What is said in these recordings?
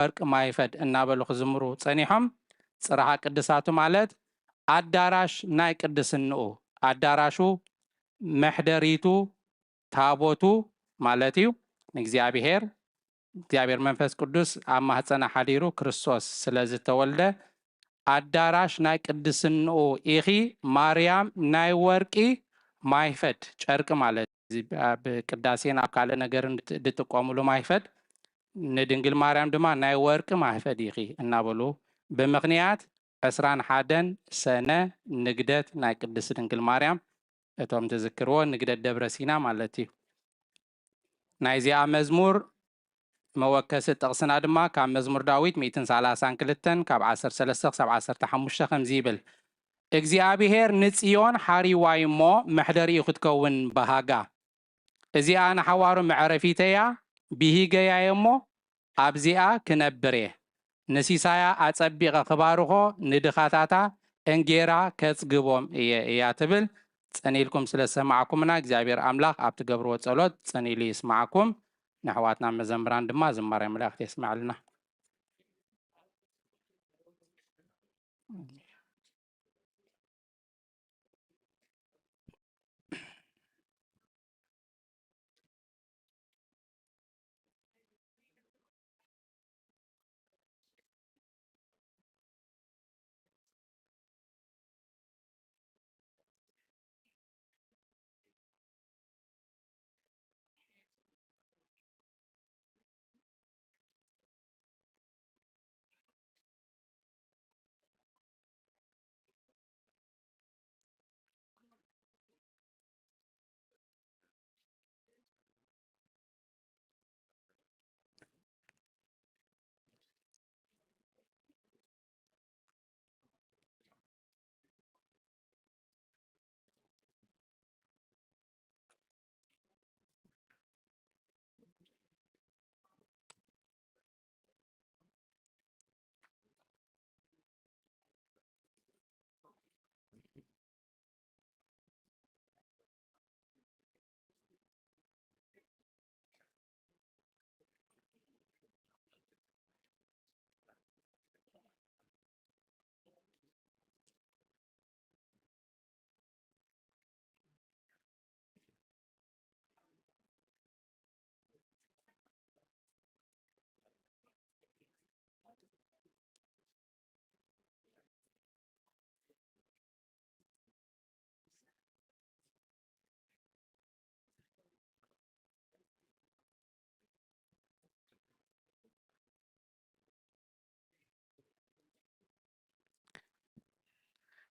ወርቂ ማይፈድ እናበሉ ክዝምሩ ጸኒሖም። ጽርሓ ቅድሳቱ ማለት ኣዳራሽ ናይ ቅድስንኡ፣ ኣዳራሹ፣ መሕደሪቱ፣ ታቦቱ ማለት እዩ። ንእግዚኣብሔር፣ እግዚኣብሔር መንፈስ ቅዱስ ኣብ ማህፀና ሓዲሩ ክርስቶስ ስለ ዝተወልደ ኣዳራሽ ናይ ቅድስንኡ ኢኺ ማርያም ናይ ወርቂ ማይፈድ ጨርቂ ማለት እዚ ኣብ ቅዳሴን ኣብ ካልእ ነገርን ድት-፣ ድጥቀሙሉ ማይፈድ ንድንግል ማርያም ድማ ናይ ወርቂ ማይፈድ ኢኺ እናበሉ ብምኽንያት ዕስራን ሓደን ሰነ ንግደት ናይ ቅድስት ድንግል ማርያም እቶም ትዝክርዎ ንግደት ደብረ ሲና ማለት እዩ። ናይዚኣ መዝሙር መወከሲ ጥቕስና ድማ ካብ መዝሙር ዳዊት ሚእትን ሰላሳን ክልተን ካብ ዓሰርተ ሰለስተ ክሳብ ዓሰርተ ሓሙሽተ ከምዚ ይብል፣ እግዚኣብሄር ንጽዮን ሓሪዋይ እሞ መሕደሪኡ ክትከውን በሃጋ። እዚኣ ንሓዋሩ መዕረፊተያ ብሂገያ እሞ ኣብዚኣ ክነብር እየ። ንሲሳያ ኣጸቢቐ ክባርኾ ንድኻታታ እንጌራ ከጽግቦም እየ እያ ትብል። ጸኒልኩም ስለ ዝሰማዕኩምና እግዚኣብሔር ኣምላኽ ኣብ ትገብርዎ ጸሎት ጸኒሉ ይስማዕኩም። ንኣሕዋትና መዘምራን ድማ ዝማሬ መላእክት የስምዐልና።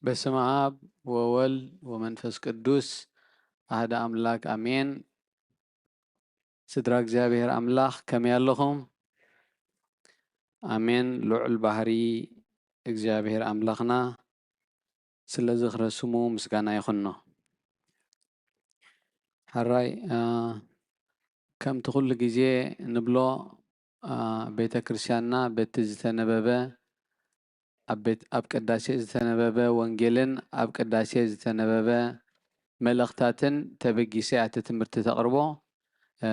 በስመ አብ ወወልድ ወመንፈስ ቅዱስ አሐደ አምላክ አሜን። ስድራ እግዚኣብሔር ኣምላኽ ከመይ ኣለኹም? ኣሜን። ልዑል ባህሪ እግዚኣብሔር ኣምላኽና ስለ ዝኽረ ስሙ ምስጋና ይኹኖ። ሕራይ፣ አ፣ ከምቲ ኩሉ ግዜ ንብሎ፣ አ፣ ቤተ ክርስቲያንና በቲ ዝተነበበ ኣብ ቤት፣ ኣብ ቅዳሴ ዝተነበበ ወንጌልን ኣብ ቅዳሴ ዝተነበበ መልእኽታትን ተበጊሰ እያ እቲ ትምህርቲ ተቕርቦ። እ፣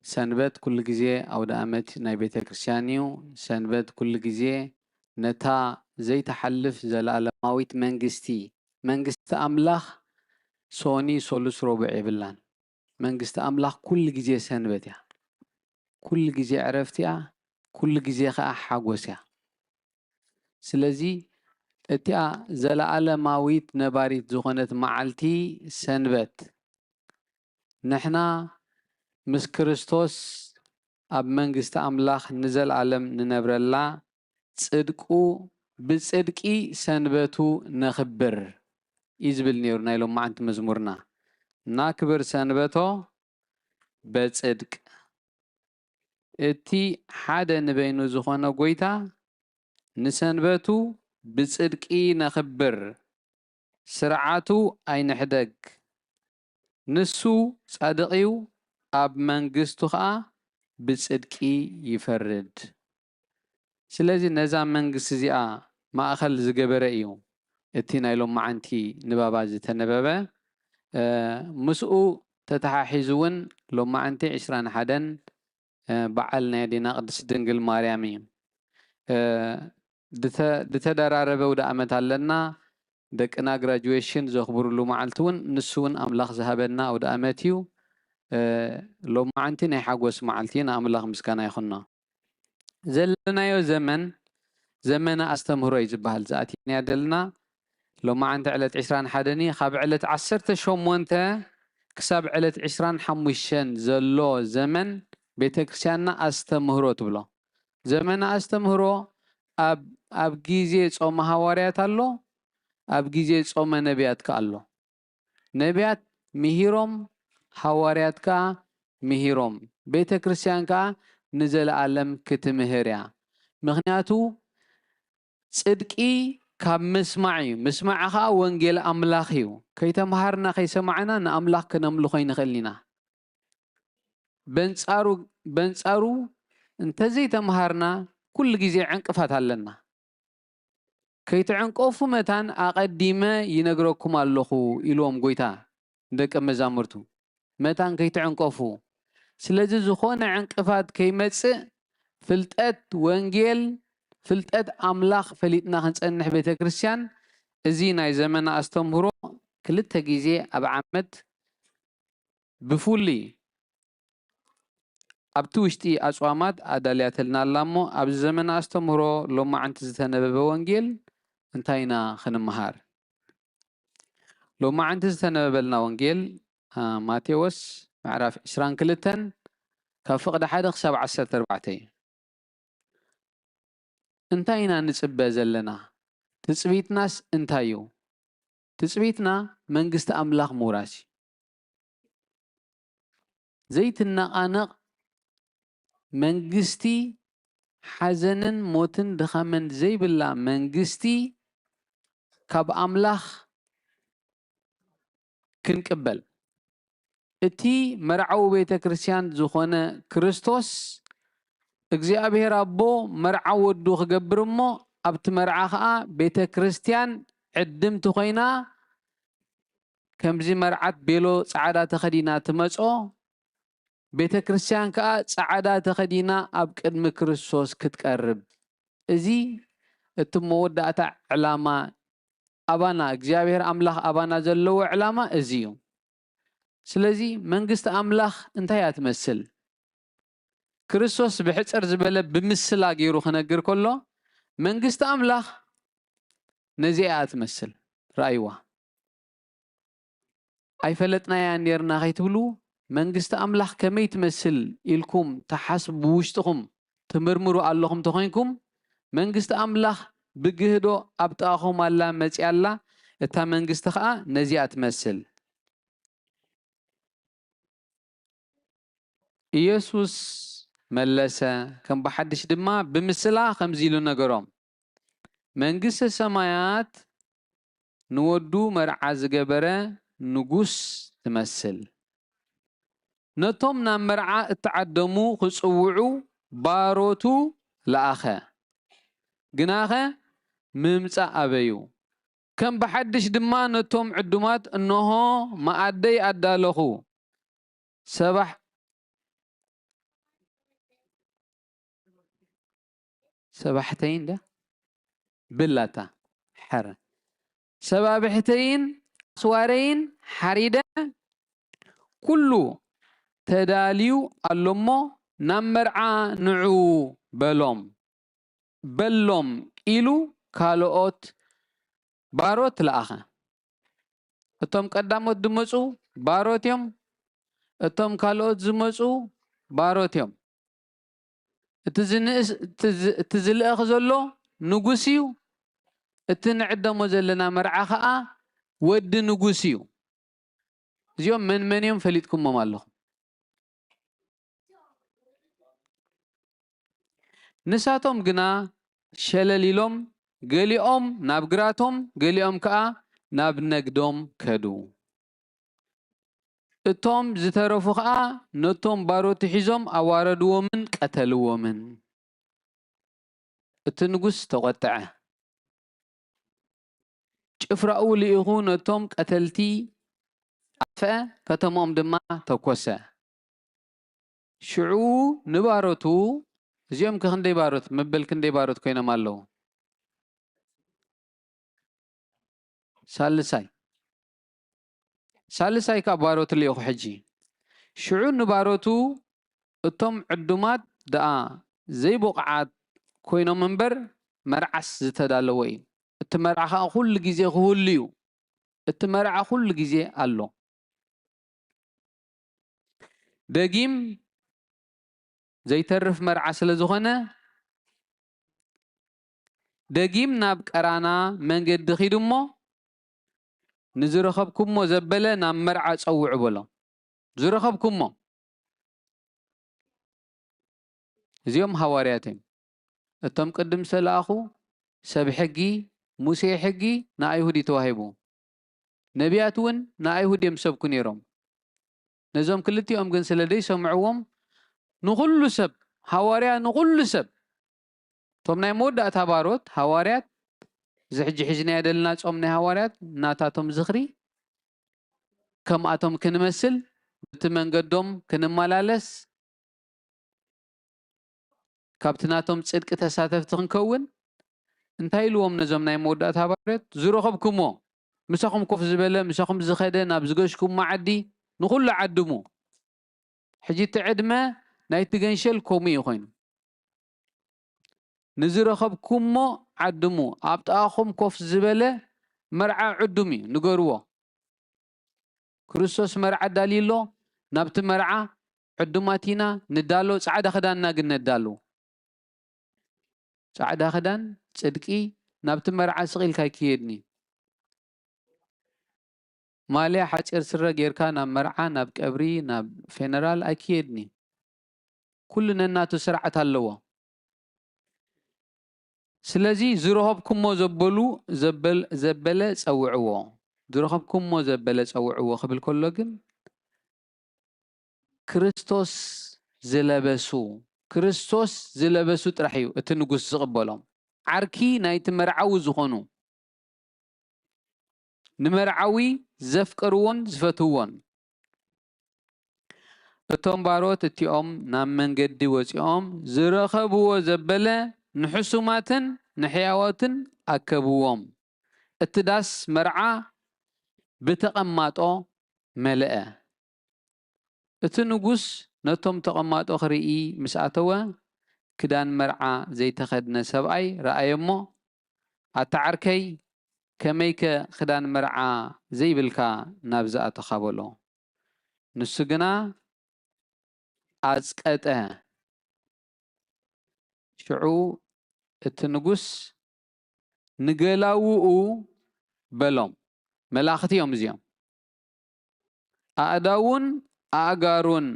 ሰንበት ኩሉ ግዜ ኣውደ ኣመት ናይ ቤተ ክርስቲያን እዩ። ሰንበት ኩሉ ግዜ ነታ ዘይትሓልፍ ዘለኣለማዊት መንግስቲ፣ መንግስቲ ኣምላኽ ሶኒ፣ ሶሉስ፣ ረቡዕ የብላን። መንግስቲ ኣምላኽ ኩሉ ግዜ ሰንበት እያ። ኩሉ ግዜ ዕረፍቲ እያ። ኩሉ ግዜ ኸኣ ሓጎስ እያ። ስለዚ እቲኣ ዘለኣለማዊት ነባሪት ዝኾነት መዓልቲ ሰንበት ንሕና ምስ ክርስቶስ ኣብ መንግስቲ ኣምላኽ ንዘለኣለም ንነብረላ ጽድቁ ብጽድቂ ሰንበቱ ነኽብር እዩ ዝብል ነይሩ ናይ ሎማዓንቲ መዝሙርና። ናክብር ሰንበቶ በጽድቅ። እቲ ሓደ ንበይኑ ዝኾነ ጎይታ ንሰንበቱ ብጽድቂ ነኽብር፣ ስርዓቱ ኣይንሕደግ። ንሱ ጻድቕ እዩ፣ ኣብ መንግስቱ ኸኣ ብጽድቂ ይፈርድ። ስለዚ ነዛ መንግስቲ እዚኣ ማእኸል ዝገበረ እዩ እቲ ናይ ሎማዓንቲ ንባባ ዝተነበበ። እ፣ ምስኡ ተተሓሒዙ እውን ሎማዓንቲ ዕስራን ሓደን በዓል ናይ ኣዴና ቅድስት ድንግል ማርያም እዩ። ድተደራረበ ውደ ኣመት ኣለና። ደቅና ግራጁዌሽን ዘኽብሩሉ መዓልቲ እውን ንሱ እውን ኣምላኽ ዝሃበና ውደ ኣመት እዩ። ሎማዓንቲ ናይ ሓጎስ መዓልቲ ንኣምላኽ ምስጋና ይኹኖ። ዘለናዮ ዘመን ዘመነ ኣስተምህሮ እዩ ዝበሃል ዝኣትናያ ዘለና። ሎማዓንቲ ዕለት ዕስራን ሓደን እዩ። ካብ ዕለት ዓሰርተ ሸሞንተ ክሳብ ዕለት ዕስራን ሓሙሽተን ዘሎ ዘመን ቤተ ክርስቲያንና ኣስተምህሮ ትብሎ። ዘመነ ኣስተምህሮ ኣብ ኣብ ግዜ ጾመ ሃዋርያት ኣሎ፣ ኣብ ግዜ ጾመ ነቢያት ከኣ ኣሎ። ነቢያት ምሂሮም፣ ሃዋርያት ከኣ ምሂሮም፣ ቤተ ክርስቲያን ከኣ ንዘለኣለም ክትምህር እያ። ምኽንያቱ ጽድቂ ካብ ምስማዕ እዩ፣ ምስማዕ ኸኣ ወንጌል ኣምላኽ እዩ። ከይተምሃርና ከይሰማዕና ንኣምላኽ ክነምልኾ ኣይንኽእልን ኢና። በንጻሩ በንጻሩ እንተዘይተምሃርና ኩሉ ግዜ ዕንቅፋት ኣለና። ከይትዕንቀፉ መታን ኣቐዲመ ይነግረኩም ኣለኹ ኢልዎም ጎይታ ንደቀ መዛሙርቱ። መታን ከይትዕንቀፉ። ስለዚ ዝኾነ ዕንቅፋት ከይመጽእ ፍልጠት ወንጌል፣ ፍልጠት ኣምላኽ ፈሊጥና ክንጸንሕ ቤተ ክርስቲያን እዚ ናይ ዘመና ኣስተምህሮ ክልተ ግዜ ኣብ ዓመት ብፍሉይ ኣብቲ ውሽጢ ኣጽዋማት ኣዳልያትልና ኣላ እሞ ኣብዚ ዘመና ኣስተምህሮ ሎማዓንቲ ዝተነበበ ወንጌል እንታይ ኢና ክንምሃር? ሎማዓንቲ ዝተነበበልና ወንጌል ማቴዎስ ምዕራፍ ዕስራን ክልተን ካብ ፍቕዲ ሓደ ክሳብ ዓሰርተ ኣርባዕተ እዩ። እንታይ ኢና ንጽበ ዘለና? ትጽቢትናስ እንታይ እዩ? ትጽቢትና መንግስቲ ኣምላኽ ምውራስ እዩ። ዘይትነቓነቕ መንግስቲ፣ ሓዘንን ሞትን ድኻምን ዘይብላ መንግስቲ ካብ ኣምላኽ ክንቅበል። እቲ መርዓዊ ቤተ ክርስቲያን ዝኾነ ክርስቶስ እግዚኣብሔር ኣቦ መርዓ ወዱ ክገብር እሞ ኣብቲ መርዓ ኸኣ ቤተ ክርስቲያን ዕድምቲ ኮይና ከምዚ መርዓት ቤሎ ጻዕዳ ተኸዲና ትመጾ፣ ቤተ ክርስቲያን ከኣ ጻዕዳ ተኸዲና ኣብ ቅድሚ ክርስቶስ ክትቀርብ። እዚ እቲ መወዳእታ ዕላማ ኣባና እግዚኣብሔር ኣምላኽ ኣባና ዘለዎ ዕላማ እዚ እዩ። ስለዚ መንግስቲ ኣምላኽ እንታይ እያ ትመስል? ክርስቶስ ብሕጽር ዝበለ ብምስላ ገይሩ ክነግር ከሎ መንግስቲ ኣምላኽ ነዚኣ እያ ትመስል። ረኣይዋ። ኣይፈለጥናያን ኔርና ከይትብሉ መንግስቲ ኣምላኽ ከመይ ትመስል ኢልኩም ትሓስቡ ብውሽጥኹም ትምርምሩ ኣለኹም ተኾይንኩም መንግስቲ ኣምላኽ ብግህዶ ኣብ ጥቓኹም ኣላ መጺኣ ኣላ። እታ መንግስቲ ኸኣ ነዚኣ ትመስል። ኢየሱስ መለሰ፣ ከም ብሓድሽ ድማ ብምስላ ከምዚ ኢሉ ነገሮም፣ መንግስተ ሰማያት ንወዱ መርዓ ዝገበረ ንጉስ ትመስል። ነቶም ናብ መርዓ እተዓደሙ ክጽውዑ ባሮቱ ለኣኸ። ግናኸ ምምጻእ ኣበዩ። ከም ብሓድሽ ድማ ነቶም ዕዱማት፣ "እንሆ መኣደይ ኣዳለኹ፣ ሰባሕ-" ሰባሕተይን ደ ብላታ፣ ሕረ፣ "ሰባብሕተይን ኣስዋረይን ሓሪደ፣ ኩሉ ተዳልዩ ኣሎ እሞ ናብ መርዓ ንዑ በሎም፣ በሎም" ኢሉ ካልኦት ባሮት ለኣኸ። እቶም ቀዳሞት ዝመጹ ባሮት እዮም፣ እቶም ካልኦት ዝመጹ ባሮት እዮም። እቲ ዝንእስ-፣ እቲ ዝ-፣ እቲ ዝልእኽ ዘሎ ንጉስ እዩ፣ እቲ ንዕደሞ ዘለና መርዓ ኸኣ ወዲ ንጉስ እዩ። እዚኦም መን መን እዮም ፈሊጥኩሞም ኣለኹም። ንሳቶም ግና ሸለል ኢሎም፣ ገሊኦም ናብ ግራቶም፣ ገሊኦም ከኣ ናብ ነግዶም ከዱ። እቶም ዝተረፉ ኸኣ ነቶም ባሮት ሒዞም ኣዋረድዎምን ቀተልዎምን። እቲ ንጉስ ተቖጥዐ። ጭፍራኡ ልኢኹ ነቶም ቀተልቲ ኣጥፍአ፣ ከተማኦም ድማ ተኮሰ። ሽዑ ንባሮቱ፣ እዚኦም ከ ክንደይ ባሮት፣ መበል ክንደይ ባሮት ኮይኖም ኣለዉ? ሳልሳይ፣ ሳልሳይ ከኣ ባሮት ልኢኹ። ሕጂ ሽዑ ንባሮቱ፣ እቶም ዕዱማት ደኣ ዘይብቑዓት ኮይኖም እምበር፣ መርዓስ ዝተዳለወ እዩ። እቲ መርዓ ከኣ ኩሉ ግዜ ክህሉ እዩ። እቲ መርዓ ኩሉ ግዜ ኣሎ። ደጊም ዘይተርፍ መርዓ ስለ ዝኾነ፣ ደጊም ናብ ቀራና መንገዲ ኺዱ እሞ፣ ንዝረኸብኩሞ ዘበለ ናብ መርዓ ጸውዑ በሎም። ዝረኸብኩሞ። እዚኦም ሃዋርያት እዮም። እቶም ቅድም ዝተለኣኹ ሰብ ሕጊ፣ ሙሴ ሕጊ ንኣይሁድ እዩ ተዋሂቡ። ነቢያት እውን ንኣይሁድ እዮም ዝሰብኩ ነይሮም። ነዞም ክልቲኦም ግን ስለ ዘይሰምዕዎም፣ ንኹሉ ሰብ፣ ሃዋርያ ንኹሉ ሰብ፣ እቶም ናይ መወዳእታ ባሮት ሃዋርያት፣ እዚ ሕጂ ሒዝናዮ ዘለና ጾም ናይ ሃዋርያት፣ ናታቶም ዝኽሪ፣ ከምኣቶም ክንመስል፣ በቲ መንገዶም ክንመላለስ፣ ካብቲ ናቶም ጽድቂ ተሳተፍቲ ክንከውን፣ እንታይ ኢልዎም ነዞም ናይ መወዳእታ ሃዋርያት? ዝረኸብኩሞ፣ ምሳኹም ኮፍ ዝበለ፣ ምሳኹም ዝኸደ፣ ናብ ዝገሽኩሞ ዓዲ፣ ንኹሉ ዓድሙ። ሕጂ እቲ ዕድመ ናይቲ ገንሸል ከምኡ እዩ ኮይኑ። ንዝረኸብኩሞ ዓድሙ፣ ኣብ ጥቓኹም ኮፍ ዝበለ መርዓ ዕዱም እዩ፣ ንገርዎ። ክርስቶስ መርዓ ኣዳልዩ ኣሎ፣ ናብቲ መርዓ ዕዱማት ኢና ንዳሎ፣ ጻዕዳ ክዳንና ግን ነዳሉ። ጻዕዳ ክዳን ጽድቂ ናብቲ መርዓ ስቕ ኢልካ ኣይክየድኒ። ማልያ ሓጺር ስረ ጌርካ ናብ መርዓ፣ ናብ ቀብሪ፣ ናብ ፌነራል ኣይክየድኒ። ኩሉ ነናቱ ስርዓት ኣለዎ። ስለዚ ዝረኸብኩሞ ዘበሉ፣ ዘበል-፣ ዘበለ ጸውዕዎ። ዝረኸብኩሞ ዘበለ ጸውዕዎ ክብል ከሎ ግን ክርስቶስ ዝለበሱ፣ ክርስቶስ ዝለበሱ ጥራሕ እዩ እቲ ንጉስ ዝቕበሎም። ዓርኪ ናይቲ መርዓዊ ዝኾኑ፣ ንመርዓዊ ዘፍቀርዎን ዝፈትውዎን። እቶም ባሮት እቲኦም ናብ መንገዲ ወጺኦም ዝረኸብዎ ዘበለ ንሕሱማትን ንሕያዎትን ኣከብዎም። እቲ ዳስ መርዓ ብተቐማጦ መልአ። እቲ ንጉስ ነቶም ተቐማጦ ክርኢ ምስ ኣተወ፣ ክዳን መርዓ ዘይተኸድነ ሰብኣይ ረኣዮ እሞ፣ ኣታ ዓርከይ፣ ከመይከ ክዳን መርዓ ዘይብልካ ናብዚ ኣተኻ? በሎ። ንሱ ግና ኣጽቀጠ። ሽዑ እቲ ንጉስ ንገላውኡ በሎም፣ መላእኽቲ እዮም እዚኦም፣ ኣእዳዉን ኣእጋሩን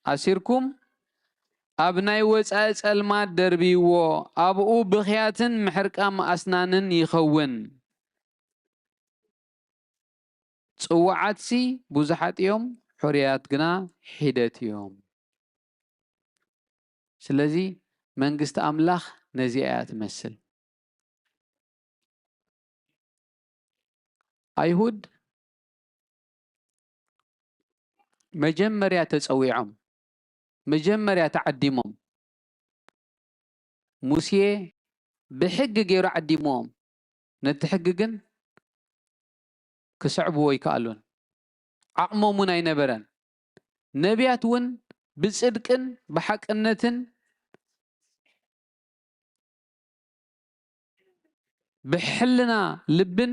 ኣሲርኩም ኣብ ናይ ወጻኢ ጸልማት ደርብይዎ፣ ኣብኡ ብኽያትን ምሕርቃም ኣስናንን ይኸውን። ጽዉዓትሲ ብዙሓት እዮም፣ ሕሩያት ግና ሒደት እዮም። ስለዚ መንግስቲ ኣምላኽ ነዚኣ እያ ትመስል። ኣይሁድ መጀመርያ ተጸዊዖም፣ መጀመርያ ተዓዲሞም። ሙሴ ብሕጊ ገይሩ ዓዲምዎም። ነቲ ሕጊ ግን ክስዕብዎ ኣይከኣሉን። ዓቕሞም እውን ኣይነበረን። ነቢያት እውን ብጽድቅን ብሓቅነትን ብሕልና ልብን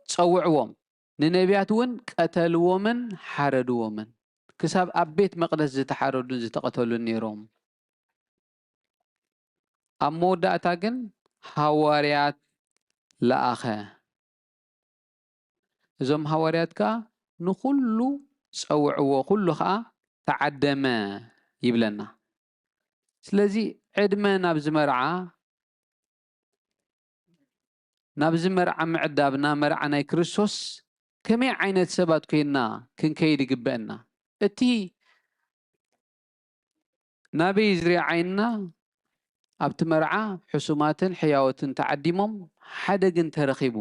ጸውዕዎም። ንነቢያት እውን ቀተልዎምን ሓረድዎምን። ክሳብ ኣብ ቤት መቕደስ ዝተሓረዱን ዝተቐተሉን ነይሮም። ኣብ መወዳእታ ግን ሃዋርያት ለኣኸ። እዞም ሃዋርያት ከኣ ንኹሉ ጸውዕዎ፣ ኩሉ ከኣ ተዓደመ ይብለና። ስለዚ ዕድመ ናብዚ መርዓ፣ ናብዚ መርዓ ምዕዳብና፣ መርዓ ናይ ክርስቶስ፣ ከመይ ዓይነት ሰባት ኮይንና ክንከይድ ይግበአና? እቲ ናበይ ዝሪኦ ዓይንና ኣብቲ መርዓ ሕሱማትን ሕያዎትን ተዓዲሞም፣ ሓደ ግን ተረኺቡ፣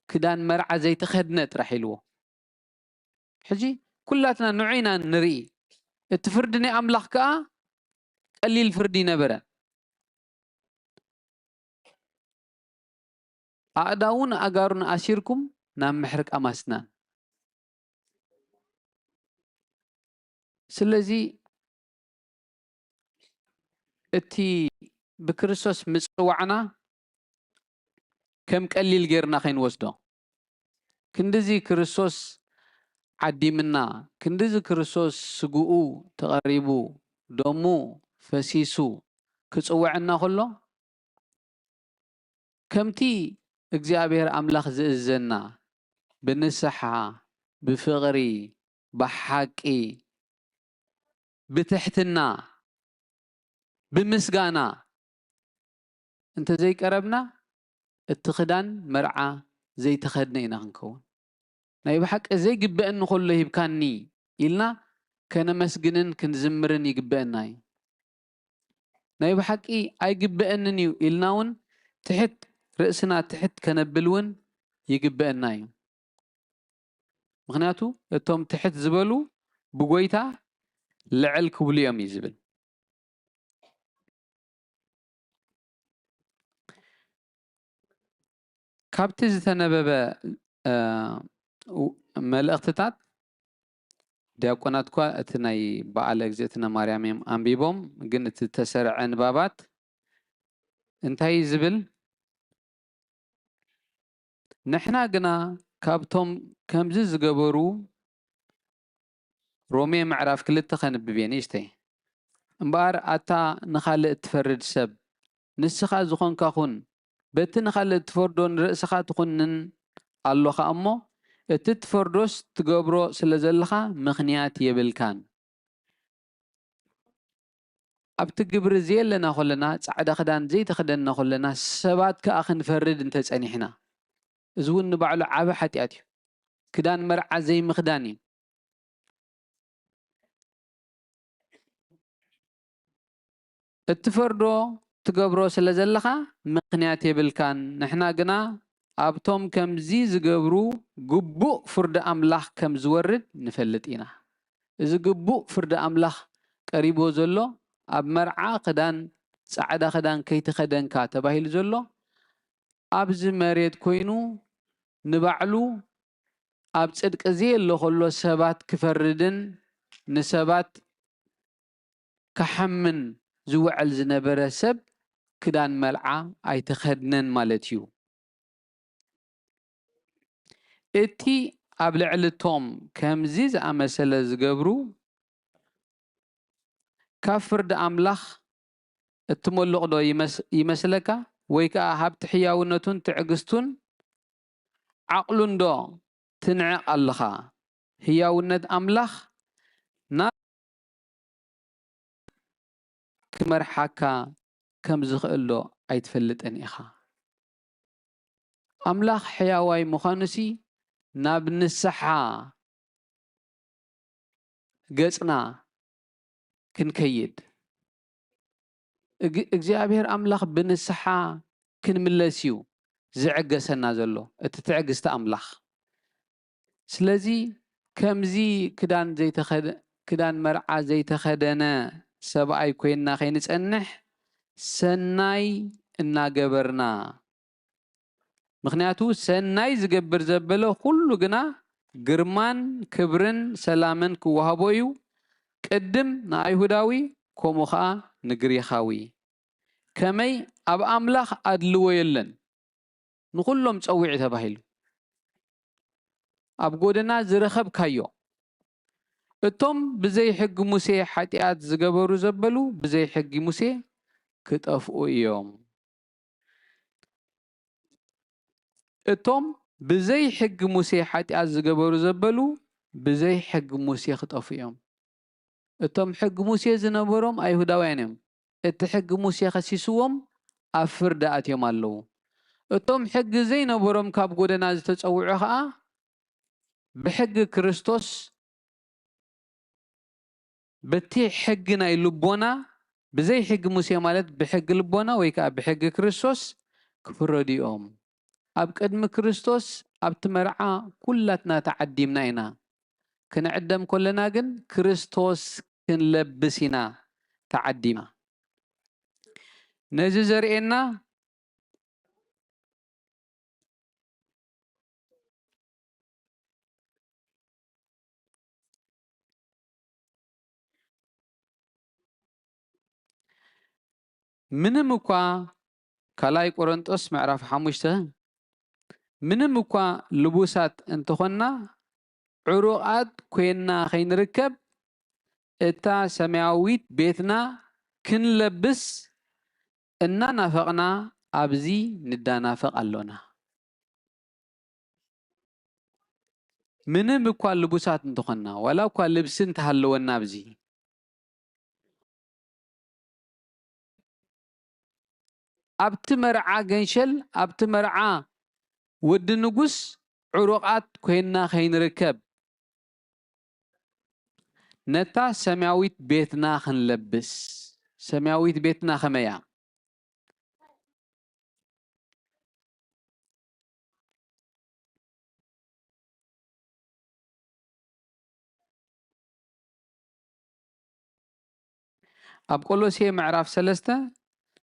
ክዳን መርዓ ዘይተኸድነ ጥራሕ ኢልዎ። ሕጂ ኩላትና ንዑ ኢና ንርኢ። እቲ ፍርዲ ናይ ኣምላኽ ከኣ ቀሊል ፍርዲ ኣይነበረን። ኣእዳዉን ኣእጋሩን ኣሲርኩም ናብ ምሕርቃም ኣስናን። ስለዚ እቲ ብክርስቶስ ምጽዋዕና ከም ቀሊል ጌርና ከይንወስዶ። ክንድዚ ክርስቶስ ዓዲምና፣ ክንድዚ ክርስቶስ ስግኡ ተቐሪቡ፣ ደሙ ፈሲሱ ክጽውዐና ከሎ፣ ከምቲ እግዚኣብሔር ኣምላኽ ዝእዘና ብንስሓ፣ ብፍቕሪ፣ ብሓቂ፣ ብትሕትና፣ ብምስጋና እንተዘይቀረብና፣ እቲ ክዳን መርዓ ዘይተኸድነ ኢና ክንከውን። ናይ ብሓቂ ዘይግበአኒ ከሎ ሂብካኒ ኢልና ከነመስግንን ክንዝምርን ይግበአና እዩ። ናይ ብሓቂ ኣይግበአንን እዩ ኢልና እውን ትሕት ርእስና ትሕት ከነብል እውን ይግበአና እዩ። ምኽንያቱ እቶም ትሕት ዝበሉ ብጎይታ ልዕል ክብሉ እዮም እዩ ዝብል። ካብቲ ዝተነበበ፣ እ፣ ው-፣ መልእኽትታት ዲያቆናት እኳ እቲ ናይ በዓለ እግዝእትነ ማርያም እዮም ኣንቢቦም፣ ግን እቲ ዝተሰርዐ ንባባት እንታይ እዩ ዝብል? ንሕና ግና ካብቶም ከምዚ ዝገበሩ፣ ሮሜ ምዕራፍ ክልተ ከንብብ እየ ንእሽተይ። እምበኣር ኣታ ንኻልእ እትፈርድ ሰብ፣ ንስኻ ዝኾንካ ኩን፣ በቲ ንኻልእ እትፈርዶ ንርእስኻ ትኹንን ኣሎኻ እሞ፣ እቲ እትፈርዶስ ትገብሮ ስለ ዘለኻ ምኽንያት የብልካን። ኣብቲ ግብሪ ዘየለና ከለና፣ ጻዕዳ ክዳን ዘይተኸደንና ከለና፣ ሰባት ከኣ ክንፈርድ እንተጸኒሕና፣ እዚ እውን ንባዕሉ ዓቢ ሓጢኣት እዩ። ክዳን መርዓ ዘይምኽዳን እዩ። እትፈርዶ ትገብሮ ስለ ዘለኻ ምኽንያት የብልካን። ንሕና ግና ኣብቶም ከምዚ ዝገብሩ ግቡእ ፍርዲ ኣምላኽ ከም ዝወርድ ንፈልጥ ኢና። እዚ ግቡእ ፍርዲ ኣምላኽ ቀሪብዎ ዘሎ፣ ኣብ መርዓ ክዳን፣ ጻዕዳ ክዳን ከይተኸደንካ ተባሂሉ ዘሎ፣ ኣብዚ መሬት ኮይኑ ንባዕሉ ኣብ ጽድቂ ዘየሎ ከሎ ሰባት ክፈርድን ንሰባት ክሓምን ዝውዕል ዝነበረ ሰብ ክዳን መርዓ ኣይተኸድነን ማለት እዩ። እቲ ኣብ ልዕሊ እቶም ከምዚ ዝኣመሰለ ዝገብሩ ካብ ፍርዲ ኣምላኽ እትሞልቕ ዶ ይመስ-፣ ይመስለካ? ወይ ከኣ ሃብቲ ሕያውነቱን ትዕግስቱን ዓቕሉን ዶ ትንዕቕ ኣለኻ? ህያውነት ኣምላኽ ናብ ክመርሓካ ከም ዝኽእል ዶ ኣይትፈልጥን ኢኻ? ኣምላኽ ሕያዋይ ምዃኑሲ ናብ ንስሓ ገጽና ክንከይድ፣ እግ-፣ እግዚኣብሔር ኣምላኽ ብንስሓ ክንምለስ እዩ ዝዕገሰና ዘሎ፣ እቲ ትዕግስቲ ኣምላኽ። ስለዚ ከምዚ ክዳን ዘይተኸደ-፣ ክዳን መርዓ ዘይተኸደነ ሰብኣይ ኮይንና ከይንጸንሕ ሰናይ እናገበርና፣ ምኽንያቱ ሰናይ ዝገብር ዘበለ ኩሉ ግና ግርማን ክብርን ሰላምን ክወሃቦ እዩ፣ ቅድም ንኣይሁዳዊ፣ ከምኡ ኸኣ ንግሪኻዊ። ከመይ ኣብ ኣምላኽ ኣድልዎ የለን፣ ንኹሎም ጸዊዑ ተባሂሉ። ኣብ ጎደና ዝረኸብካዮ፣ እቶም ብዘይ ሕጊ ሙሴ ሓጢኣት ዝገበሩ ዘበሉ ብዘይ ሕጊ ሙሴ ክጠፍኡ እዮም። እቶም ብዘይ ሕጊ ሙሴ ሓጢኣት ዝገበሩ ዘበሉ ብዘይ ሕጊ ሙሴ ክጠፍኡ እዮም። እቶም ሕጊ ሙሴ ዝነበሮም ኣይሁዳውያን እዮም። እቲ ሕጊ ሙሴ ከሲስዎም ኣብ ፍርዲ ኣትዮም ኣለዉ። እቶም ሕጊ ዘይነበሮም ካብ ጎደና ዝተጸውዑ ኸኣ ብሕጊ ክርስቶስ፣ በቲ ሕጊ ናይ ልቦና፣ ብዘይ ሕጊ ሙሴ ማለት ብሕጊ ልቦና ወይ ከኣ ብሕጊ ክርስቶስ ክፍረዱ እዮም። ኣብ ቅድሚ ክርስቶስ ኣብቲ መርዓ ኩላትና ተዓዲምና ኢና። ክንዕደም ከለና ግን ክርስቶስ ክንለብስ ኢና ተዓዲምና። ነዚ ዘርእየና ምንም እኳ ካልኣይ ቆሮንጦስ ምዕራፍ ሓሙሽተ ምንም እኳ ልቡሳት እንተኾንና ዕሩቓት ኮይንና ከይንርከብ እታ ሰማያዊት ቤትና ክንለብስ እናናፈቕና ኣብዚ ንዳናፈቕ ኣሎና። ምንም እኳ ልቡሳት እንተኾንና ዋላ እኳ ልብሲ እንተሃለወና ኣብዚ ኣብቲ መርዓ ገንሸል ኣብቲ መርዓ ወዲ ንጉስ ዕሩቓት ኮይንና ከይንርከብ ነታ ሰማያዊት ቤትና ክንለብስ። ሰማያዊት ቤትና ከመይ እያ? ኣብ ቆሎሴ ምዕራፍ ሰለስተ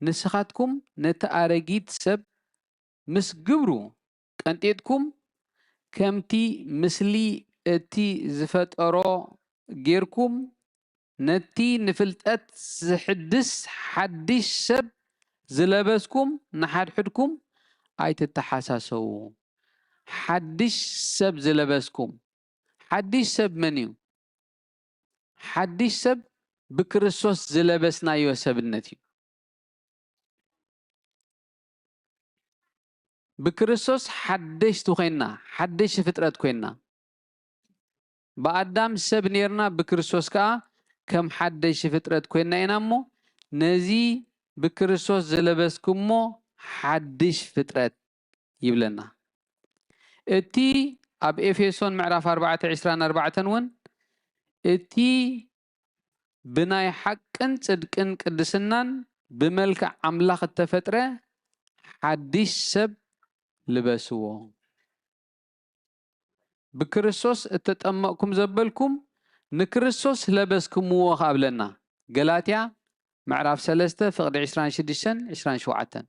ንስኻትኩም ነቲ ኣረጊት ሰብ ምስ ግብሩ ቀንጢጥኩም ከምቲ ምስሊ እቲ ዝፈጠሮ ጌርኩም ነቲ ንፍልጠት ዝሕድስ ሓድሽ ሰብ ዝለበስኩም ንሓድሕድኩም ኣይትተሓሳሰዉ። ሓድሽ ሰብ ዝለበስኩም። ሓድሽ ሰብ መን እዩ? ሓድሽ ሰብ ብክርስቶስ ዝለበስናዮ ሰብነት እዩ። ብክርስቶስ ሓደሽቲ ኮይንና፣ ሓደሽቲ ፍጥረት ኮይንና። ብኣዳም ሰብ ኔርና፣ ብክርስቶስ ከኣ ከም ሓደሽቲ ፍጥረት ኮይንና ኢና እሞ፣ ነዚ ብክርስቶስ ዝለበስኩሞ ሓድሽ ፍጥረት ይብለና። እቲ ኣብ ኤፌሶን ምዕራፍ ኣርባዕተ ዕስራን ኣርባዕተን እውን፣ እቲ ብናይ ሓቅን ጽድቅን ቅድስናን ብመልክዕ ኣምላኽ እተፈጥረ ሓድሽ ሰብ ልበስዎ። ብክርስቶስ እተጠመቕኩም ዘበልኩም ንክርስቶስ ለበስኩምዎ ከኣ ብለና። ገላትያ ምዕራፍ ሰለስተ ፍቕዲ ዕስራን ሽዱሽተን ዕስራን ሸውዓተን።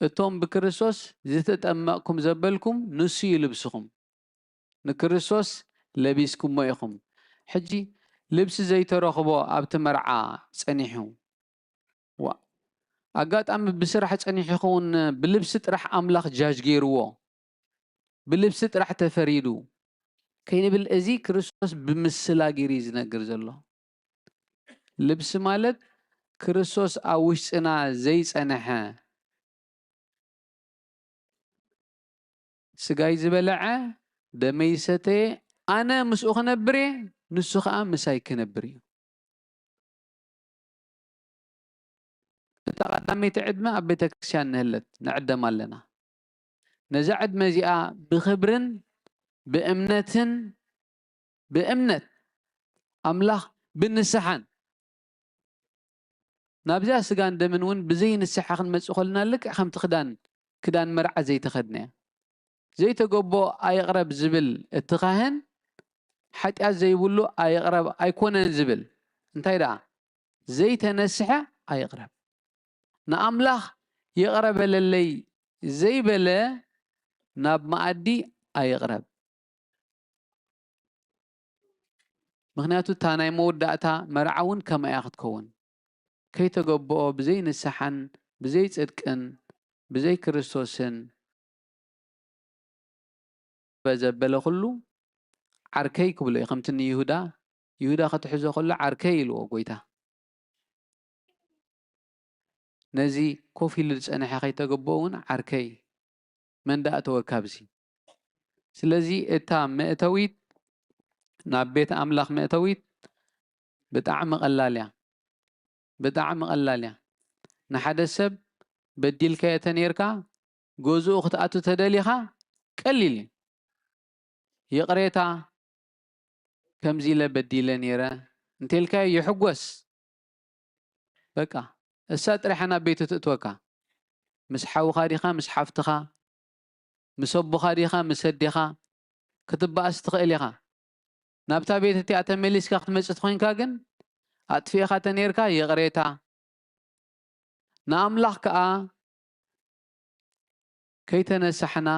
እቶም ብክርስቶስ ዝተጠመቕኩም ዘበልኩም ንሱ እዩ ልብስኹም። ንክርስቶስ ለቢስኩሞ ኢኹም። ሕጂ ልብሲ ዘይተረኽቦ ኣብቲ መርዓ ጸኒሑ። ዋ፣ ኣጋጣሚ ብስራሕ ጸኒሑ ይኸውን፣ ብልብሲ ጥራሕ ኣምላኽ ጃጅ ገይርዎ። ብልብሲ ጥራሕ ተፈሪዱ። ከይንብል እዚ ክርስቶስ ብምስላ ገይሩ እዩ ዝነግር ዘሎ። ልብሲ ማለት ክርስቶስ ኣብ ውሽጥና ዘይጸንሐ፣ ስጋይ ዝበልዐ፣ ደመይ ዝሰተየ፣ ኣነ ምስኡ ክነብር እየ፣ ንሱ ኸኣ ምሳይ ክነብር እዩ። እታ ቀዳመይቲ ዕድመ ኣብ ቤተ ክርስቲያን ንህለት፣ ንዕደም ኣለና። ነዛ ዕድመ እዚኣ ብኽብርን ብእምነትን፣ ብእምነት ኣምላኽ ብንስሓን ናብዚኣ ስጋን ደምን እውን ብዘይ ንስሓ ክንመጽእ ከለና ልክዕ ከምቲ ክዳን፣ ክዳን መርዓ ዘይተኸድነ እያ። ዘይተገቦ ኣይቕረብ ዝብል እቲ ካህን ሓጢኣት ዘይብሉ ኣይቕረብ ኣይኮነን ዝብል። እንታይ ደኣ? ዘይተነስሐ ኣይቕረብ። ንኣምላኽ ይቕረ በለለይ ዘይበለ ናብ መኣዲ ኣይቕረብ። ምኽንያቱ እታ ናይ መወዳእታ መርዓ እውን ከምኣ እያ ክትከውን። ከይተገብኦ ብዘይ ንስሓን ብዘይ ጽድቅን ብዘይ ክርስቶስን ዘበለ ኩሉ ዓርከይ ክብሎ እዩ። ከምቲ ንይሁዳ፣ ይሁዳ ክትሕዞ ከሎ ዓርከይ ኢልዎ ጎይታ። ነዚ ኮፍ ኢሉ ዝጸንሐ ከይተገብኦ እውን ዓርከይ መን ደኣ ተወካ ኣብዚ። ስለዚ እታ መእተዊት፣ ናብ ቤት ኣምላኽ መእተዊት ብጣዕሚ ቀላል እያ። ብጣዕሚ ቀላል እያ። ንሓደ ሰብ በዲልካዮ ተኔርካ፣ ገዝኡ ክትኣቱ ተደሊኻ ቀሊል እዩ። ይቕሬታ፣ ከምዚ ኢለ በዲለ ኔረ እንተልካዮ ይሕጎስ። በቃ እሳ ጥራሕ ናብ ቤቱ ትእትወካ። ምስ ሓውኻ ዲኻ፣ ምስ ሓፍትኻ፣ ምስ ኣቦኻ ዲኻ፣ ምስ ኣዴኻ፣ ክትበኣስ ትኽእል ኢኻ። ናብታ ቤት እቲኣ ተመሊስካ ክትመጽእ ተኾይንካ ግን፣ ኣጥፊእኻ ተነይርካ ይቕሬታ። ንኣምላኽ ከኣ ከይተነሳሕና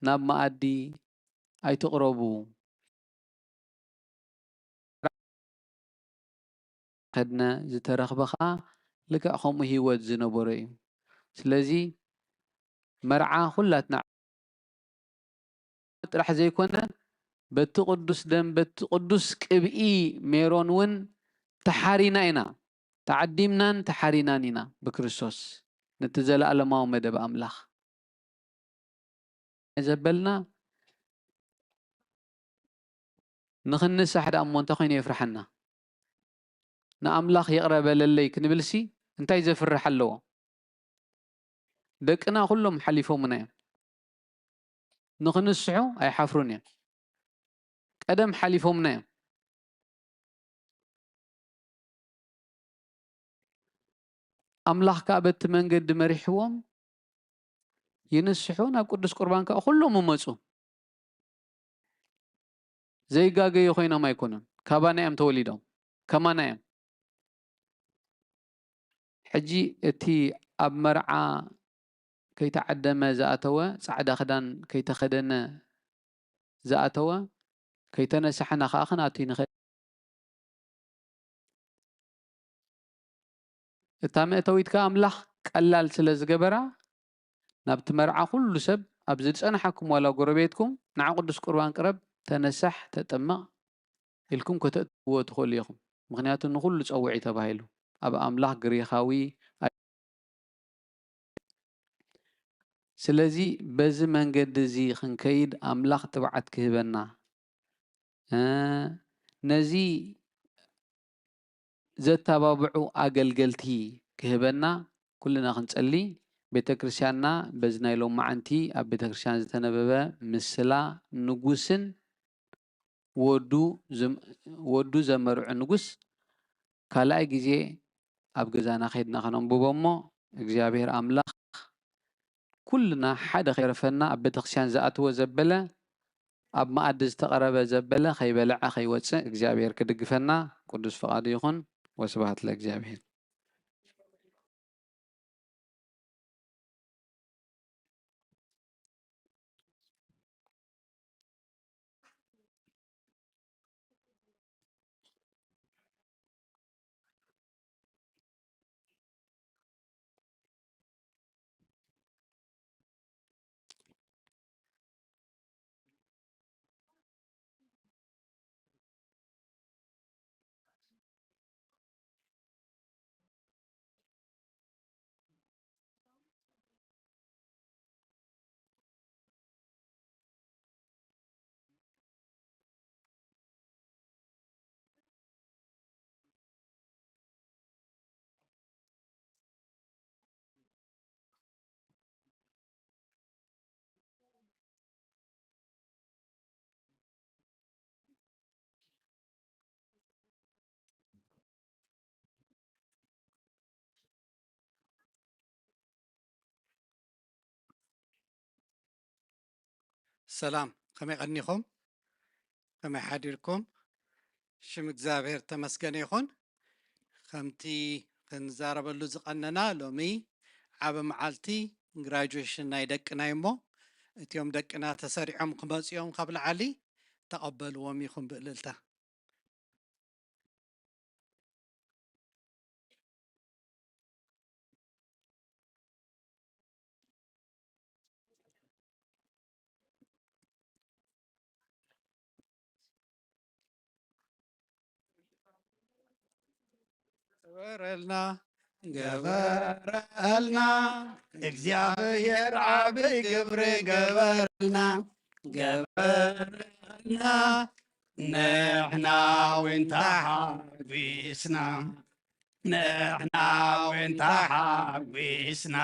ናብ መኣዲ ኣይትቕረቡ። ከድነ ዝተረኽበ ኸኣ ልክዕ ከምኡ ህይወት ዝነበሮ እዩ። ስለዚ መርዓ ኩላትና ጥራሕ ዘይኮነ፣ በቲ ቅዱስ ደም፣ በቲ ቅዱስ ቅብኢ ሜሮን እውን ተሓሪና ኢና። ተዓዲምናን ተሓሪናን ኢና ብክርስቶስ ነቲ ዘለኣለማዊ መደብ ኣምላኽ። ዘበልና ንኽንሳሕ ደኣ እሞ እንታይ ኮይኑ የፍርሓና? ንኣምላኽ ይቕረ በለለይ ክንብልሲ እንታይ ዘፍርሕ ኣለዎ? ደቅና ኩሎም ሓሊፎምና እዮም። ንኽንስሑ ኣይሓፍሩን እዮም። ቀደም ሓሊፎምና እዮም። ኣምላኽ ከኣ በቲ መንገዲ መሪሕዎም ይንስሑ፣ ናብ ቅዱስ ቁርባን ከኣ ኩሎም ይመጹ። ዘይጋገዩ ኮይኖም ኣይኮኑን። ካባና እዮም ተወሊዶም። ከማና እዮም። ሕጂ እቲ ኣብ መርዓ ከይተዓደመ ዝኣተወ፣ ጻዕዳ ክዳን ከይተኸደነ ዝኣተወ፣ ከይተነሳሕና ከኣ ክንኣቱ ንኽእል። እታ መእተዊት ከኣ ኣምላኽ ቀላል ስለ ዝገበራ፣ ናብቲ መርዓ ኩሉ ሰብ፣ ኣብዚ ዝጸናሓኩም ዋላ ጎረቤትኩም፣ ንዓ ቅዱስ ቁርባን ቅረብ፣ ተነሳሕ፣ ተጠመቕ ኢልኩም ከተእትውዎ ትኽእሉ ኢኹም። ምኽንያቱ ንኹሉ ጸውዒ ተባሂሉ። ኣብ ኣምላኽ ግሪኻዊ ኣይ-፣ ስለዚ በዚ መንገዲ እዚ ክንከይድ ኣምላኽ ትብዓት ክህበና፣ እ፣ ነዚ ዘተባብዑ ኣገልገልቲ ክህበና ኩልና ክንጸሊ። ቤተ ክርስቲያንና በዚ ናይ ሎማዓንቲ ኣብ ቤተ ክርስቲያን ዝተነበበ ምስላ ንጉስን ወዱ ዝም-፣ ወዱ ዘመርዑ ንጉስ ካልኣይ ግዜ ኣብ ገዛና ከይድና ከነንብቦ እሞ፣ እግዚኣብሔር ኣምላኽ ኩልና ሓደ ከይረፈና ኣብ ቤተክርስትያን ዝኣትዎ ዘበለ፣ ኣብ መኣዲ ዝተቐረበ ዘበለ ከይበልዐ ከይወፅእ እግዚኣብሔር ክድግፈና ቅዱስ ፍቓዱ ይኹን። ወስብሐት ለእግዚኣብሔር። ሰላም፣ ከመይ ቀኒኹም? ከመይ ሓዲርኩም? ሽም እግዚኣብሔር ተመስገነ ይኹን። ከምቲ ክንዛረበሉ ዝቐነና፣ ሎሚ ዓቢ መዓልቲ ግራጁዌሽን ናይ ደቅና እዩ እሞ፣ እቲኦም ደቅና ተሰሪዖም ክመጹ እዮም ካብ ላዕሊ፣ ተቐበልዎም ኢኹም ብእልልታ። ገበረልና፣ ገበረልና፣ እግዚኣብሔር ዓብይ ግብሪ ገበረልና፣ ገበረልና፣ ንሕና እውን ተሓጒስና፣ ንሕና እውን ተሓጒስና፣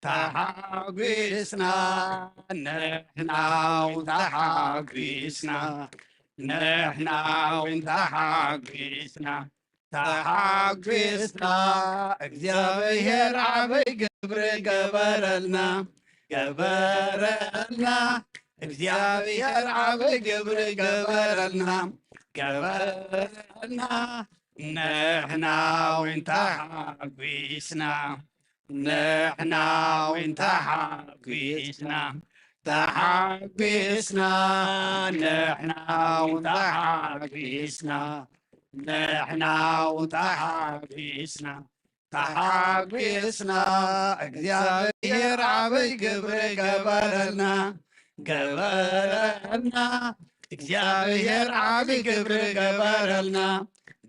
ተሓጒስና፣ ንሕና እውን ተሓጒስና፣ ንሕና እውን ተሓጒስና፣ ተሓጒስና። እግዚኣብሔር ዓብይ ግብሪ ገበረልና፣ ገበረልና፣ እግዚኣብሔር ዓቢ ግብሪ ገበረልና፣ ገበረልና፣ ንሕና እውን ተሓጒስና። ንሕና እውን ተሓጒስና፣ ተሓጒስና፣ ንሕና እውን ተሓጒስና፣ ንሕና እውን ተሓጒስና፣ ተሓጒስና። እግዚኣብሔር ዓብይ ግብሪ ገበረልና፣ ገበረልና። እግዚኣብሔር ዓብይ ግብሪ ገበረልና፣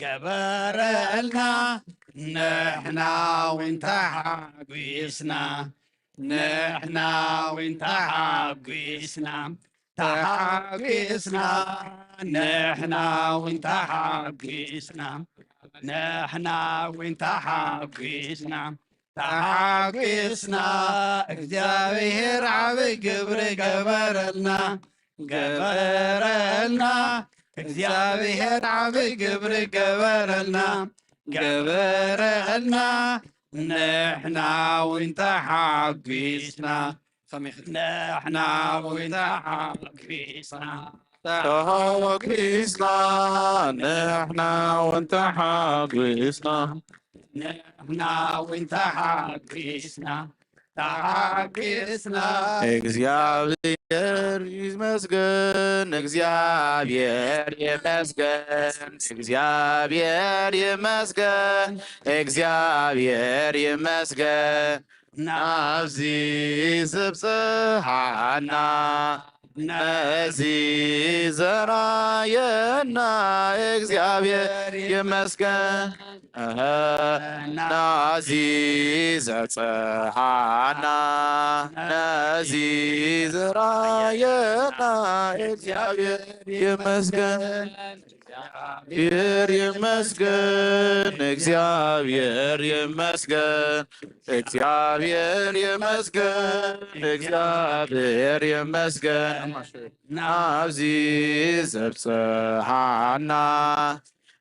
ገበረልና። ንሕና እውን ተሓጒስና፣ ንሕና እውን ተሓጒስና፣ ተሓጒስና። ንሕና እውን ተሓጒስና፣ ንሕና እውን ተሓጒስና፣ ተሓጒስና። እግዚኣብሔር ዓብይ ግብሪ ገበረልና፣ ገበረልና። እግዚኣብሔር ዓብይ ግብሪ ገበረልና፣ ገበረልና። ንሕና እውን ተሓጒስና፣ ንሕና እውን ተሓጒስና፣ ተሓጒስና። ንሕና እውን ተሓጒስና፣ ንሕና እውን ተሓጒስና፣ ተሓጒስና። እግዚኣብሔር ይመስገን፣ እግዚኣብሔር ይመስገን፣ እግዚኣብሔር ይመስገን፣ እግዚኣብሔር ይመስገን። ናብዚ ዘብጽሓና፣ ነዚ ዘራየና እግዚኣብሔር ይመስገን። እህ፣ ናዚ ዘብጽሓና፣ ነዚ ዘራየና እግዚኣብሔር ይመስገን። እግዚኣብሔር ይመስገን፣ እግዚኣብሔር ይመስገን፣ እግዚኣብሔር ይመስገን፣ እግዚኣብሔር ይመስገን። ናብዚ ዘብጽሓና፣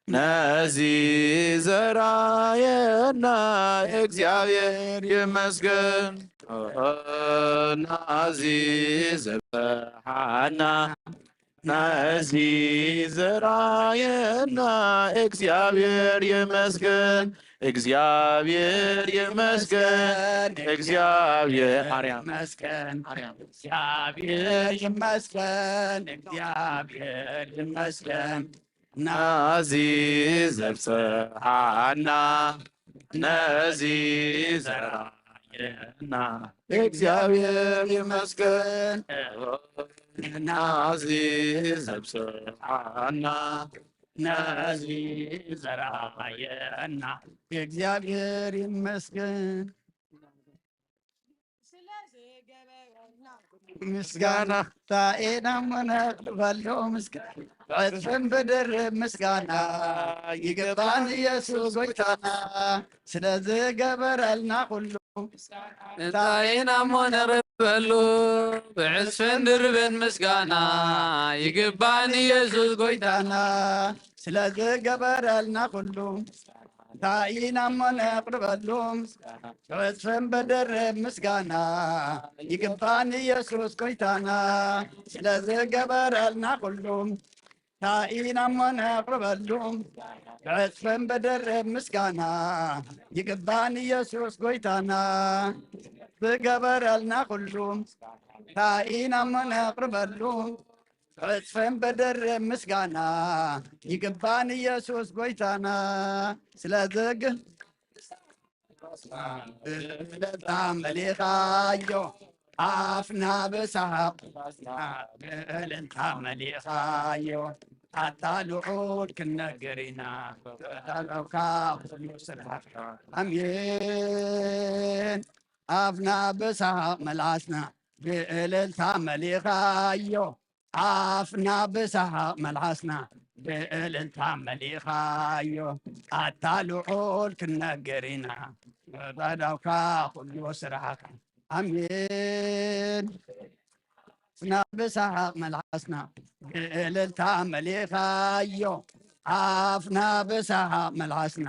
ነዚ ዘራየና እግዚኣብሔር ይመስገን። ናዚ ዘብጽሓና፣ ነዚ ዘራየና እግዚኣብሔር ይመስገን። እግዚኣብሔር ይመስገን፣ እግዚኣብሔር፣ ኣርያም፣ ይመስገን፣ ኣርያም፣ እግዚኣብሔር ይመስገን፣ እግዚኣብሔር ይመስገን። ናዚ ዘብጽሓና፣ ነዚ ዘራየና እግዚኣብሔር ይመስገን። ናዚ ዘብጽሓና፣ ነዚ ዘራየና እግዚኣብሔር ይመስገን። ምስጋና ታኤና ሞነቅርበሎ ምስጋና፣ ብዕጽፍን ብድርብ ምስጋና ይግባን ኢየሱስ ጎይታና፣ ስለዝገበረልና ኩሉ። እንታይ ኢና እሞ ነቕርበሉ፣ ብዕጽፍን ድርብን ምስጋና ይግባን ኢየሱስ ጎይታና፣ ስለዝገበረልና ኩሉ። እንታይ ኢና እሞ ነቕርበሉ፣ ብዕጽፍን ብድርብ ምስጋና ይግባን ኢየሱስ ጎይታና፣ ስለዝገበረልና ኩሉ። እንታይ ኢና እሞ ነቕርበሉ፣ ብዕጽፍን ብድርብ ምስጋና ይግባን ኢየሱስ ጎይታና፣ ዝገበረልና ኩሉ። እንታይ ኢና እሞ ነቕርበሉ፣ ብዕጽፍን ብድርብ ምስጋና ይግባን ኢየሱስ ጎይታና፣ ስለዝግ ብእልልታ መሊኻዮ፣ ኣፍና ብሳቅ ብእልልታ መሊኻዮ። ኣታ ልዑል ክንነግር ኢና፣ ብዕዳጋውካ ኩሉ ስራሕካ። ኣሜን። ኣፍና ብሳቅ መልሓስና ብእልልታ መሊኻዮ፣ ኣፍና ብሳቅ መልሓስና ብእልልታ መሊኻዮ። ኣታ ልዑል ክንነግር ኢና፣ ብዕዳጋውካ ኩሉ ስራሕካ። ኣሜን። ኣፍና ብሳቅ መልሓስና ብእልልታ መሊኻዮ፣ ኣፍና ብሳቅ መልሓስና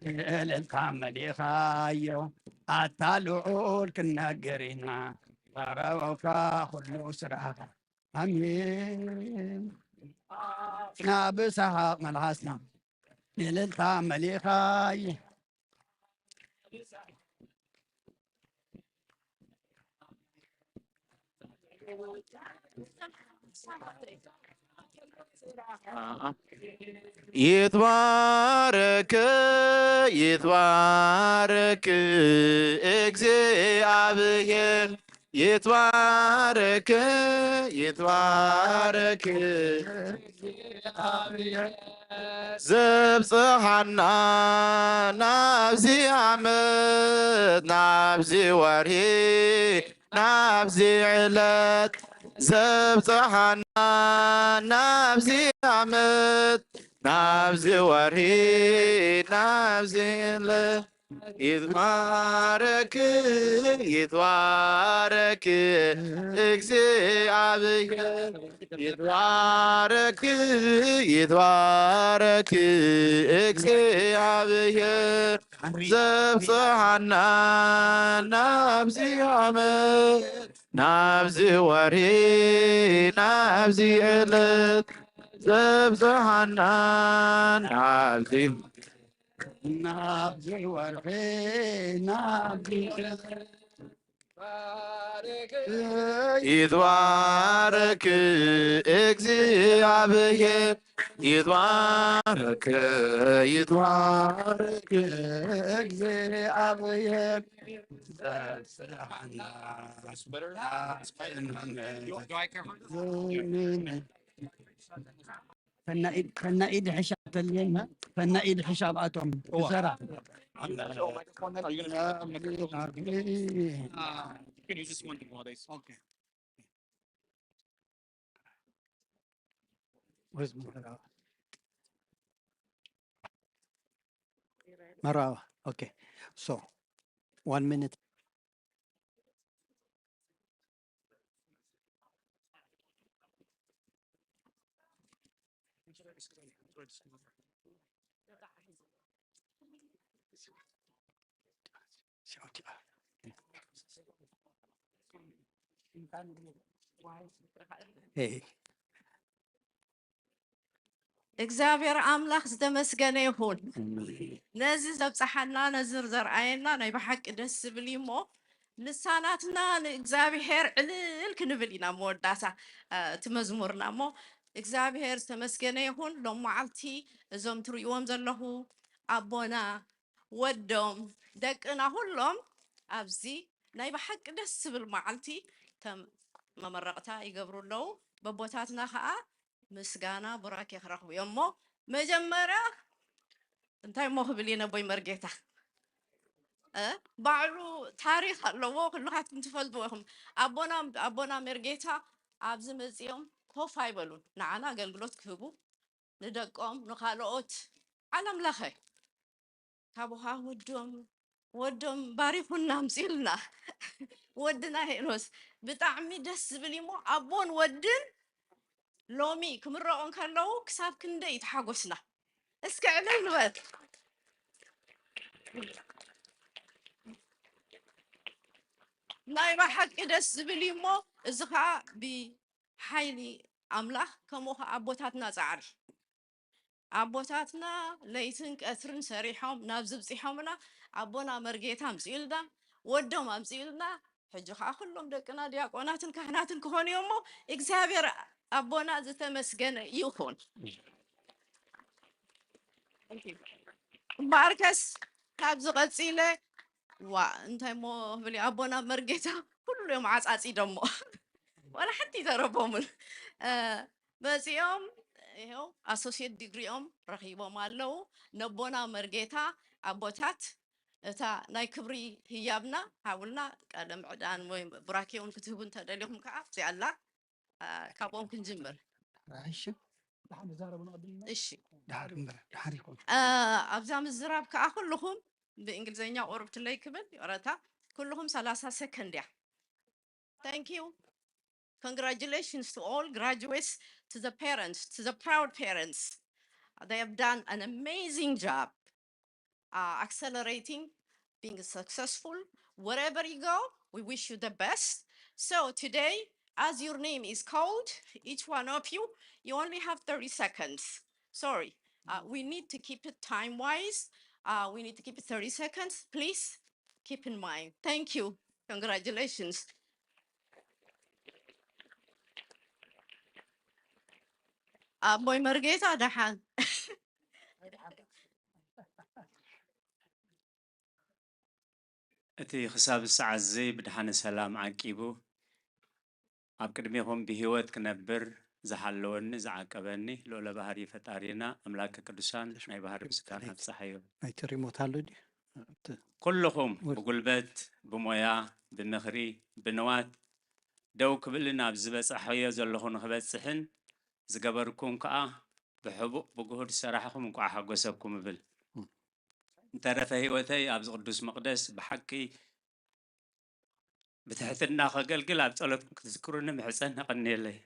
ብእልልታ መሊኻዮ። ኣታ ልዑል ክንነግር ኢና፣ ብዕዳጋውካ ኩሉ ስራሕካ። ኣሜን። ና ብሰሓቕ መልሓስና እልልታ መሊኻይ። ይትባረክ፣ ይትባረክ እግዚኣብሔር፣ ይትባረክ፣ ይትባረክ እግዚኣብሔር፣ ዘብጽሓና ናብዚ ዓመት፣ ናብዚ ወርሒ፣ ናብዚ ዕለት፣ ዘብጽሓና ናብዚ ዓመት፣ ናብዚ ወርሒ፣ ናብዚ ዕለት። ይትባረክ፣ ይትባረክ እግዚኣብሔር፣ ይትባረክ፣ ይትባረክ እግዚኣብሔር፣ ዘብጽሓና ናብዚ ዓመት፣ ናብዚ ወርሒ፣ ናብዚ ዕለት፣ ዘብጽሓና ናብዚ፣ ናብዚ ወርሒ፣ ናብዚ ዕለት። ይትባረክ እግዚኣብሔር፣ ይትባረክ፣ ይትባረክ እግዚኣብሔር። ሰናኢድ፣ ሰናኢድ ሕሻብ ተልየና፣ ሰናኢድ ሕሻብ ኣቶም እዋ። ዝሰራ። Are you gonna show a microphone then? Are you gonna show a microphone? Uh, you can use this one while they. Okay. Where's Marawa? Marawa. Okay. So, one minute. Hey. እግዚኣብሔር ኣምላኽ ዝተመስገነ ይኹን። ነዚ ዘብጽሓና፣ ነዚ ዘርኣየና ናይ ብሓቂ ደስ ዝብል እዩ እሞ፣ ልሳናትና ንእግዚኣብሔር ዕልል ክንብል ኢና መወዳእታ፣ እ፣ እቲ መዝሙርና እሞ፣ እግዚኣብሔር ዝተመስገነ ይኹን። ሎም መዓልቲ እዞም ትርእይዎም ዘለኹ ኣቦና፣ ወዶም፣ ደቅና፣ ኩሎም ኣብዚ ናይ ብሓቂ ደስ ዝብል መዓልቲ ተም-፣ መመረቕታ ይገብሩ ኣለዉ። በቦታትና ኸኣ ምስጋና ቡራኬ ክረኽቡ እዮም። እሞ መጀመርያ እንታይ እሞ ክብል እየ ነቦይ መርጌታ? እ፣ ባዕሉ ታሪኽ ኣለዎ፣ ኩልኻትኩም ትፈልጥዎ ኢኹም። ኣቦና፣ ኣቦና መርጌታ ኣብዚ መጺኦም ኮፍ ኣይበሉን። ንዓና ኣገልግሎት ክህቡ፣ ንደቆም፣ ንኻልኦት ዓለም ለኸ ካብ ውሃ ወዶም፣ ወዶም ባሪኹና ኣምጺኡልና። ወድና ሄኖስ ብጣዕሚ ደስ ዝብል እዩ እሞ ኣቦን ወድን ሎሚ ክምረቑ እንከለዉ ክሳብ ክንደይ ተሓጎስና። እስከ ዕልል ንበል። ናይ ብሓቂ ደስ ዝብል እዩ እሞ እዚ ኸኣ ብሓይሊ ኣምላኽ ከምኡ ኸኣ ኣቦታትና ጻዕሪ። ኣቦታትና ለይትን ቀትርን ሰሪሖም ናብዚ ብጺሖምና፣ ኣቦና መርጌታ ኣምጺኡልና፣ ወዶም ኣምጺኡልና፣ ሕጂ ኸኣ ኩሎም ደቅና ዲያቆናትን ካህናትን ክኾኑ እዮም እሞ፣ እግዚኣብሔር ኣቦና ዝተመስገነ ይኹን። ማርከስ፣ ካብዚ ቀጺለ፣ ዋ፣ እንታይ እሞ ክብል እዩ፣ ኣቦና መርጌታ ኩሉ እዮም ዓጻጺዶሞ። ዋላ ሓንቲ ይተረፎምን። እ፣ መጺኦም፣ ይኸው፣ ኣሶሲየት ዲግሪኦም ረኺቦም ኣለዉ። ነቦና መርጌታ ኣቦታት፣ እታ ናይ ክብሪ ህያብና ሃቡልና፣ ቃለ ምዕዳን ወይ ቡራኬ እውን ክትህቡ እንተደሊኹም ከኣ፣ እዚኣ ኣላ። እ፣ ካብኦም ክንጅምር። እሺ። እሺ። ድሓር እምበር፣ ድሓር ይኹን። እ፣ ኣብዛ ምዝራብ ከኣ ኩልኹም፣ ብእንግሊዝኛ ቁሩብ ትለይ ክብል፣ ይቕረታ፣ ኩልኹም ሰላሳ ሰከንድ እያ። Thank you. Congratulations to all graduates, to the parents, to the proud parents. They have done an amazing job, uh, accelerating, being successful. Wherever you go, we wish you the best. So today, as your name is called, each one of you, you only have thirty seconds. Sorry, uh, we need to keep it time wise. Uh, we need to keep it thirty seconds. Please keep in mind. Thank you. Congratulations. ኣቦይ መርጌታ ደሓን። እቲ ክሳብ ሰዓት እዚ ብድሓነ ሰላም ዓቂቡ ኣብ ቅድሜኹም ብህይወት ክነብር ዝሓለወኒ ዝዓቀበኒ ልዑለ ባህሪ ፈጣሪና ኣምላከ ቅዱሳን ናይ ባህሪ ምስጋና ኣብጽሓዮ። ናይቲ ሪሞት ኣሎ ድዩ? ኣብቲ ኩልኹም ወር- ብጉልበት፣ ብሞያ፣ ብምኽሪ፣ ብንዋት ደው ክብልን ኣብ ዝበጻሕዮ ዘለኹ ንኽበጽሕን ዝገበርኩም ከኣ ብሕቡእ ብግሁድ ሰራሕኹም እንቋዕ ሓጎሰኩም እብል። እም። እንተረፈ ህይወተይ ኣብዚ ቅዱስ መቕደስ ብሓቂ ብትሕትና ከገልግል ኣብ ጸሎትኩም ክትዝክሩኒ ምሕጸን ነቐንየለይ።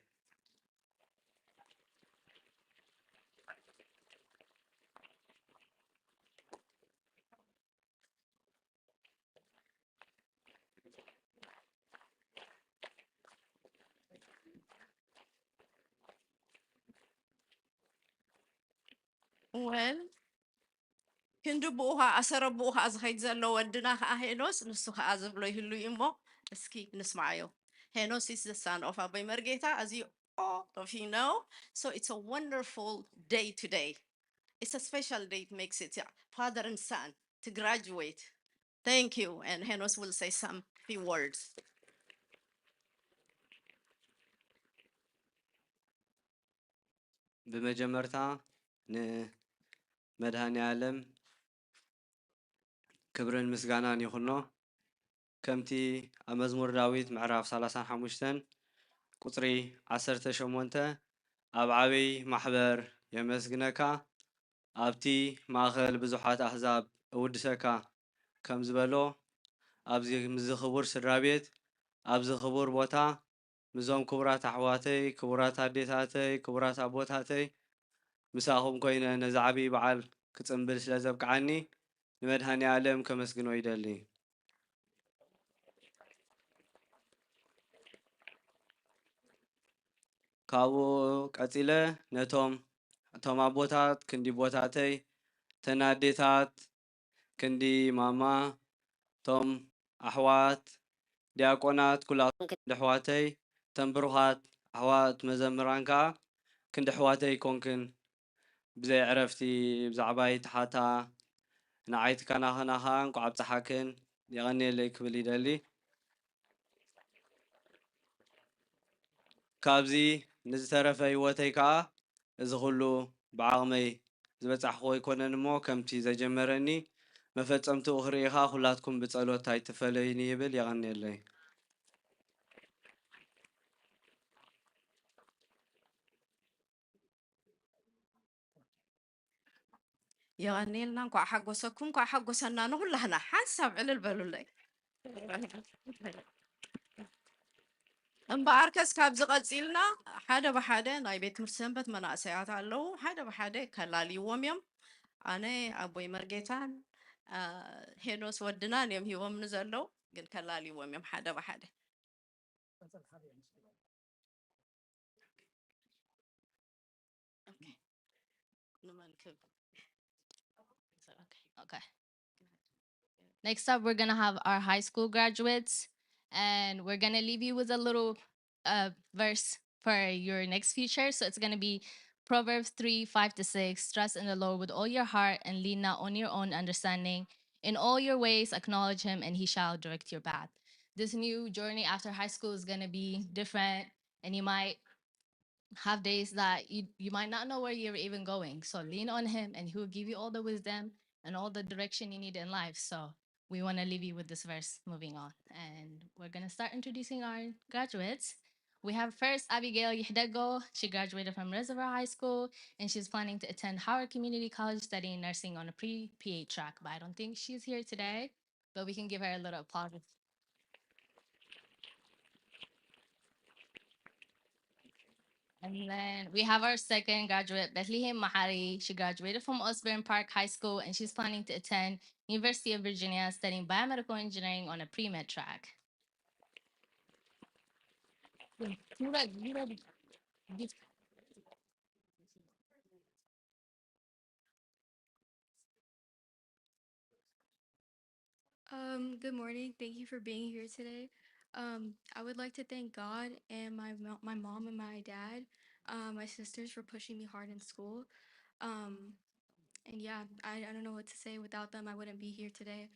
Well, ክንዲ ብኡ ከዓ ኣሰረ ብኡ ከዓ ዝኸይድ ዘሎ ወድና ከዓ ሄኖስ፣ ንሱ ከዓ ዝብሎ ይህሉ እዩ እሞ እስኪ ንስማዓዮ። Henos is the son of ኣቦይ መርጌታ, as you all of you know. So it's a wonderful day today. It's a special day. It makes it, yeah, father and son to graduate. Thank you. And Henos will say some few words. ብመጀመርታ ንመድሃኒ ዓለም ክብርን ምስጋናን ይኹኖ። ከምቲ ኣብ መዝሙር ዳዊት ምዕራፍ ሰላሳን ሓሙሽተን ቁጽሪ ዓሰርተ ሸሞንተ፣ ኣብ ዓብይ ማሕበር የመስግነካ፣ ኣብቲ ማእኸል ብዙሓት ኣህዛብ እውድሰካ ከም ዝበሎ፣ ኣብዚ ምስዚ ክቡር ስድራ ቤት፣ ኣብዚ ክቡር ቦታ፣ ምስዞም ክቡራት ኣሕዋተይ፣ ክቡራት ኣዴታተይ፣ ክቡራት ኣቦታተይ፣ ምሳኹም ኮይነ ነዚ ዓብዪ በዓል ክጽንብል ስለ ዘብቅዓኒ ንመድሃኔ ኣለም ከመስግኖ ይደሊ። ካብኡ ቀጺለ ነቶም፣ እቶም ኣቦታት ክንዲ ቦታተይ፣ እተን ኣዴታት ክንዲ ማማ፣ እቶም ኣሕዋት ዲያቆናት ኩላትኩም ክንዲ ኣሕዋተይ፣ እተን ብሩኻት ኣሕዋት መዘምራን ከኣ ክንዲ ኣሕዋተይ ኮንክን። ብዘይ ዕረፍቲ ብዛዕባይ ተሓታ፣ ንዓይ ትከናኸና ከኣ እንቋዕ ኣብጽሓክን፣ የቐንየለይ ክብል ይደሊ። ካብዚ ንዝተረፈ ህይወተይ ከኣ እዚ ኩሉ ብዓቕመይ ዝበጻሕኹዎ ኣይኮነን እሞ፣ ከምቲ ዘጀመረኒ መፈጸምትኡ ክርኢ ከኣ ኩላትኩም ብጸሎት ኣይትፈለዩኒ ይብል። የቐንየለይ። የቐንየልና። እንኳዕ ሓጎሰኩም፣ እንኳዕ ሓጎሰና ንኹላህና። ሓንሳብ ዕልል በሉለይ። እምበኣርከስ ካብዚ ቀጺልና ሓደ ብሓደ ናይ ቤት ትምህርቲ ሰንበት መናእሰያት ኣለዉ። ሓደ ብሓደ ከላልይዎም እዮም። ኣነ ኣቦይ መርጌታን፣ አ፣ ሄኖስ ወድናን እዮም ሂቦምኒ ዘለዉ፣ ግን ከላልይዎም እዮም ሓደ ብሓደ። Okay. ንመን ክብ-፣ okay. Okay. Next up, we're gonna have our high school graduates, and we're gonna leave you with a little uh, verse for your next future. So it's gonna be Proverbs three, five to six. Trust in the Lord with all your heart and lean not on your own understanding. In all your ways, acknowledge him, and he shall direct your path. This new journey after high school is gonna be different, and you might have days that you, you might not know where you're even going. So lean on him, and he will give you all the wisdom and all the direction you need in life. So we want to leave you with this verse moving on. And we're going to start introducing our graduates. We have first Abigail Yihdego. She graduated from Reservoir High School, and she's planning to attend Howard Community College studying nursing on a pre-P A track. But I don't think she's here today, but we can give her a little applause. And then we have our second graduate, Bethlehem Mahari. She graduated from Osbourn Park High School, and she's planning to attend University of Virginia studying biomedical engineering on a pre-med track. Um, good morning. Thank you for being here today. Um, I would like to thank God and my mo- my mom and my dad, uh, my sisters for pushing me hard in school. Um, and yeah, I, I don't know what to say. Without them, I wouldn't be here today.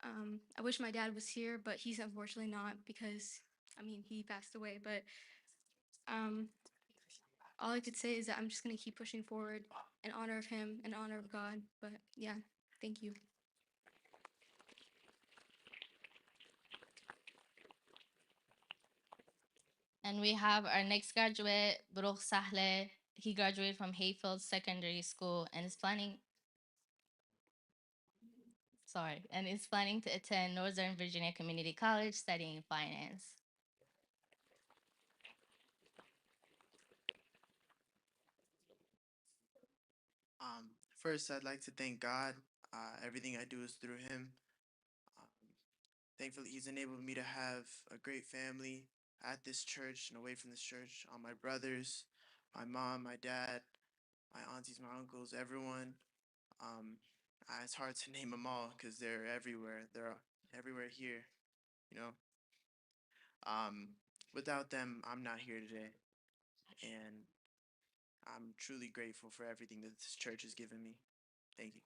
Um, I wish my dad was here, but he's unfortunately not because, I mean, he passed away. But um, all I could say is that I'm just gonna keep pushing forward in honor of him, in honor of God. But yeah, thank you. And we have our next graduate, Baruch Sahle. He graduated from Hayfield Secondary School and is planning, sorry, and is planning to attend Northern Virginia Community College studying finance. Um, first, I'd like to thank God. Uh, everything I do is through Him. Um, thankfully, He's enabled me to have a great family at this church and away from this church. All my brothers, my mom, my dad, my aunties, my uncles, everyone. Um, uh, it's hard to name them all because they're everywhere. They're everywhere here, you know. Um, without them, I'm not here today, and I'm truly grateful for everything that this church has given me. Thank you.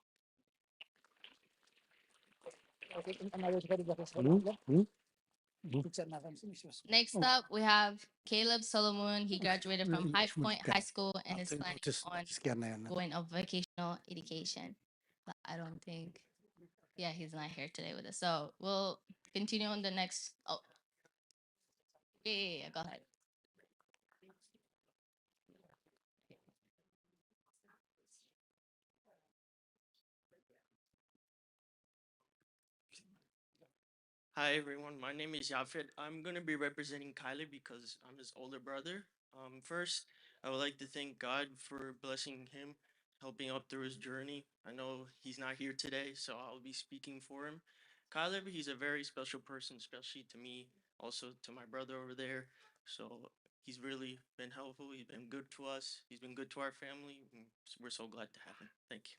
Next up, we have Caleb Solomon. He graduated from High Point High School and is planning on going of vocational education. But I don't think, yeah, he's not here today with us. So we'll continue on the next. Oh, yeah, yeah, yeah, go ahead. Hi everyone, my name is Yafet. I'm going to be representing Kylie because I'm his older brother. Um, first, I would like to thank God for blessing him, helping up through his journey. I know he's not here today, so I'll be speaking for him. Kylie, he's a very special person, especially to me, also to my brother over there. So he's really been helpful. He's been good to us. He's been good to our family. And we're so glad to have him. Thank you.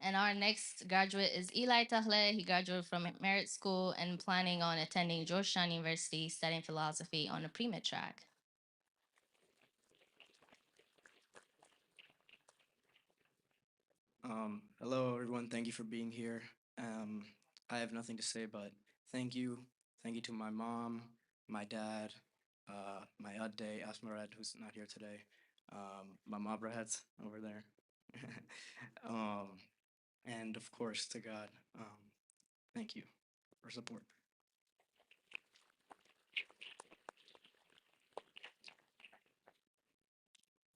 And our next graduate is Eli Tahle. He graduated from Merit School and planning on attending Georgetown University, studying philosophy on the pre-med track. Um, hello, everyone. Thank you for being here. Um, I have nothing to say, but thank you. Thank you to my mom, my dad, uh, my Adde Asmared, who's not here today, um, my Mabrahet over there, um, and of course to God. Um, thank you for support.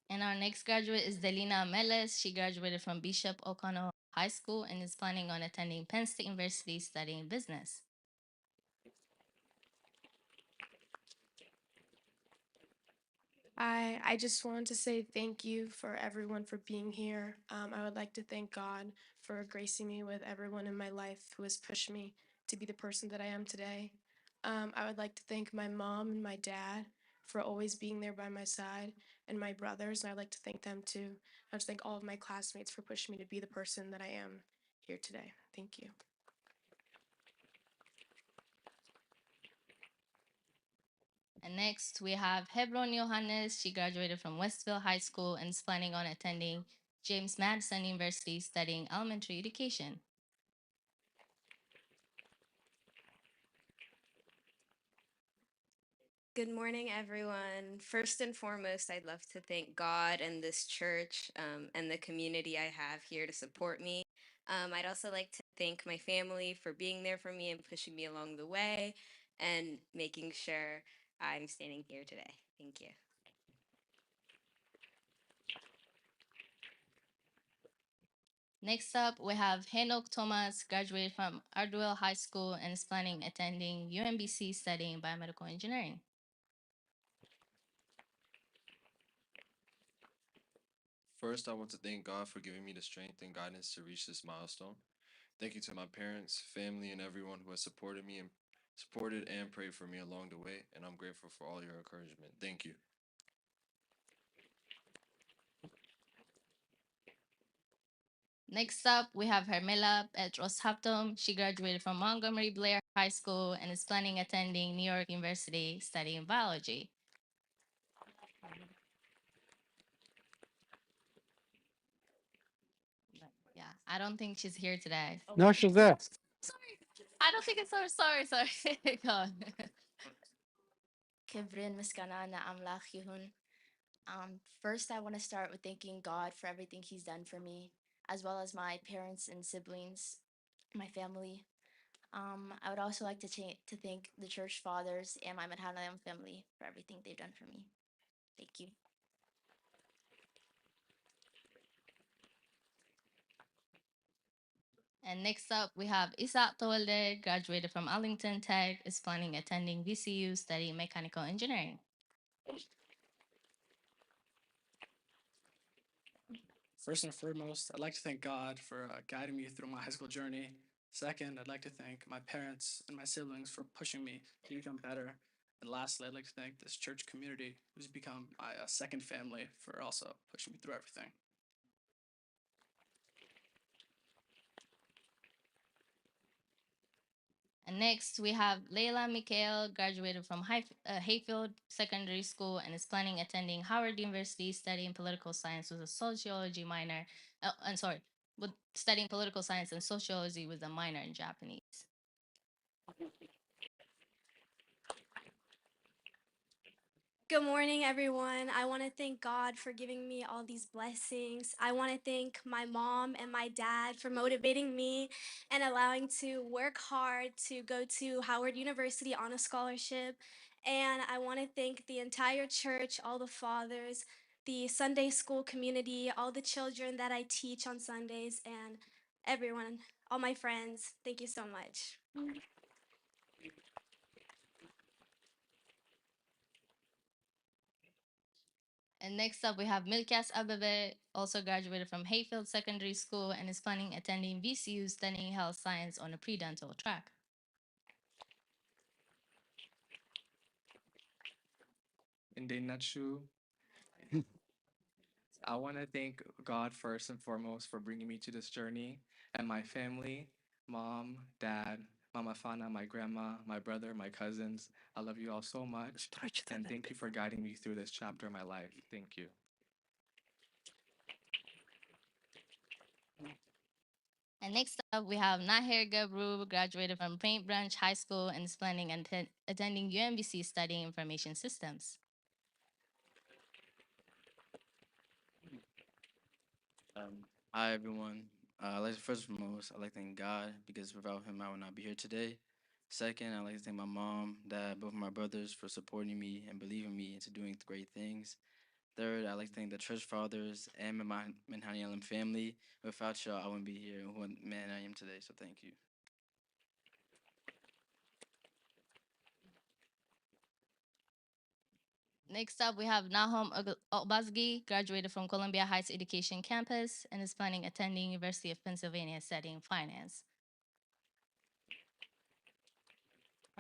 And our next graduate is Delina Meles. She graduated from Bishop O'Connell High School and is planning on attending Penn State University studying business. I, I just want to say thank you for everyone for being here. Um, I would like to thank God for gracing me with everyone in my life who has pushed me to be the person that I am today. Um, I would like to thank my mom and my dad for always being there by my side, and my brothers, and I'd like to thank them too. I just thank all of my classmates for pushing me to be the person that I am here today. Thank you. And next, we have Hebron Johannes. She graduated from Westville High School and is planning on attending James Madison University studying elementary education. Good morning, everyone. First and foremost, I'd love to thank God and this church um, and the community I have here to support me. Um, I'd also like to thank my family for being there for me and pushing me along the way and making sure I'm standing here today. Thank you. Next up, we have Henok Thomas, graduated from Ardwell High School and is planning attending U M B C studying biomedical engineering. First, I want to thank God for giving me the strength and guidance to reach this milestone. Thank you to my parents, family, and everyone who has supported me and supported and prayed for me along the way, and I'm grateful for all your encouragement. Thank you. Next up, we have Hermela Petros Haptom. She graduated from Montgomery Blair High School and is planning attending New York University studying biology. Yeah, I don't think she's here today. No, she's there. Sorry, I don't think it's her. Sorry, sorry. Go on. ክብርን ምስጋና ንኣምላኽ ይሁን። Um, first, I want to start with thanking God for everything He's done for me, as well as my parents and siblings, my family. Um, I would also like to, cha- to thank the church fathers and my Medhanalim family for everything they've done for me. Thank you. And next up, we have Isaac Towalde, graduated from Arlington Tech, is planning attending V C U studying mechanical engineering. First and foremost, I'd like to thank God for uh, guiding me through my high school journey. Second, I'd like to thank my parents and my siblings for pushing me to become better. And lastly, I'd like to thank this church community, who's become my uh, second family, for also pushing me through everything. And next, we have Leila Mikael, graduated from High, uh, Hayfield Secondary School and is planning attending Howard University, studying political science with a sociology minor. Uh, I'm sorry, with studying political science and sociology with a minor in Japanese. Good morning, everyone. I want to thank God for giving me all these blessings. I want to thank my mom and my dad for motivating me and allowing to work hard to go to Howard University on a scholarship. And I want to thank the entire church, all the fathers, the Sunday school community, all the children that I teach on Sundays, and everyone, all my friends. Thank you so much. And next up, we have Milkas Abebe, also graduated from Hayfield Secondary School and is planning attending V C U studying health science on a pre-dental track. እንዴት ናችሁ? I want to thank God first and foremost for bringing me to this journey and my family, mom, dad, Mama Fana, my grandma, my brother, my cousins. I love you all so much. And thank you for guiding me through this chapter of my life. Thank you. And next up, we have Naher Gebru, graduated from Paint Branch High School and is planning on atten- attending U M B C studying information systems. Um, hi everyone. Uh, I'd like to, first and foremost, I'd like to thank God because without Him, I would not be here today. Second, I'd like to thank my mom, dad, both of my brothers for supporting me and believing me into doing great things. Third, I'd like to thank the church fathers and my Menhani Allen family. Without y'all, I wouldn't be here and who man I am today. So thank you. Next up, we have Nahom Ogbazgi, graduated from Columbia Heights Education Campus and is planning attending University of Pennsylvania studying finance.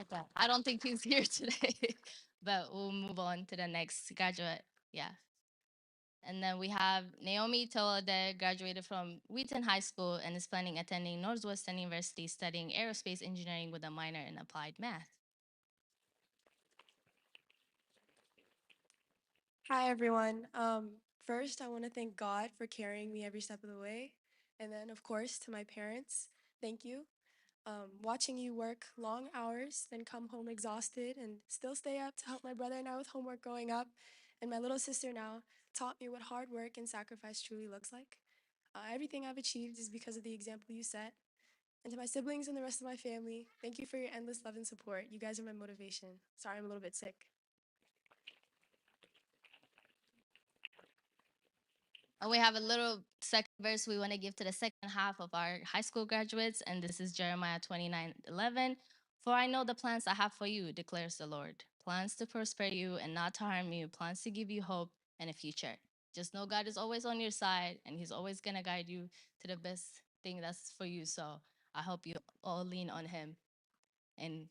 Okay, I don't think he's here today, but we'll move on to the next graduate. Yeah. And then we have Naomi Towalde, graduated from Wheaton High School and is planning attending Northwestern University studying aerospace engineering with a minor in applied math. Hi, everyone. Um, first, I want to thank God for carrying me every step of the way. And then, of course, to my parents, thank you. Um, watching you work long hours, then come home exhausted and still stay up to help my brother and I with homework growing up, and my little sister now taught me what hard work and sacrifice truly looks like. Uh, everything I've achieved is because of the example you set. And to my siblings and the rest of my family, thank you for your endless love and support. You guys are my motivation. Sorry, I'm a little bit sick. And we have a little second verse we want to give to the second half of our high school graduates, and this is Jeremiah twenty-nine eleven. "For I know the plans I have for you," declares the Lord, "plans to prosper you and not to harm you, plans to give you hope and a future." Just know God is always on your side and He's always going to guide you to the best thing that's for you. So I hope you all lean on Him and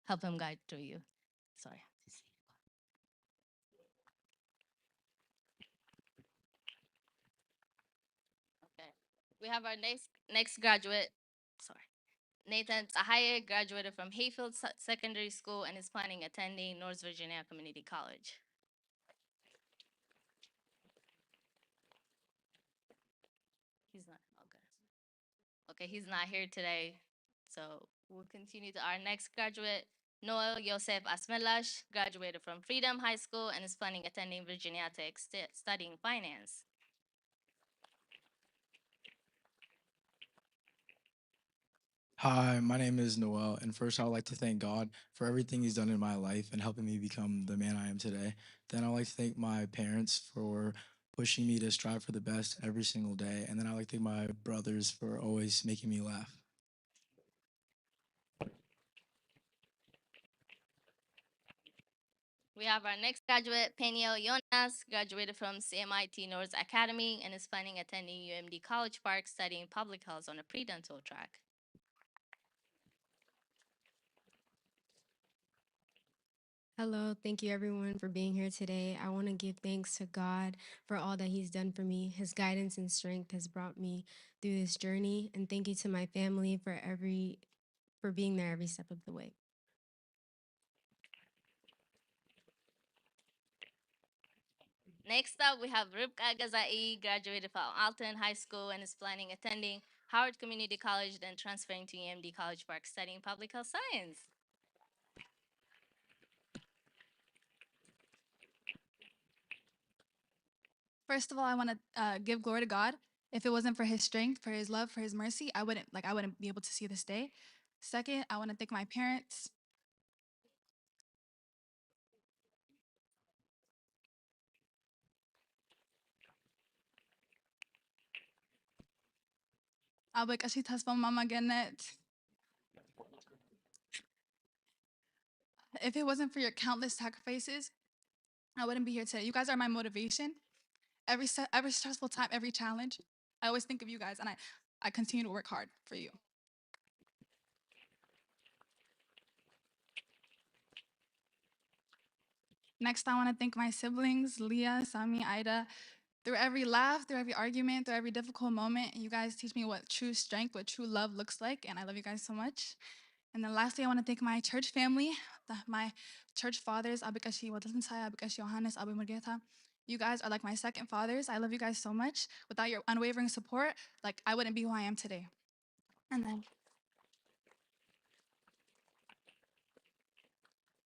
help Him guide through you. Sorry. Okay. We have our next next graduate. Sorry. Nathan Tsahaye graduated from Hayfield Se- Secondary School and is planning attending North Virginia Community College. He's not okay. Okay, he's not here today. So we'll continue to our next graduate. Noel Yosef Asmelash graduated from Freedom High School and is planning attending Virginia Tech st- studying finance. Hi, my name is Noel, and first I would like to thank God for everything He's done in my life and helping me become the man I am today. Then I'd like to thank my parents for pushing me to strive for the best every single day. And then I'd like to thank my brothers for always making me laugh. We have our next graduate, Peniel Jonas, graduated from C M I T North Academy and is planning attending U M D College Park studying public health on a pre-dental track. Hello, thank you everyone for being here today. I want to give thanks to God for all that He's done for me. His guidance and strength has brought me through this journey, and thank you to my family for every for being there every step of the way. Next up, we have Rivka Gazai, graduated from Alton High School and is planning attending Howard Community College, then transferring to U M D College Park, studying public health science. First of all, I want to uh, give glory to God. If it wasn't for His strength, for His love, for His mercy, I wouldn't like I wouldn't be able to see this day. Second, I want to thank my parents. ኣቦይ ቀሺ ተስፋ፣ ማማ ገነት. If it wasn't for your countless sacrifices, I wouldn't be here today. You guys are my motivation. Every se- every stressful time, every challenge, I always think of you guys, and I I continue to work hard for you. Next, I want to thank my siblings, Leah, Sami, Ida. Through every laugh, through every argument, through every difficult moment, you guys teach me what true strength, what true love looks like, and I love you guys so much. And then lastly, I want to thank my church family, the, my church fathers, ኣቦይ ቀሺ ወልደትንሳኤ, ኣቦይ ቀሺ ዮሃንስ፣ ኣቦይ ሙሉጌታ. You guys are like my second fathers. I love you guys so much. Without your unwavering support, like, I wouldn't be who I am today. And then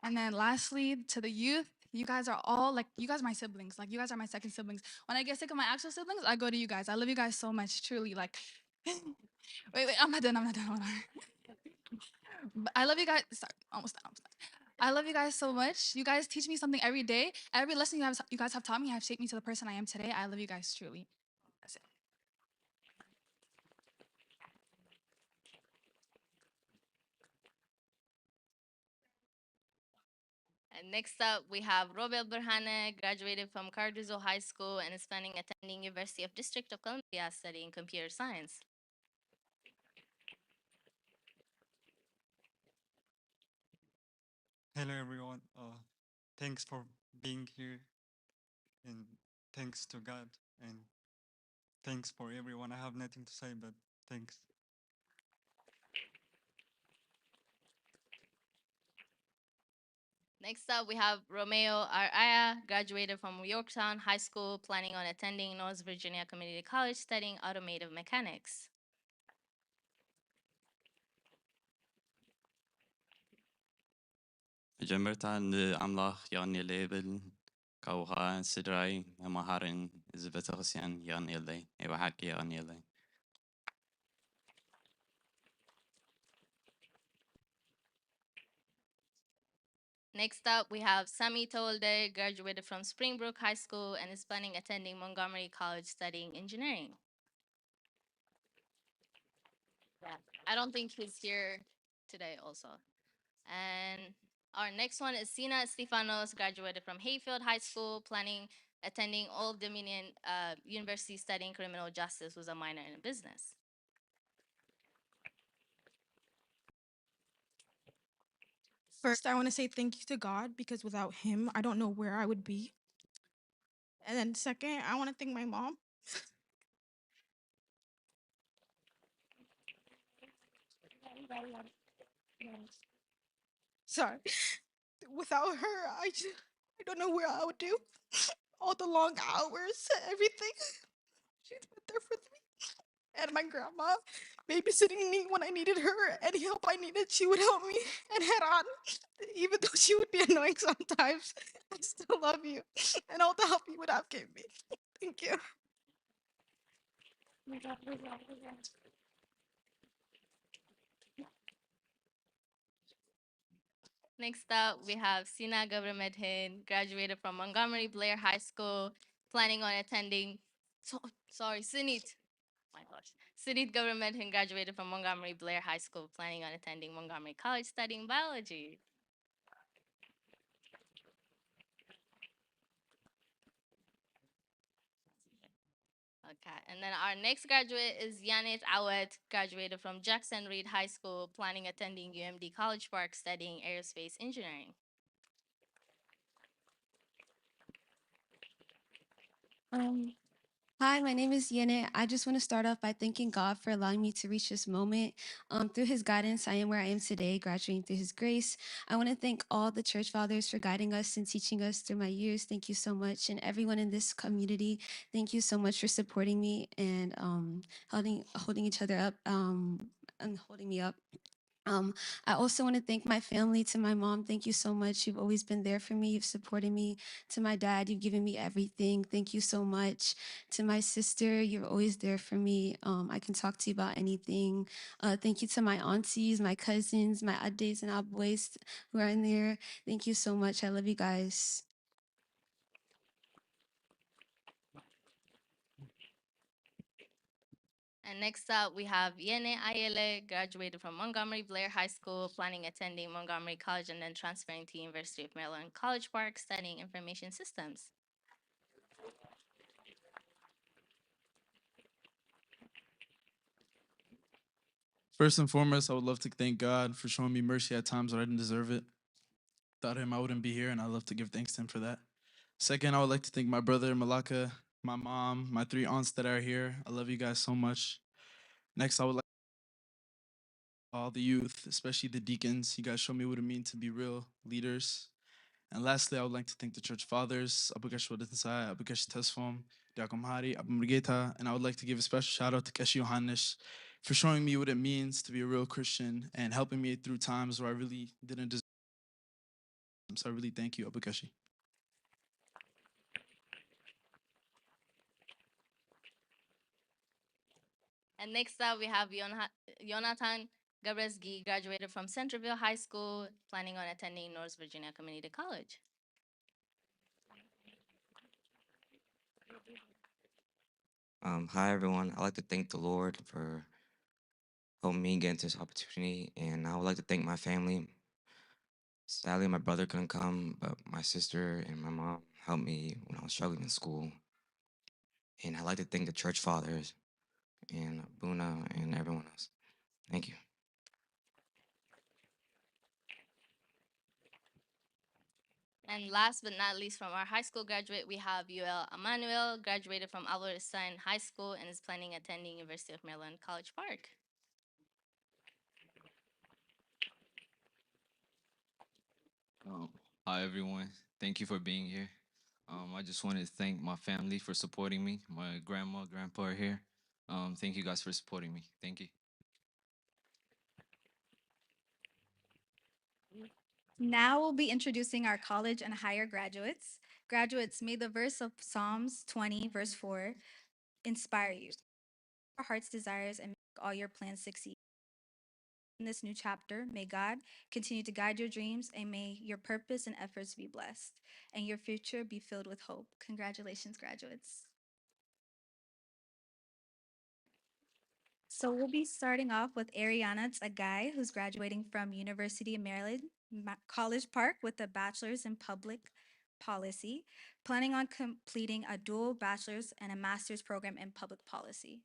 and then lastly, to the youth, you guys are all like, you guys are my siblings. Like, you guys are my second siblings. When I get sick of my actual siblings, I go to you guys. I love you guys so much, truly. Like, wait, wait, I'm not done. I'm not done. Hold on. But I love you guys. Sorry, almost done. Almost done. I love you guys so much. You guys teach me something every day. Every lesson you guys you guys have taught me have shaped me to the person I am today. I love you guys truly. That's it. And next up, we have Robel Berhane, graduated from Cardozo High School and is planning attending University of District of Columbia studying computer science. Hello, everyone. Uh, thanks for being here, and thanks to God, and thanks for everyone. I have nothing to say, but thanks. Next up, we have Romeo Araya, graduated from Yorktown High School, planning on attending North Virginia Community College, studying automotive mechanics. መጀመርታ ንኣምላኽ የቐንየለይ እብል፣ ካብኡ ኸዓ ስድራይ፣ መማህርን እዚ ቤተክርስትያን የቐንየለይ፣ ናይ ብሓቂ የቐንየለይ። Next up, we have Sami Tewolde, graduated from Springbrook High School and is planning attending Montgomery College studying engineering. Yeah, I don't think he's here today also. And our next one is Sina Stefanos, graduated from Hayfield High School, planning attending Old Dominion uh, University studying criminal justice with a minor in business. First, I want to say thank you to God because without Him, I don't know where I would be. And then, second, I want to thank my mom. Sorry. Without her, I just, I don't know where I would do. All the long hours, everything. She's been there for me. And my grandma babysitting me when I needed her. Any help I needed, she would help me and head on. Even though she would be annoying sometimes, I still love you. And all the help you would have gave me. Thank you. Next up, we have Sina Gabramadhin, graduated from Montgomery Blair High School, planning on attending. So, sorry, Sunit. My gosh. Sunit Gabramadhin graduated from Montgomery Blair High School, planning on attending Montgomery College studying biology. Okay, and then our next graduate is Yanis Awad, graduated from Jackson Reed High School, planning attending U M D College Park studying aerospace engineering. Um, hi, my name is Yene. I just want to start off by thanking God for allowing me to reach this moment. Um, through His guidance, I am where I am today, graduating through His grace. I want to thank all the church fathers for guiding us and teaching us through my years. Thank you so much. And everyone in this community, thank you so much for supporting me and um, holding, holding each other up um, and holding me up. Um, I also want to thank my family. To my mom, thank you so much. You've always been there for me. You've supported me. To my dad, you've given me everything. Thank you so much. To my sister, you're always there for me. Um, I can talk to you about anything. Uh, thank you to my aunties, my cousins, my ades and aboys who are in there. Thank you so much. I love you guys. And next up, we have Yene Ayele, graduated from Montgomery Blair High School, planning attending Montgomery College and then transferring to University of Maryland College Park, studying information systems. First and foremost, I would love to thank God for showing me mercy at times that I didn't deserve it. Without Him, I wouldn't be here, and I love to give thanks to Him for that. Second, I would like to thank my brother, Malaka, my mom, my three aunts that are here. I love you guys so much. Next, I would like all the youth, especially the deacons. You guys show me what it means to be real leaders. And lastly, I would like to thank the church fathers, Abu Gash Wadatansai, Abu Gash Tesfom, Diakon Hari, Abu Murgeta, and I would like to give a special shout out to Keshi Yohannes for showing me what it means to be a real Christian and helping me through times where I really didn't deserve. So I really thank you, Abu Gashi. And next up, we have Yonha- Jonathan Gabrezgi, graduated from Centerville High School, planning on attending North Virginia Community College. Um, hi, everyone. I'd like to thank the Lord for helping me get into this opportunity. And I would like to thank my family. Sadly, my brother couldn't come, but my sister and my mom helped me when I was struggling in school. And I'd like to thank the church fathers and Abuna and everyone else. Thank you. And last but not least, from our high school graduate, we have Yoel Emmanuel, graduated from Albert Einstein High School and is planning attending University of Maryland College Park. Um, hi, everyone. Thank you for being here. Um, I just wanted to thank my family for supporting me. My grandma, grandpa are here. Um, thank you guys for supporting me. Thank you. Now we'll be introducing our college and higher graduates. Graduates, may the verse of Psalms twenty, verse four, inspire you. Our heart's desires and make all your plans succeed. In this new chapter, may God continue to guide your dreams and may your purpose and efforts be blessed and your future be filled with hope. Congratulations, graduates. So we'll be starting off with Ariana Tsagai, who's graduating from University of Maryland Ma- College Park with a bachelor's in public policy. planning on completing a dual bachelor's and a master's program in public policy.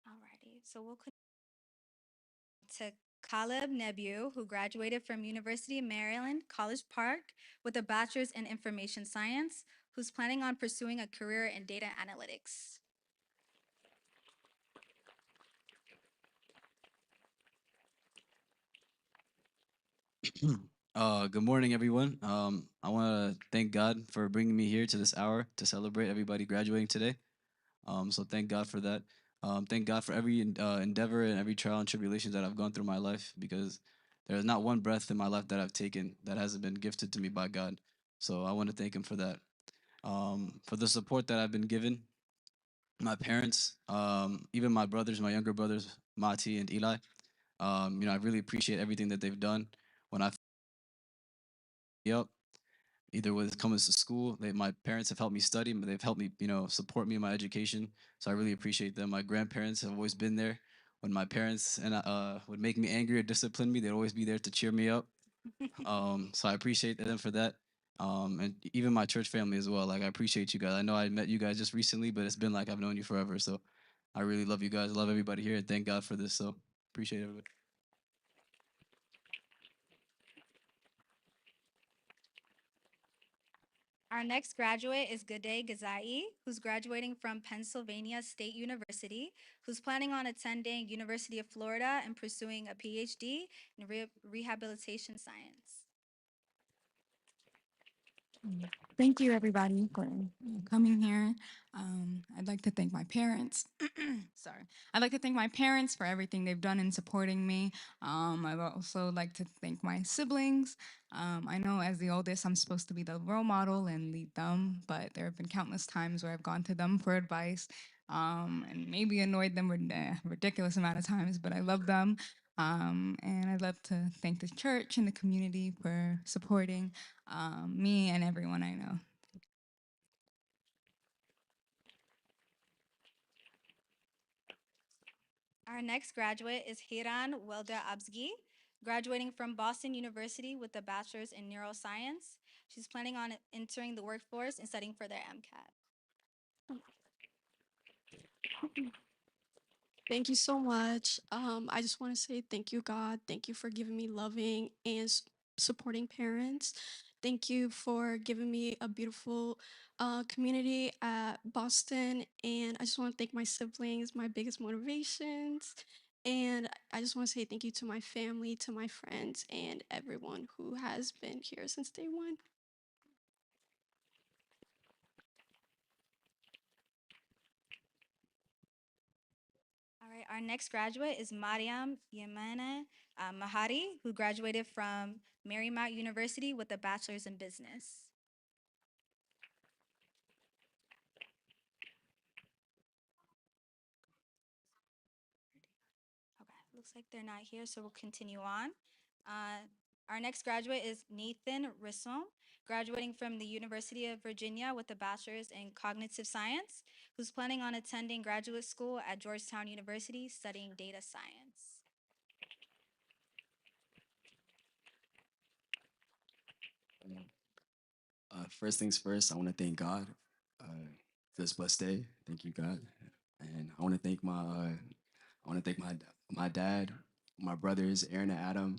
Alrighty, so we'll con- to Caleb Nebiu, who graduated from University of Maryland College Park with a bachelor's in information science, who's planning on pursuing a career in data analytics. Uh, good morning, everyone. Um, I want to thank God for bringing me here to this hour to celebrate everybody graduating today. Um, so thank God for that. Um, thank God for every en- uh, endeavor and every trial and tribulation that I've gone through my life, because there is not one breath in my life that I've taken that hasn't been gifted to me by God. So I want to thank Him for that. Um, for the support that I've been given, my parents, um, even my brothers, my younger brothers, Mati and Eli. Um, you know, I really appreciate everything that they've done. When I yep, either when it comes to school, they, my parents have helped me study, but they've helped me, you know, support me in my education. So I really appreciate them. My grandparents have always been there. When my parents and uh, would make me angry or discipline me, they'd always be there to cheer me up. Um, so I appreciate them for that. Um, and even my church family as well. Like, I appreciate you guys. I know I met you guys just recently, but it's been like I've known you forever. So I really love you guys. I love everybody here, and thank God for this. So appreciate everybody. Our next graduate is Gade Gazai, who's graduating from Pennsylvania State University, who's planning on attending University of Florida and pursuing a PhD in re- rehabilitation science. Thank you, everybody, for coming here. Um, I'd like to thank my parents. Sorry. I'd like to thank my parents for everything they've done in supporting me. Um, I'd also like to thank my siblings. Um, I know as the oldest, I'm supposed to be the role model and lead them, but there have been countless times where I've gone to them for advice, um, and maybe annoyed them rid- a ridiculous amount of times, but I love them. Um, and I'd love to thank the church and the community for supporting, um, me and everyone I know. Our next graduate is Hiran Welda Abzgi, graduating from Boston University with a bachelor's in neuroscience. She's planning on entering the workforce and studying for their MCAT. Thank you so much. Um, I just want to say thank you, God. Thank you for giving me loving and s- supporting parents. Thank you for giving me a beautiful uh, community at Boston. And I just want to thank my siblings, my biggest motivations. And I just want to say thank you to my family, to my friends, and everyone who has been here since day one. All right, our next graduate is Mariam Yemene uh, Mahari, who graduated from Marymount University with a bachelor's in business. Okay, looks like they're not here, so we'll continue on. Uh, our next graduate is Nathan Rissom, graduating from the University of Virginia with a bachelor's in cognitive science, who's planning on attending graduate school at Georgetown University studying data science. Uh, first things first, I want to thank God uh, for this blessed day. Thank you, God. And I want to thank my uh, I want to thank my my dad, my brothers, Aaron and Adam,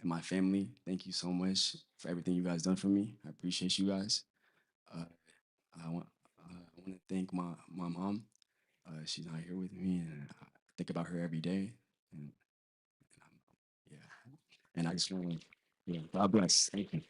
and my family. Thank you so much for everything you guys done for me. I appreciate you guys. Uh, I want uh, I want to thank my my mom. Uh, she's not here with me, and I think about her every day. And, and I'm, yeah, and I just want to, yeah, God bless. Thank you.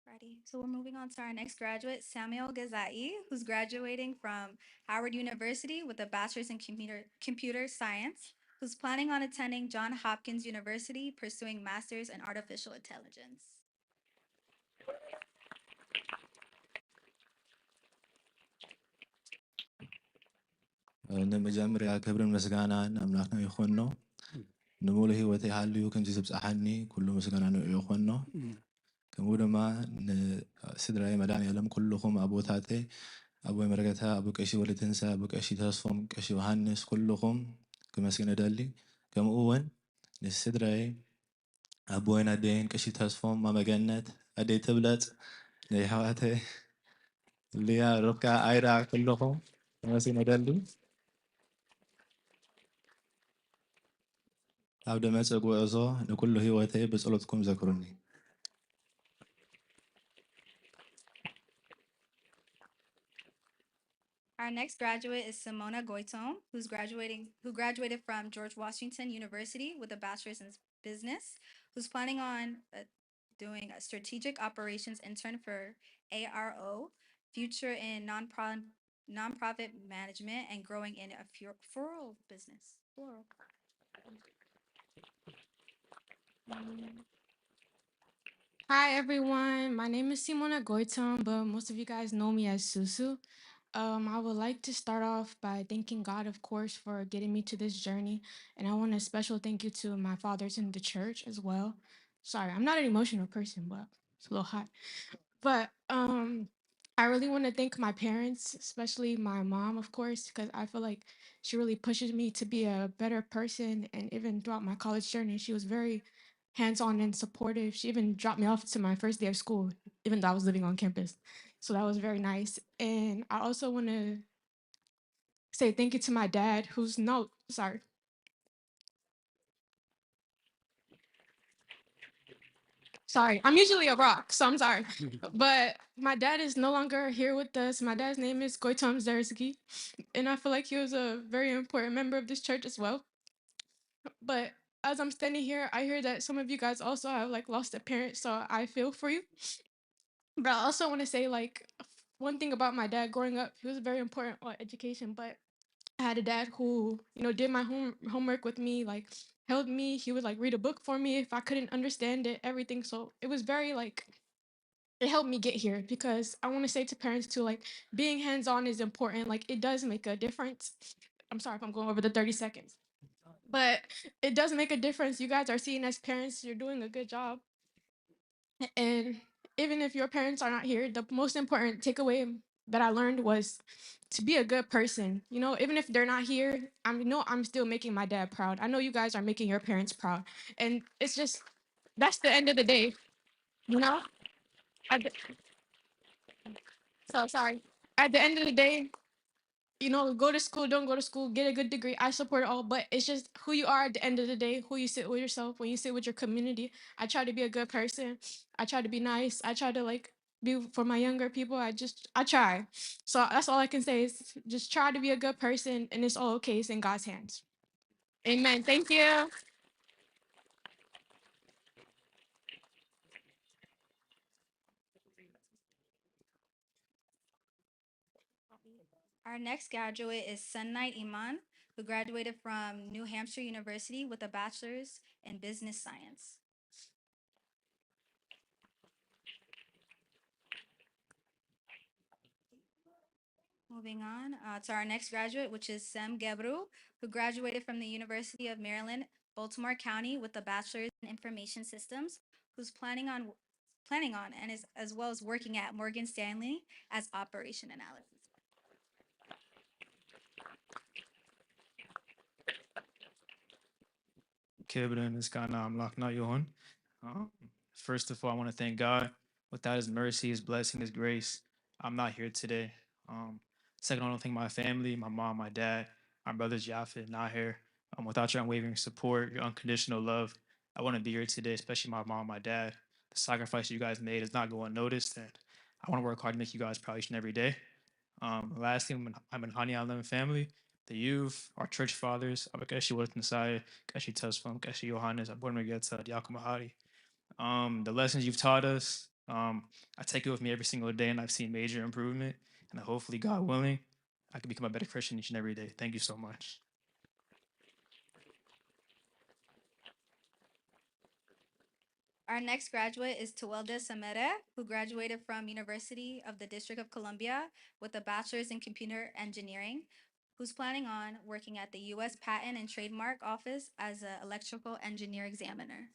Ready. So we're moving on to our next graduate, Samuel Gazai, who's graduating from Howard University with a bachelor's in computer computer science, who's planning on attending John Hopkins University, pursuing master's in artificial intelligence. ንመጀመርያ ክብርን ምስጋናን ኣምላኽና ይኹኖ። ንምሉእ ህይወተይ ሃልዩ ከምዚ ዝብጽሓኒ ኩሉ ምስጋና ንዕኡ ይኾኖ። ከምኡ ድማ ንስድራይ መድኃኔዓለም፣ ኩልኹም ኣቦታተይ፣ ኣቦይ መርገታ፣ ኣቦ ቀሺ ወልደትንሳኤ፣ ኣቦ ቀሺ ተስፎም፣ ቀሺ ዮሃንስ፣ ኩልኹም ክመስግን እደሊ። ከምኡ እውን ንስድራይ ኣቦይን ኣደይን፣ ቀሺ ተስፎም፣ ማመ ገነት፣ ኣደይ ትብለጽ፣ ንኣሕዋተይ ሊያ፣ ርብቃ፣ ኣይራ፣ ኩልኹም ክመስግን እደሊ። ኣብ ደመጸ ጉዕዞ ንኩሉ ህይወተይ ብጸሎትኩም ዘክሩኒ። Our next graduate is Simona Goitom, who's graduating, who graduated from George Washington University with a bachelor's in business, who's planning on uh, doing a strategic operations intern for A R O, future in non-profit management, and growing in a floral business. Floral. Hi everyone, my name is Simona Goitom, but most of you guys know me as Susu. Um, I would like to start off by thanking God, of course, for getting me to this journey. And I want a special thank you to my fathers in the church as well. Sorry, I'm not an emotional person, but it's a little hot. But um, I really want to thank my parents, especially my mom, of course, because I feel like she really pushes me to be a better person. And even throughout my college journey, she was very hands on and supportive. She even dropped me off to my first day of school, even though I was living on campus. So that was very nice. And I also want to say thank you to my dad, who's no, sorry. Sorry, I'm usually a rock, so I'm sorry. But my dad is no longer here with us. My dad's name is Goitom Zerzgi, and I feel like he was a very important member of this church as well. But as I'm standing here, I hear that some of you guys also have like lost a parent, so I feel for you. But I also want to say like one thing about my dad growing up, he was very important on education, but I had a dad who, you know, did my home homework with me, like held me. He would like read a book for me if I couldn't understand it, everything. So it was very like it helped me get here because I want to say to parents too, like being hands on is important. Like it does make a difference. I'm sorry if I'm going over the thirty seconds, but it does make a difference. You guys are seen as parents, you're doing a good job. And even if your parents are not here, the most important takeaway that I learned was to be a good person. You know, even if they're not here, I know I'm still making my dad proud. I know you guys are making your parents proud. And it's just, that's the end of the day, you know? At the, so sorry. At the end of the day, you know, go to school, don't go to school, get a good degree. I support it all, but it's just who you are at the end of the day, who you sit with yourself, when you sit with your community. I try to be a good person. I try to be nice. I try to like be for my younger people. I just, I try. So that's all I can say is just try to be a good person and it's all okay. It's in God's hands. Amen. Thank you. Our next graduate is Sunnight Iman, who graduated from New Hampshire University with a bachelor's in business science. Moving on uh, to our next graduate, which is Sem Gebru, who graduated from the University of Maryland, Baltimore County with a bachelor's in information systems, who's planning on planning on and is as well as working at Morgan Stanley as operation analysis. ክብርን ምስጋና ኣምላኽና ይኹን። Um, first of all, I want to thank God. Without His mercy, His blessing, His grace, I'm not here today. Um, second, I want to thank my family, my mom, my dad, my brothers Yafet and Nahir. Um, without your unwavering support, your unconditional love, I wouldn't be here today, especially my mom, my dad. The sacrifice you guys made is not going unnoticed, and I want to work hard to make you guys proud each and every day. Um, lastly, I'm in, I'm in Hani Alem family, the youth, our church fathers, Abba Keshi Wotensai, Keshi Tesfam, Keshi Johannes, Abor Megeta, Diakomahari. Um, the lessons you've taught us, um, I take it with me every single day, and I've seen major improvement. And hopefully, God willing, I can become a better Christian each and every day. Thank you so much. Our next graduate is Tawelda Samere, who graduated from University of the District of Columbia with a bachelor's in computer engineering, who's planning on working at the U S Patent and Trademark Office as an electrical engineer examiner.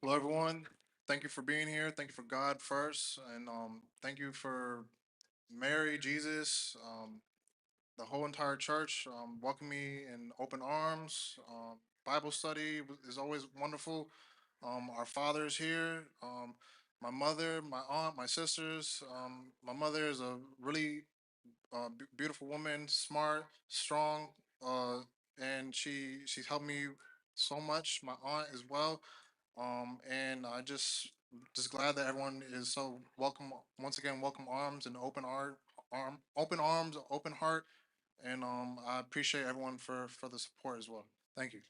Hello, everyone. Thank you for being here. Thank you for God first, and um, thank you for Mary, Jesus, um, the whole entire church. Um, welcome me in open arms. Um, Bible study w- is always wonderful. Um, our fathers here, um, my mother, my aunt, my sisters. Um, my mother is a really uh, b- beautiful woman, smart, strong, uh, and she she's helped me so much. My aunt as well, um, and I just just glad that everyone is so welcome once again. Welcome arms and open art, arm open arms, open heart, and um, I appreciate everyone for for the support as well. Thank you.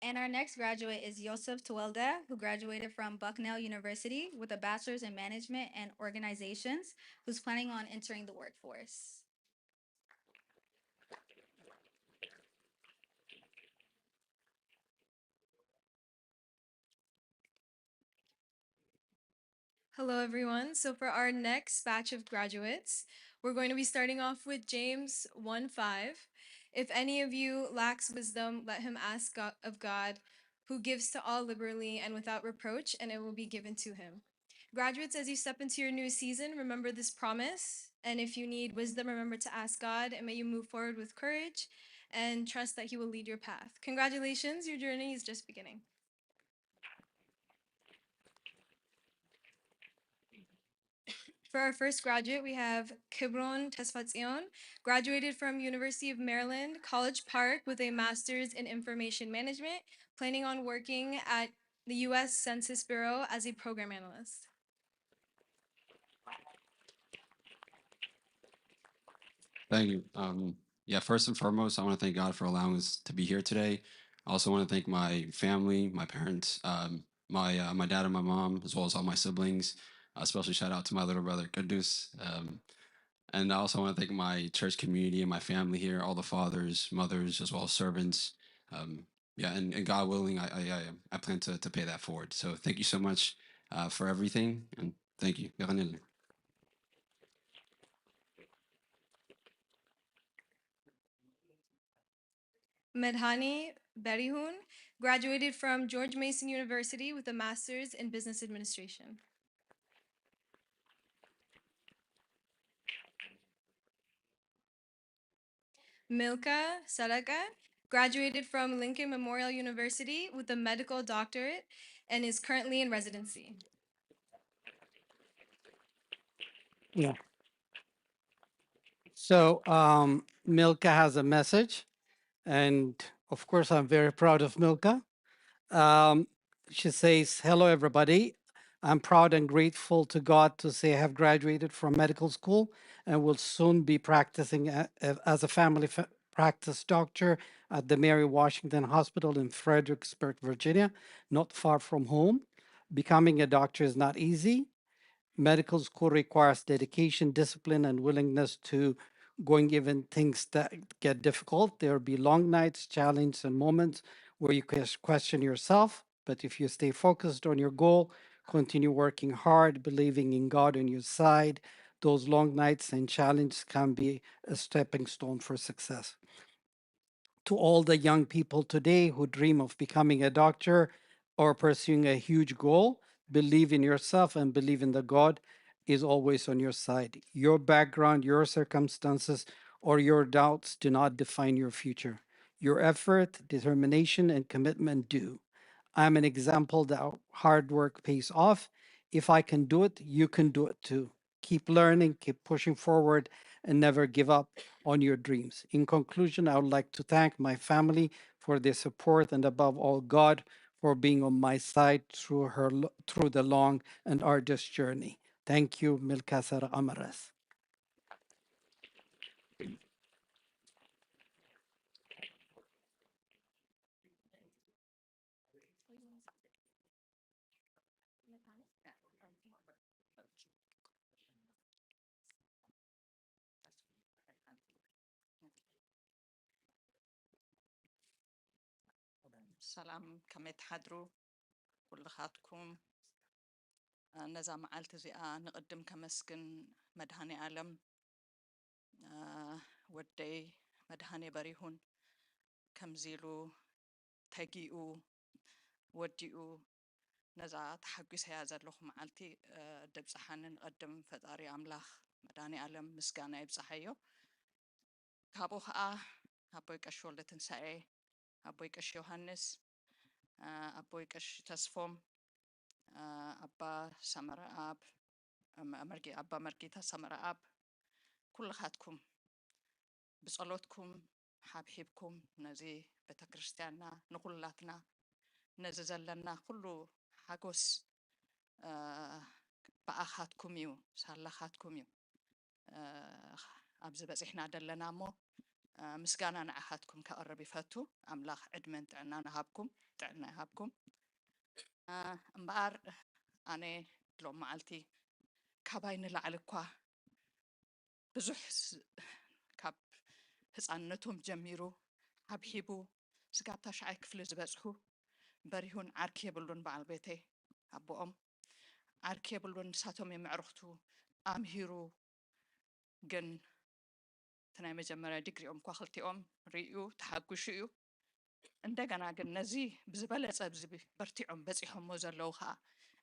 And our next graduate is Yosef Tuwelda, who graduated from Bucknell University with a bachelor's in management and organizations, who's planning on entering the workforce. Hello, everyone. So for our next batch of graduates, we're going to be starting off with James one five. "If any of you lacks wisdom, let him ask God, of God, who gives to all liberally and without reproach, and it will be given to him." Graduates, as you step into your new season, remember this promise. And if you need wisdom, remember to ask God, and may you move forward with courage and trust that He will lead your path. Congratulations, your journey is just beginning. For our first graduate, we have Kibron Tesfatzion, graduated from University of Maryland, College Park, with a master's in information management, planning on working at the U S Census Bureau as a program analyst. Thank you. Um, yeah, first and foremost, I want to thank God for allowing us to be here today. I also want to thank my family, my parents, um, my uh, my dad and my mom, as well as all my siblings. Uh, especially shout out to my little brother Kudus. Um, and I also want to thank my church community and my family here, all the fathers, mothers, as well as servants. Um, yeah, and, and God willing, I I, I, I plan to, to pay that forward. So thank you so much uh, for everything, and thank you. Medhani Berihun graduated from George Mason University with a master's in business administration. Milka Sadaka graduated from Lincoln Memorial University with a medical doctorate and is currently in residency. Yeah. So um, Milka has a message, and of course, I'm very proud of Milka. Um, she says, "Hello, everybody. I'm proud and grateful to God to say I have graduated from medical school and will soon be practicing a- a- as a family fa- practice doctor at the Mary Washington Hospital in Fredericksburg, Virginia, not far from home. Becoming a doctor is not easy. Medical school requires dedication, discipline, and willingness to going even things that get difficult. There will be long nights, challenges, and moments where you ques- question yourself. But if you stay focused on your goal, continue working hard, believing in God on your side, those long nights and challenges can be a stepping stone for success." To all the young people today who dream of becoming a doctor or pursuing a huge goal, believe in yourself and believe in the God is always on your side. Your background, your circumstances, or your doubts do not define your future. Your effort, determination, and commitment do. I'm an example that hard work pays off. If I can do it, you can do it too. Keep learning, keep pushing forward, and never give up on your dreams. In conclusion, I would like to thank my family for their support and, above all, God for being on my side through her lo- through the long and arduous journey. Thank you, Milka Sara Amaras. ሰላም፣ ከመይ ትሓድሩ? ኩልኻትኩም። ነዛ መዓልቲ እዚኣ ንቕድም ከመስግን መድሃኔ ዓለም፣ ወደይ መድሃኔ በሪሁን ከምዚ ኢሉ ተጊኡ ወዲኡ ነዛ ተሓጒሰያ ዘለኹ መዓልቲ ደብፅሓኒ። ንቐድም ፈጣሪ ኣምላኽ መድሃኔ ዓለም ምስጋና ይብፅሓዮ። ካብኡ ኸዓ ኣቦይ ቀሺ ወልደ ትንሳኤ፣ ኣቦይ ቀሺ ዮሃንስ፣ ኣቦይ ቀሺ ተስፎም፣ ኣባ ሰመረኣብ፣ ኣባ መርጌታ ሰመረኣብ፣ ኩልኻትኩም ብጸሎትኩም ሓብሒብኩም ነዚ ቤተክርስትያንና፣ ንኹላትና ነዚ ዘለና ኩሉ ሓጎስ ብኣኻትኩም እዩ፣ ሳላኻትኩም እዩ። ኣብዚ በጺሕና ደለና እሞ ምስጋና ንዓኻትኩም ከቕርብ ይፈቱ። ኣምላኽ ዕድመን ጥዕናን ይሃብኩም፣ ጥዕና ይሃብኩም። እምበኣር ኣነ ሎም መዓልቲ ካባይ ንላዕሊ እኳ ብዙሕ ካብ ህፃንነቶም ጀሚሩ ሓብሒቡ ስጋብ ታሽዓይ ክፍሊ ዝበፅሑ በሪሁን ዓርኪ የብሉን። በዓል ቤተይ ኣቦኦም ዓርኪ የብሉን። ንሳቶም የምዕርኽቱ ኣምሂሩ ግን እቲ ናይ መጀመርያ ዲግሪኦም እኳ ክልቲኦም ርእዩ ተሓጒሱ እዩ። እንደገና ግን ነዚ ብዝበለፀ ብዚ በርቲዖም በፂሖሞ ዘለዉ ከዓ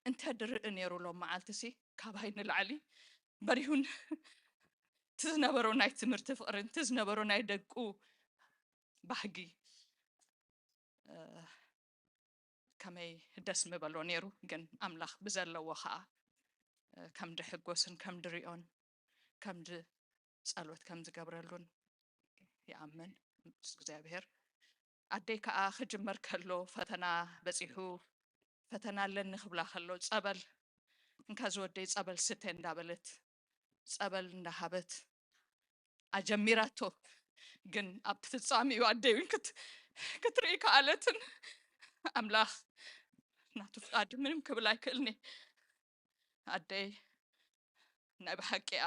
እንተ ድርኢ ነይሩ ሎም መዓልቲ ሲ ካባይ ንላዕሊ በሪሁን እቲ ዝነበሮ ናይ ትምህርቲ ፍቕሪ፣ እቲ ዝነበሮ ናይ ደቁ ባህጊ ከመይ ደስ ምበሎ ነይሩ። ግን ኣምላኽ ብዘለዎ ከዓ ከም ድሕጎስን ከም ድሪኦን ከም ጸሎት ከም ዝገብረሉን ይኣምን ምስ እግዚኣብሔር። ኣደይ ከዓ ክጅመር ከሎ ፈተና በፂሑ፣ ፈተና ኣለኒ ክብላ ከሎ ጸበል እንካ ዝወደይ ጸበል ስተ እንዳበለት ጸበል እንዳሃበት ኣጀሚራቶ። ግን ኣብቲ ፍጻሜኡ ኣደይ እውን ክትርኢ ከኣለትን ኣምላኽ ናቱ ፍቃድ ምንም ክብል ኣይክእልኒ። ኣደይ ናይ ብሓቂ እያ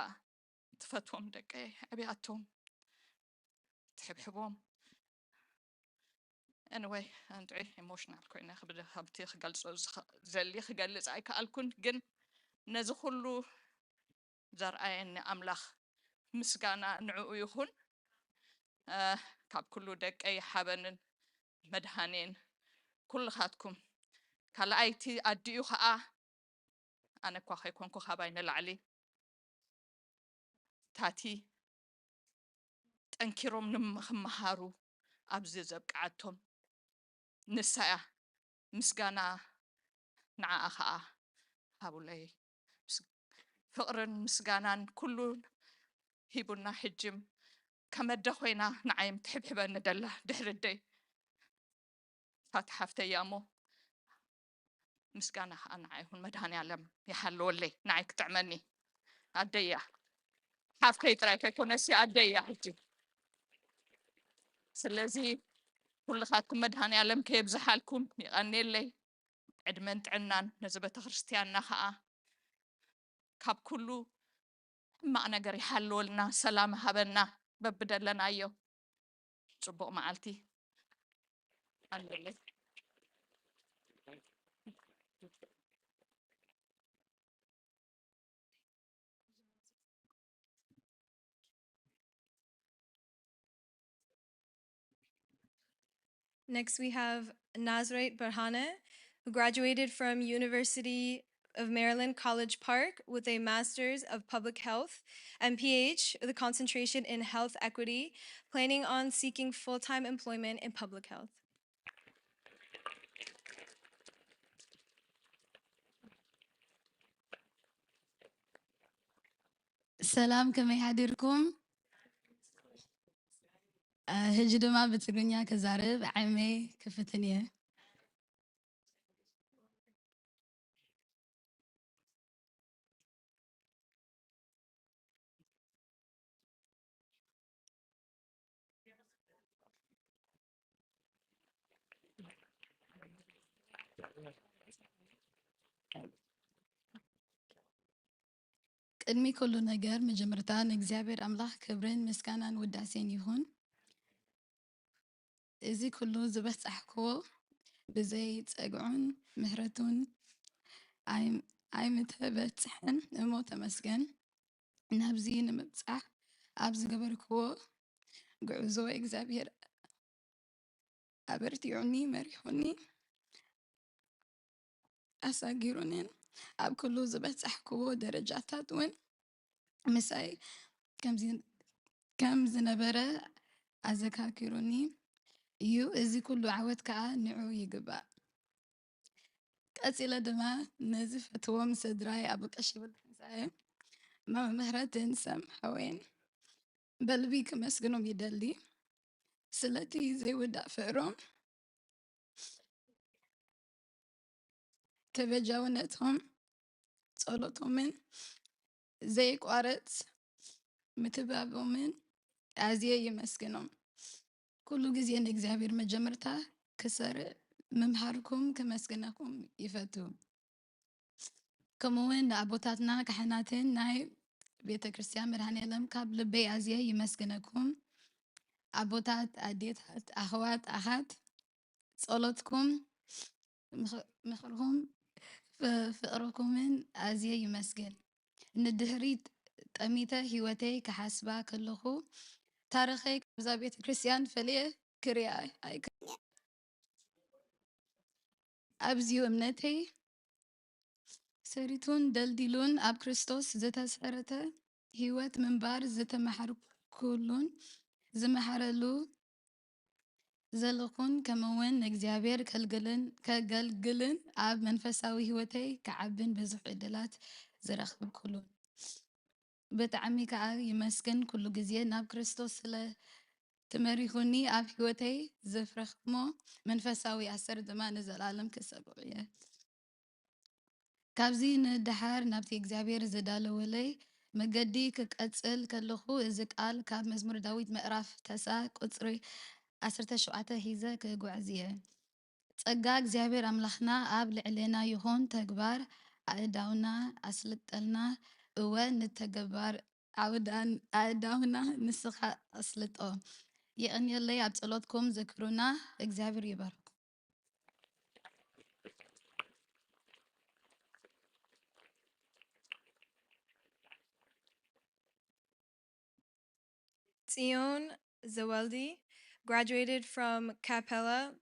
ትፈትዎም ደቀይ፣ ዕብያቶም ትሕብሕቦም። Anyway፣ እንጥዒ ኢሞሽናል ኮይነ ከምቲ ክገልጾ ዘሊ ክገልጽ ኣይከኣልኩን። ግን ነዚ ኩሉ ዘርኣየኒ ኣምላኽ ምስጋና ንዕኡ ይኹን። ካብ ኩሉ ደቀይ ሓበንን መድሃኔን ኩልኻትኩም። ካልኣይቲ ኣዲኡ ኸዓ ኣነ እኳ ከይኮንኩ ካባይ ንላዕሊ ታቲ ጠንኪሮም ክመሃሩ ኣብዚ ዘብቅዓቶም ንሳ እያ። ምስጋና ንዓኣ ኸዓ ሃቡለይ። ፍቕርን ምስጋናን ኩሉን ሂቡና። ሕጅም ከመደ ኮይና ንዓይም ትሕብሕበኒ ደላ ድሕሪ ደይ ታቲ ሓፍተይ እያ እሞ ምስጋና ከዓ ንዓ ይኹን። መድሃኔ ዓለም ይሓልወለይ ንዓይ ክጥዕመኒ። ኣደይ እያ ሓፍተይ ጥራይ ከይኮነሲ ኣደይ እያ ሕጂ። ስለዚ ኩልኻትኩም መድሃኔ ዓለም ከየብዝሓልኩም ይቐኔለይ። ዕድመን ጥዕናን ነዚ ቤተክርስትያንና ከዓ ካብ ኩሉ ሕማቕ ነገር ይሓልወልና፣ ሰላም ሃበና በብደለናዮ። ጽቡቕ መዓልቲ ኣንደለ። Next, we have Nazrate Berhane, who graduated from University of Maryland College Park with a Master's of Public Health and P H with a concentration in health equity, planning on seeking full-time employment in public health. ሰላም፣ ከመይ ሓዲርኩም? ሕጂ ድማ ብትግርኛ ክዛረብ ዓይመይ ክፍትን እየ። ቅድሚ ኩሉ ነገር መጀመርታ ንእግዚኣብሔር ኣምላኽ ክብርን ምስጋናን ውዳሴን ይኹን። እዚ ኩሉ ዝበጻሕክዎ ብዘይ ጸግዑን ምሕረቱን ኣይ-፣ ኣይምተበጽሐን እሞ ተመስገን። ናብዚ ንምብጻሕ ኣብ ዝገበርክዎ ጉዕዞ እግዚኣብሔር ኣበርቲዑኒ፣ መሪሑኒ፣ ኣሳጊሩንን ኣብ ኩሉ ዝበጻሕክዎ ደረጃታት እውን ምሳይ ከምዚ-፣ ከም ዝነበረ ኣዘካኪሩኒ እዩ። እዚ ኩሉ ዓወት ከኣ ንዑ ይግባእ። ቀጺለ ድማ ንዝፈትዎም ስድራይ ኣቦ ቀሺ ወልደትንሳኤ፣ ማማ ምህረትን ሰም ሓወይን በልቢ ክመስግኖም ይደሊ። ስለቲ ዘይውዳእ ፍቕሮም፣ ተበጃውነቶም፣ ጸሎቶምን ዘይቋረጽ ምትባቦምን ኣዝየ ይመስግኖም። ኩሉ ግዜ ንእግዚኣብሔር መጀመርታ ክሰርዕ ምምሃርኩም ክመስግነኩም ይፈቱ። ከምኡውን ንኣቦታትና ካህናትን ናይ ቤተ ክርስቲያን መድኃኔ ዓለም ካብ ልበይ ኣዝየ ይመስግነኩም። ኣቦታት፣ ኣዴታት፣ ኣሕዋት፣ ኣሓት፣ ጸሎትኩም፣ ምኽ-፣ ምኽርኩም፣ ፍ-፣ ፍቕርኩምን ኣዝየ ይመስግን። ንድሕሪት ጠሚተ ህይወተይ ክሓስባ ከለኹ፣ ታሪኸይ ካብዛ ቤተ ክርስቲያን ፈልየ ክሪኣ ኣይክእልን። ኣብዚዩ እምነተይ ሰሪቱን ደልዲሉን ኣብ ክርስቶስ ዝተሰረተ ህይወት ምንባር ዝተመሓርኩሉን ዝመሓረሉ ዘለኹን፣ ከምኡውን ንእግዚኣብሔር ከልግልን፣ ከገልግልን ኣብ መንፈሳዊ ህይወተይ ክዓብን ብዙሕ ዕድላት ዝረኸብኩሉን። ብጣዕሚ ከኣ ይመስግን ኩሉ ግዜ ናብ ክርስቶስ ስለ ትመሪኹኒ ኣብ ህይወተይ ዘፍረኽሞ መንፈሳዊ ኣሰር ድማ ንዘለኣለም ክሰብዖ እየ። ካብዚ ንደሓር ናብቲ እግዚኣብሔር ዝዳለወለይ መገዲ ክቀጽል ከለኹ፣ እዚ ቃል ካብ መዝሙር ዳዊት ምዕራፍ ተስዓ ቁጽሪ ዓሰርተ ሸውዓተ ሒዘ ክጓዓዝ እየ። ጸጋ እግዚኣብሔር ኣምላኽና ኣብ ልዕሌና ይኹን፣ ተግባር ኣእዳውና ኣስልጠልና። እወ፣ ንተገባር ኣውዳን-፣ ኣእዳውና ንስኻ ኣስልጦ። የቐንየለይ፣ ኣብ ጸሎትኩም ዘክሩና። እግዚኣብሔር ይባርኩም። Tzion Zeweldi graduated from Capella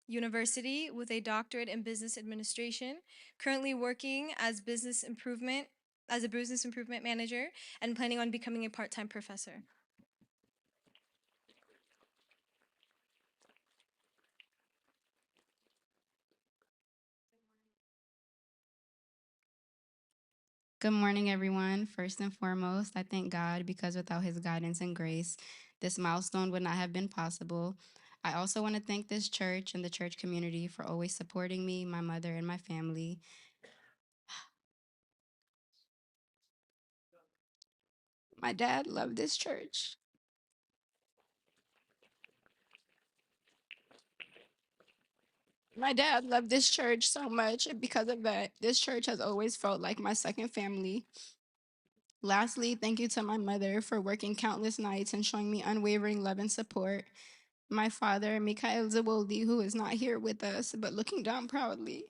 University with a doctorate in business administration, currently working as business improvement, as a business improvement manager, and planning on becoming a part-time professor. Good morning, everyone. First and foremost, I thank God because without his guidance and grace, this milestone would not have been possible. I also want to thank this church and the church community for always supporting me, my mother, and my family. My dad loved this church. My dad loved this church so much, and because of that, this church has always felt like my second family. Lastly, thank you to my mother for working countless nights and showing me unwavering love and support. My father, Mikhail Zawoldi, who is not here with us, but looking down proudly.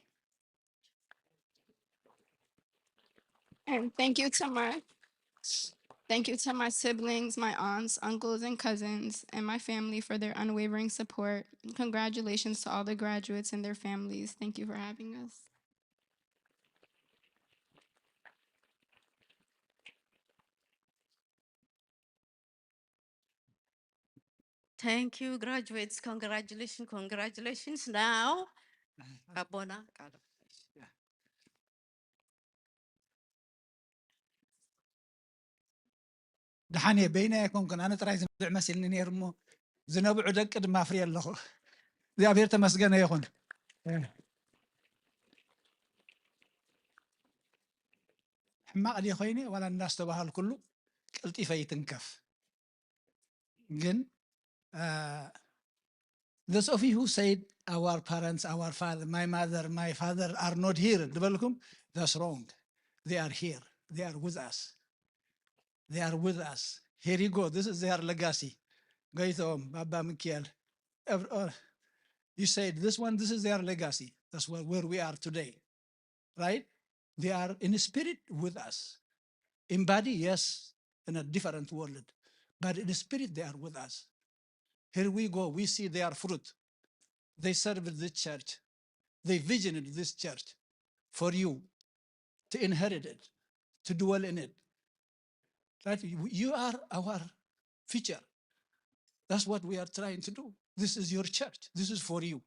And thank you to my, thank you to my siblings, my aunts, uncles, and cousins, and my family for their unwavering support. Congratulations to all the graduates and their families. Thank you for having us. Thank you, graduates. Congratulations, congratulations. Now, ኣቦና ቃል። ደሓን እየ፣ በይነይ ኣይኮንኩን፣ ኣነ ጥራይ ዝነብዕ መሲልኒ ነይሩ እሞ፣ ዝነብዑ ደቂ ድማ ኣፍርየ ኣለኹ። እግዚኣብሔር ተመስገነ ይኹን። ሕማቕ ድየ ኮይነ ዋላ እንዳስተባሃልኩሉ ቀልጢፈ ይትንከፍ። ግን፣ uh, those of you who said, "Our parents, our father, my mother, my father are not here," ዝበልኩም፣ that's wrong. They are here. They are with us. They are with us. Here you go. This is their legacy. ጎይትኦም፣ ባባ ሚካኤል፣ ev-, all, You said this one, this is their legacy. That's where, where we are today, right? They are in spirit with us. In body, yes, in a different world. But in spirit, they are with us. Here we go. We see their fruit. They served this church. They visioned this church for you to inherit it, to dwell in it. Right? You, you are our future. That's what we are trying to do. This is your church. This is for you.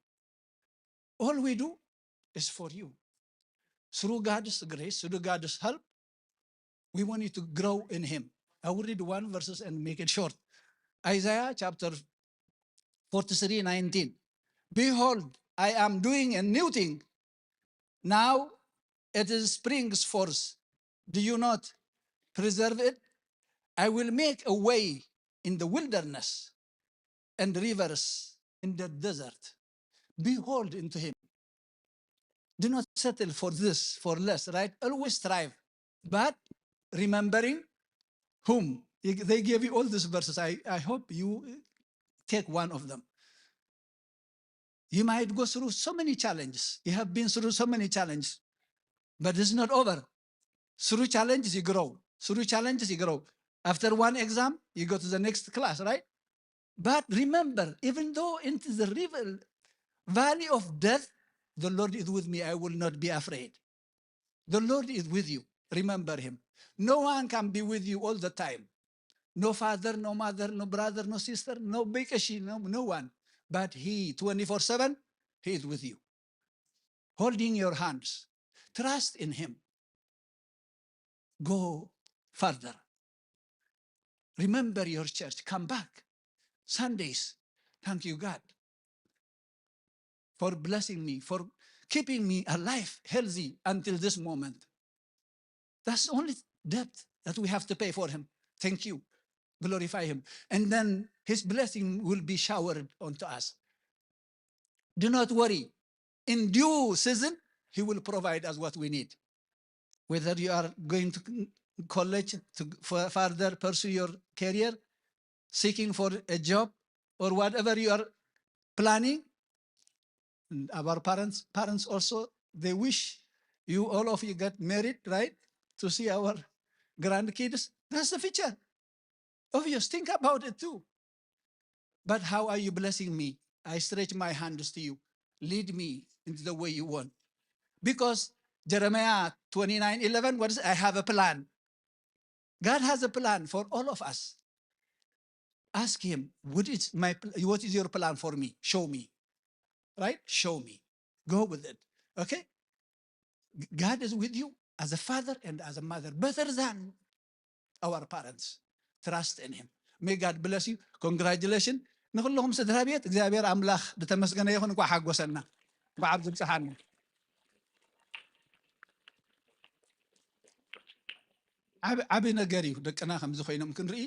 All we do is for you. Through God's grace, through God's help, we want you to grow in Him. I will read one verses and make it short. Isaiah chapter forty-three nineteen. Behold, I am doing a new thing. Now it is springs forth. Do you not perceive it? I will make a way in the wilderness and rivers in the desert. Behold into Him. Do not settle for this, for less, right? Always strive. But remembering whom? They gave you all these verses. I, I hope you take one of them. You might go through so many challenges. You have been through so many challenges, but it's not over. Through challenges, you grow. Through challenges, you grow. After one exam, you go to the next class, right? But remember, even though into the river, valley of death, the Lord is with me. I will not be afraid. The Lord is with you. Remember Him. No one can be with you all the time. No father, no mother, no brother, no sister, no bikeshi, no, no one. But He, twenty-four seven, He is with you. Holding your hands. Trust in Him. Go further. Remember your church. Come back. Sundays. Thank you, God, for blessing me, for keeping me alive, healthy until this moment. That's the only debt that we have to pay for Him. Thank you. Glorify Him. And then His blessing will be showered onto us. Do not worry. In due season, He will provide us what we need. Whether you are going to college to f- further pursue your career, seeking for a job, or whatever you are planning, and our parents, parents also, they wish you, all of you, get married, right? To see our grandkids. That's the future. Obvious. Think about it too. But how are you blessing me? I stretch my hands to you. Lead me into the way you want. Because Jeremiah twenty-nine eleven, what is, I have a plan. God has a plan for all of us. Ask Him, what is my pl- what is your plan for me? Show me. Right? Show me. Go with it. Okay? God is with you as a father and as a mother, better than our parents. Trust in Him. May God bless you. Congratulations. ንኹልኹም ስድራ ቤት እግዚኣብሔር ኣምላኽ ዝተመስገነ ይኹን። እንኳዕ ሓጎሰና፣ እንኳዕ ኣብ ዝበፅሓና። ዓብ- ዓብዪ ነገር እዩ ደቅና ከምዚ ኮይኖም ክንርኢ።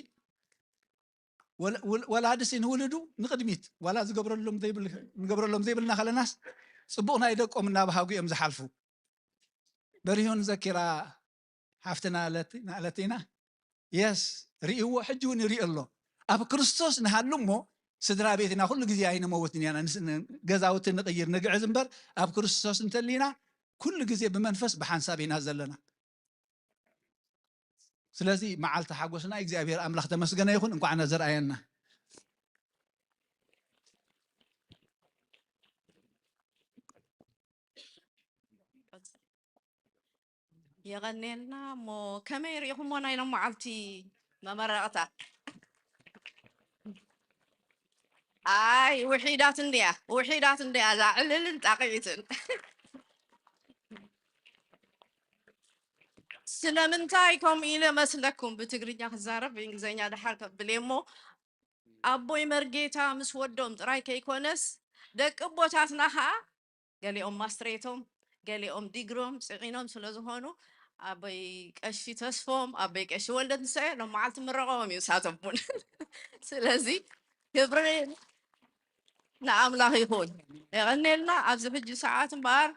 ወላድሲ ንውልዱ ንቕድሚት ዋላ ዝገብረሎም ዘይብል ንገብረሎም ዘይብልና ከለናስ፣ ፅቡቕ ናይ ደቆም እናበሃጉ እዮም ዝሓልፉ። በሪሁን ዘኪራ ሓፍትና ኣለቲና ኣለቲና የስ ርእይዎ፣ ሕጂ እውን ይርኢ ኣሎ። ኣብ ክርስቶስ ንሃሉ እሞ ስድራ ቤትና ኩሉ ግዜ ኣይንመውትን ኢና። ገዛውቲ ንቕይር ንግዕዝ እምበር፣ ኣብ ክርስቶስ እንተሊና ኩሉ ግዜ ብመንፈስ ብሓንሳብ ኢና ዘለና። ስለዚ መዓልቲ ሓጎስና እግዚኣብሔር ኣምላኽ ተመስገነ ይኹን፣ እንኳዕ ነዘርኣየና። የቐኔልና። እሞ ከመይ ርኢኹሞ ናይ ሎም መዓልቲ መመረቕታ? ኣይ ውሒዳት እንድያ፣ ውሒዳት እንድያ እዛ ዕልልን ጣቕዒትን። ስለምንታይ ከምኡ ኢለ መስለኩም? ብትግርኛ ክዛረብ ብእንግሊዝኛ ደሓር ከብል እየ እሞ፣ ኣቦይ መርጌታ ምስ ወዶም ጥራይ ከይኮነስ፣ ደቂ ኣቦታትና ኸኣ ገሊኦም ማስትሬቶም፣ ገሊኦም ዲግሮም ጽዒኖም ስለ ዝኾኑ፣ ኣቦይ ቀሺ ተስፎም፣ ኣቦይ ቀሺ ወልደ ትንሳኤ ሎም መዓልቲ ምረቐዎም እዩ ንሳቶም እውን። ስለዚ ክብሪ ንኣምላኽ ይኹን። የቐኔልና። ኣብዚ ሕጂ ሰዓት እምበኣር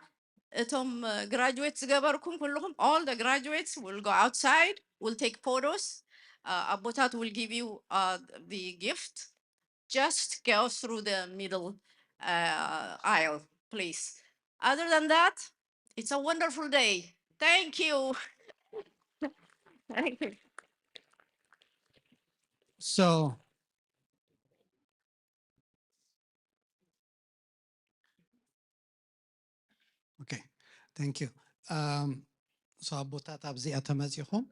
እቶም ግራጁዌት ዝገበርኩም ኩልኹም፣ all the graduates will go outside, will take photos. Uh, ኣቦታት will give you uh, the gift. Just go through the middle uh, aisle, please. Other than that, it's a wonderful day. Thank you. Thank you. So, okay, thank you. Um, so ኣቦታት ኣብዚኣ ተመጺኹም።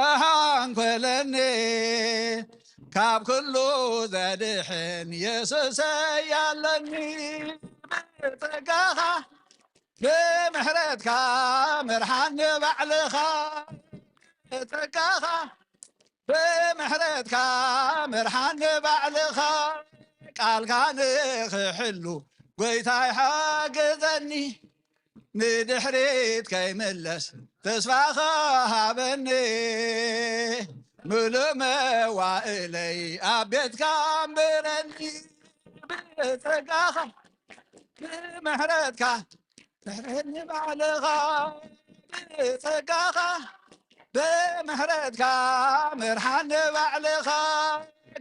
እንተሃንኮለኒ ካብ ኩሉ ዘድሕን የሱሰይ ኣለኒ። ብጸጋኻ ብምሕረትካ ምርሓኒ ባዕልኻ። ብጸጋኻ ብምሕረትካ ምርሓኒ ባዕልኻ። ቃልካ ንኽሕሉ ጎይታይ ሓግዘኒ። ንድሕሪት ከይምለስ ተስፋኻ ሃበኒ። ምሉእ መዋእለይ ኣብ ቤትካ ኣንብረኒ። ብጸጋኻ ብምሕረትካ ምሕረኒ ባዕልኻ። ብጸጋኻ ብምሕረትካ ምርሓኒ ባዕልኻ።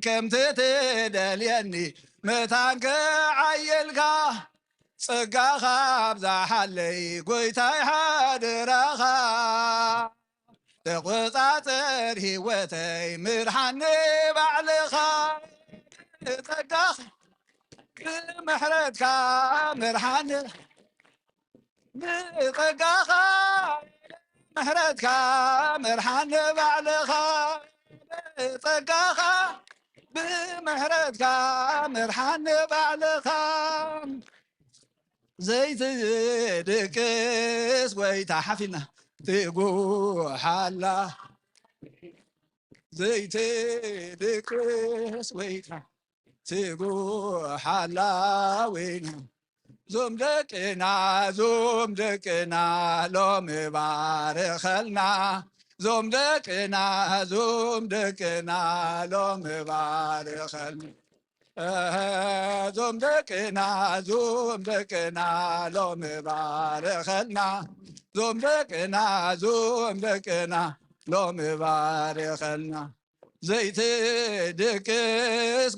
ከምቲ ትደልየኒ መታን ክዓይልካ። ጸጋኻ ኣብዛሓለይ ጎይታይ ሓደራኻ። ተቆጻጸር ህይወተይ ምርሓኒ ባዕልኻ። ጸጋኻ ብምሕረትካ ምርሓኒ። ብጸጋኻ ምሕረትካ ምርሓኒ ባዕልኻ። ብጸጋኻ ብምሕረትካ ምርሓኒ ባዕልኻ። ዘይትድቅስ ጎይታ ሓፊና ትጉሓላ። ዘይትድቅስ ጎይታ ትጉሓላ ወይና። ዞም ደቅና ዞም ደቅና ሎሚ ባርኸልና። ዞም ደቅና ዞም ደቅና ሎሚ ባርኸልና። እህ፣ ዞም ደቅና ዞም ደቅና ሎሚ ባርኸልና። ዞም ደቅና ዞም ደቅና ሎሚ ባርኸልና። ዘይትድቅስ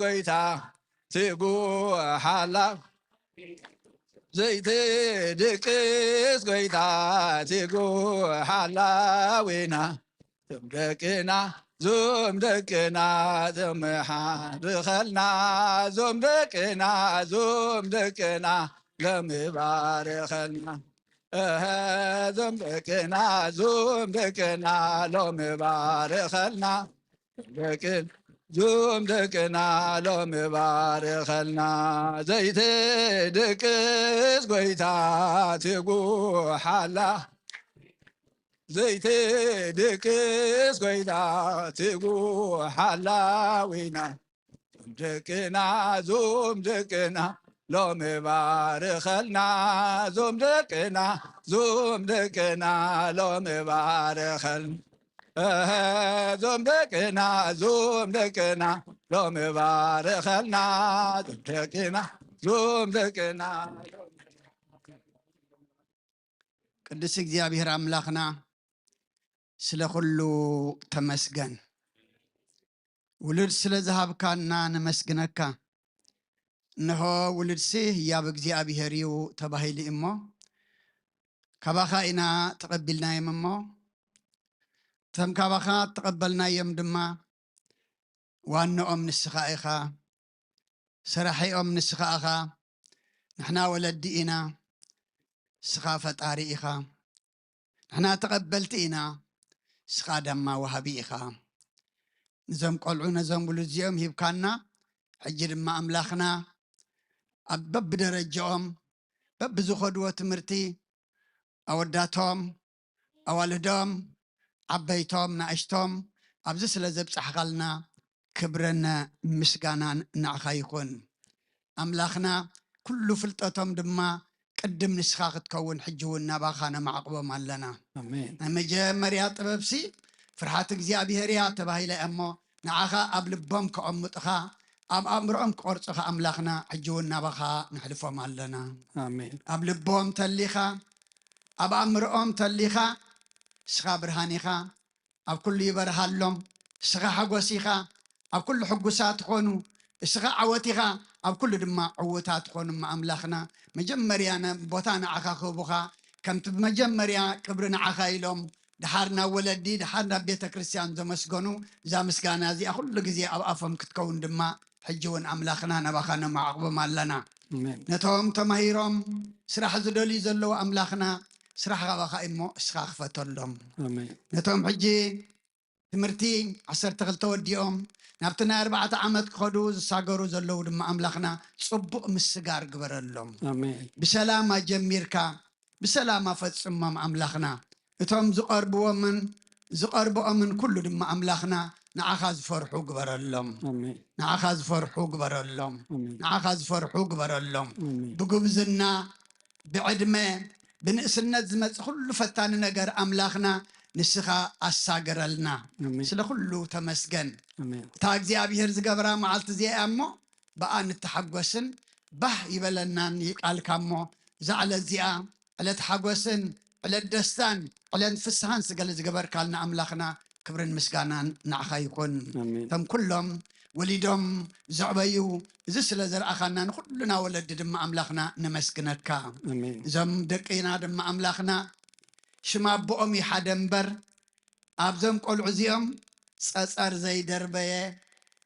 ጎይታ ትጉሓላ። ዘይትድቅስ ጎይታ ትጉሓላ ወይና። ዞም ደቅና ዞም ደቅና ዘምሓርኸልና። ዞም ደቅና ዞም ደቅና ለምባርኸልና። እህ፣ ዞም ደቅና ዞም ደቅና ሎሚ ባርኸልና። ደቅን ዞም ደቅና ሎሚ ባርኸልና። ዘይትድቅስ ጎይታ ትጉሓላ። ዘይትድቅስ ጎይታ ትጉሓላ ወይና። ዞም ደቅና ዞም ደቅና ሎሚ ባርኸልና። ዞም ደቅና ዞም ደቅና ሎሚ ባርኸልና። እህ፣ ዞም ደቅና ዞም ደቅና ሎሚ ባርኸልና። ዞም ደቅና ዞም ደቅና። ቅዱስ እግዚኣብሔር ኣምላኽና ስለ ኩሉ ተመስገን። ውሉድ ስለ ዝሃብካና ነመስግነካ። እንሆ ውሉድሲ ህያብ እግዚኣብሔር እዩ ተባሂሉ እዩ እሞ፣ ካባኻ ኢና ተቐቢልናዮም እሞ፣ እቶም ካባኻ እተቐበልናዮም ድማ ዋንኦም ንስኻ ኢኻ፣ ሰራሒኦም ንስኻ ኢኻ። ንሕና ወለዲ ኢና፣ ንስኻ ፈጣሪ ኢኻ። ንሕና ተቐበልቲ ኢና፣ ንስኻ ድማ ወሃቢ ኢኻ። ነዞም ቆልዑ ነዞም ውሉድ እዚኦም ሂብካና፣ ሕጂ ድማ ኣምላኽና ኣብ በብደረጃኦም በብዝኸድዎ ትምህርቲ ኣወዳቶም ኣዋልዶም ዓበይቶም ናእሽቶም ኣብዚ ስለ ዘብጻሕኻልና ክብርን ምስጋናን ንዓኻ ይኹን። ኣምላኽና ኩሉ ፍልጠቶም ድማ ቅድም ንስኻ ክትከውን ሕጂ እውን ናባኻ ነማዕቕቦም ኣለና። ኣሜን። ናይ መጀመርያ ጥበብሲ ፍርሃት እግዚኣብሔር እያ ተባሂላ እያ እሞ ንዓኻ ኣብ ልቦም ከቐምጥኻ ኣብ ኣእምሮኦም ክቐርጹኻ ኣምላኽና ሕጂ እውን ናባኻ ነሕልፎም ኣለና። ኣሜን። ኣብ ልቦም ተሊኻ ኣብ ኣእምሮኦም ተሊኻ ንስኻ ብርሃን ኢኻ። ኣብ ኩሉ ይበርሃሎም። እስኻ ሓጎስ ኢኻ፣ ኣብ ኩሉ ሕጉሳት ትኾኑ። እስኻ ዓወት ኢኻ፣ ኣብ ኩሉ ድማ ዕዉታት ትኾኑ። እሞ ኣምላኽና መጀመርያ ነ- ቦታ ንዓኻ ክህቡኻ ከምቲ ብመጀመርያ ክብሪ ንዓኻ ኢሎም ድሓር ናብ ወለዲ ድሓር ናብ ቤተ ክርስቲያን ዘመስገኑ እዛ ምስጋና እዚኣ ኩሉ ግዜ ኣብ ኣፎም ክትከውን ድማ ሕጂ እውን ኣምላኽና ናባኻ ነማዕቕቦም ኣለና። ኣሜን። ነቶም ተማሂሮም ስራሕ ዝደልዩ ዘለዉ ኣምላኽና ስራሕ ካባኻ እሞ እስኻ ክፈተሎም። ኣሜን። ነቶም ሕጂ ትምህርቲ ዓሰርተ ክልተ ወዲኦም ናብቲ ናይ ኣርባዕተ ዓመት ክኸዱ ዝሳገሩ ዘለዉ ድማ ኣምላኽና ጽቡቕ ምስጋር ግበረሎም። ኣሜን። ብሰላም ኣጀሚርካ ብሰላም ኣፈጽሞም ኣምላኽና። እቶም ዝቐርብዎምን ዝቐርብኦምን ኩሉ ድማ ኣምላኽና ንዓኻ ዝፈርሑ ግበረሎም። ኣሜን። ንዓኻ ዝፈርሑ ግበረሎም። ኣሜን። ንዓኻ ዝፈርሑ ግበረሎም። ኣሜን። ብጉብዝና ብዕድመ ብንእስነት ዝመጽእ ኩሉ ፈታኒ ነገር ኣምላኽና ንስኻ ኣሳገረልና። ኣሜን። ስለ ኩሉ ተመስገን። ኣሜን። እታ እግዚኣብሔር ዝገብራ መዓልቲ እዚኣ እያ እሞ ብኣ ንተሓጎስን ባህ ይበለናን ይቃልካ እሞ እዛ ዕለት እዚኣ ዕለት ሓጎስን ዕለት ደስታን ዕለት ፍስሃን ስገለ ዝገበርካልና ኣምላኽና ክብርን ምስጋናን ንዓኻ ይኹን። ኣሜን። እቶም ኩሎም ወሊዶም ዘዕበዩ እዚ ስለ ዘርኣኻና ንኩልና ወለዲ ድማ ኣምላኽና ነመስግነካ። ኣሜን። እዞም ደቂና ድማ ኣምላኽና ሽም ኣቦኦም ይሓደ እምበር ኣብዞም ቆልዑ እዚኦም ጸጸር ዘይደርበየ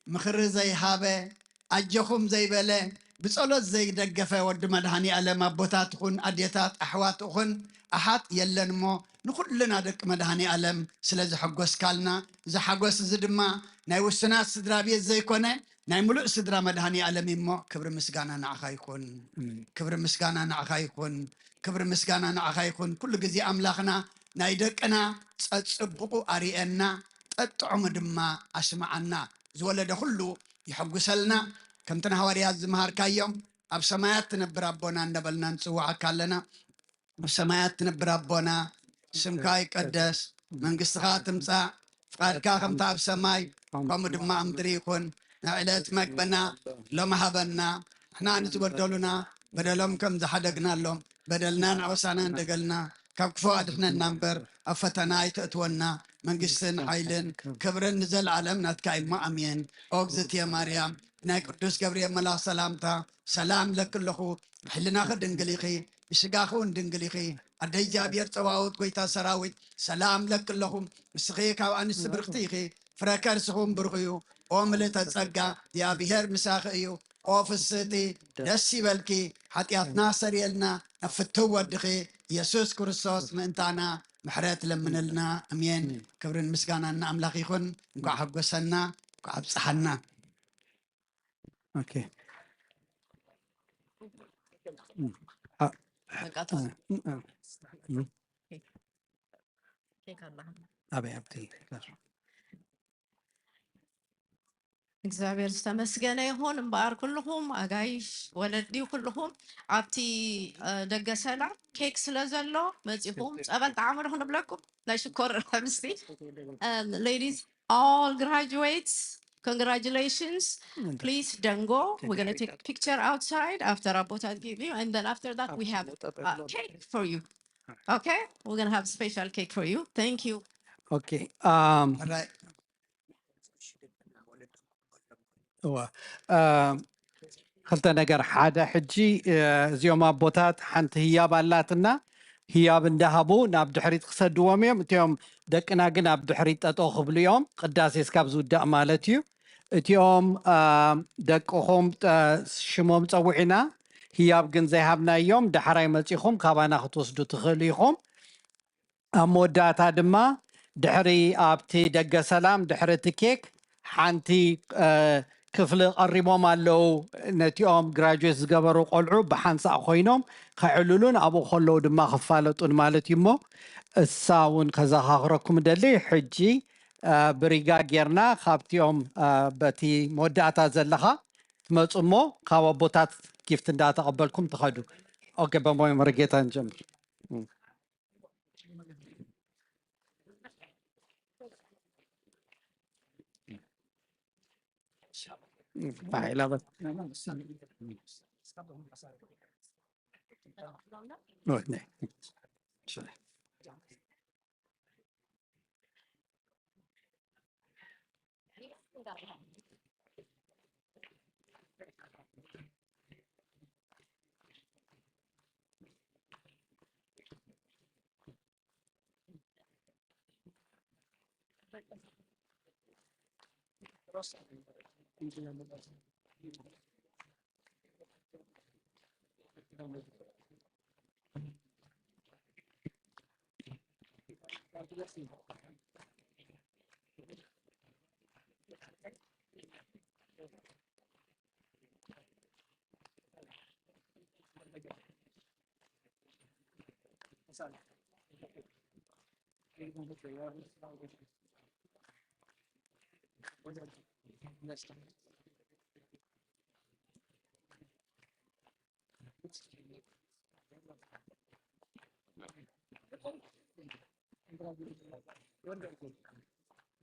ምኽሪ ዘይሃበ ኣጀኹም ዘይበለ ብጸሎት ዘይደገፈ ወዲ መድሃኒ ኣለም ኣቦታት ኹን ኣዴታት ኣሕዋት ኹን ኣሓት የለን እሞ ንኹልና ደቂ መድሃኒ ኣለም ስለ ዘሐጎስካልና እዚ ሓጎስ እዚ ድማ ናይ ውሱናት ስድራ ቤት ዘይኮነ ናይ ሙሉእ ስድራ መድሃኒ ኣለም እሞ ክብሪ ምስጋና ንዓኻ ይኹን። ኣሜን። ክብሪ ምስጋና ንዓኻ ይኹን። ክብሪ ምስጋና ንዓኻ ይኹን። ኩሉ ግዜ ኣምላኽና ናይ ደቅና ጸጽብቑ ኣርእየና ጠጥዑሙ ድማ ኣስምዓና። ዝወለደ ኩሉ ይሐጉሰልና። ከምቲ ንሃዋርያት ዝመሃርካዮም ኣብ ሰማያት ትነብር ኣቦና እንዳበልና ንጽውዓካ ኣለና። ኣብ ሰማያት ትነብር ኣቦና ስምካ ይቀደስ፣ መንግስትኻ ትምጻእ፣ ፍቓድካ ከምታ ኣብ ሰማይ ከምኡ ድማ ኣብ ምድሪ ይኹን። ናይ ዕለት መግብና ሎሚ ሃበና፣ ንሕና ንዝበደሉና በደሎም ከም ዝሓደግናሎም በደልናን ኣበሳናን ደገልና ካብ ክፉ ኣድሕነና እምበር ኣብ ፈተና ኣይተእትወና። መንግስትን ሓይልን ክብርን ንዘለኣለም ናትካ እሞ ኣሜን። ኦ እግዝእትየ ማርያም ናይ ቅዱስ ገብርኤል መልኣኽ ሰላምታ ሰላም ለኪ ኣለኹ። ብሕልናኺ ድንግል ኢኺ፣ ብስጋኺ እውን ድንግል ኢኺ። ኣደ እግዚኣብሔር ጸባኦት ጎይታ ሰራዊት ሰላም ለኪ ኣለኹ። ንስኺ ካብ ኣንስቲ ብርኽቲ ኢኺ፣ ፍረ ከርስኺ እውን ብሩኽ እዩ። ኦ ምልእተ ጸጋ እግዚኣብሔር ምሳኺ እዩ። ኦ ፍስህቲ ደስ ይበልኪ፣ ሓጢኣትና ሰርየልና፣ ናብ ፍትው ወድኺ ኢየሱስ ክርስቶስ ምእንታና ምሕረት ለምንልና። ኣሜን። ክብርን ምስጋናን ንኣምላኽ ይኹን። እንኳዕ ሓጎሰና፣ እንኳዕ ኣብጽሓና። ኦኬ። በቃ ተው። ኬክ ኣለሃ። ኣበይ ኣብቲ እግዚኣብሔር ዝተመስገነ ይኹን። እምበኣር ኩልኹም ኣጋይሽ ወለዲ ኩልኹም ኣብቲ እ፣ ደገ ሰላም ኬክ ስለ ዘሎ መፂኹም ጸበል ጣዕሙ ዶ ክንብለኩም ናይ ሽኮር ሕብስቲ። Um, ladies, all graduates, congratulations. Please don't go. We're gonna take a picture outside after Abotat give you, and then after that we have uh, cake for you. Okay, we're gonna have special cake for you. Thank you. ኦኬ። ኣም፣ ሕራይ እወ። ኣም፣ ክልተ ነገር። ሓደ፣ ሕጂ እ፣ እዚኦም ኣቦታት ሓንቲ ህያብ ኣላትና፣ ህያብ እንዳሃቡ ናብ ድሕሪት ክሰድዎም እዮም። እቲኦም ደቅና ግን ኣብ ድሕሪት ጠጠው ክብሉ እዮም፣ ቅዳሴ እስካብ ዝውዳእ ማለት እዩ። እቲኦም ኣም፣ ደቅኹም ጠ- ሽሞም ጸውዒና፣ ህያብ ግን ዘይሃብናዮም፣ ዳሕራይ መጺኹም ካባና ክትወስዱ ትኽእሉ ኢኹም። ኣብ መወዳእታ ድማ ድሕሪ ኣብቲ ደገ ሰላም ድሕሪ እቲ ኬክ ሓንቲ እ፣ ክፍሊ ቀሪቦም ኣለዉ። ነቲኦም ግራጁዌት ዝገበሩ ቆልዑ ብሓንሳእ ኮይኖም ከዕልሉን ኣብኡ ከለዉ ድማ ክፋለጡን ማለት እዩ። እሞ እሳ እውን ከዘኻኽረኩም ደሊ። ሕጂ ብሪጋ ጌርና ካብቲኦም በቲ መወዳእታ ዘለኻ ትመፁ እሞ ካብ ኣቦታት ጊፍት እንዳተቐበልኩም ትኸዱ። ኦኬ፣ በሞይ መርጌታ ንጀምር።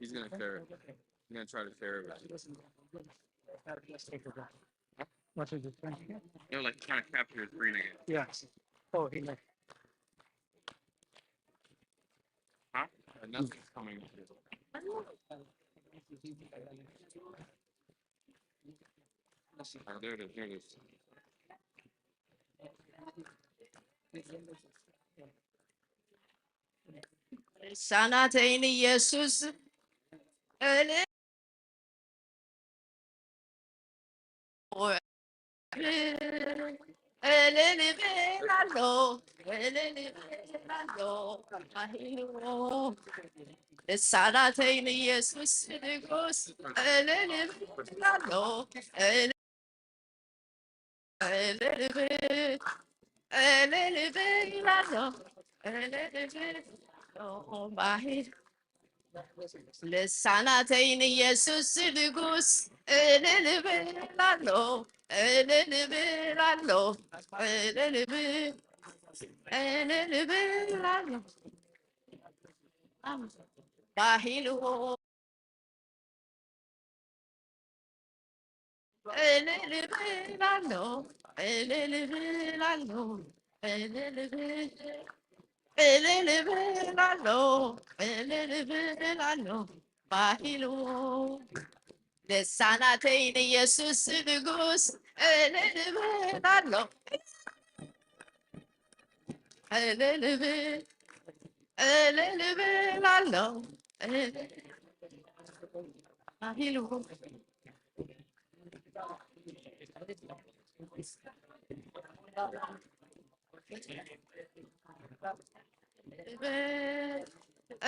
He's gonna share it. He's gonna try to share it with you. What is it? They're like trying to capture his screen again. Yes. Oh, he left. Huh? And nothing's coming. Oh, there it is. There it is. ሳናተይን ኢየሱስ እልል እልል እብል ኣሎ፣ እልል እብል ኣሎ፣ ማሂንዎ። ልሳናተይ ንኢየሱስ ንጉስ እልል እብል ኣሎ፣ እልል እልል እብል፣ እልል እብል ኣሎ፣ እልል እብል ኣሎ፣ ማሂን። ልሳናተይ ንኢየሱስ ንጉስ እልል እብል ኣሎ፣ እልል እብል ኣሎ፣ እልል እብል፣ እልል እብል ኣሎ። ባሂልዎ እልል እብል ኣሎ፣ እልል እብል ኣሎ፣ እልል እብል፣ እልል እብል ኣሎ፣ እልል እብል ኣሎ፣ ባሂልዎ። ልሳናተይ ንኢየሱስ ንጉስ እልል እብል ኣሎ። እልል እብል፣ እልል እብል ኣሎ። እልል እብል ኣሎ።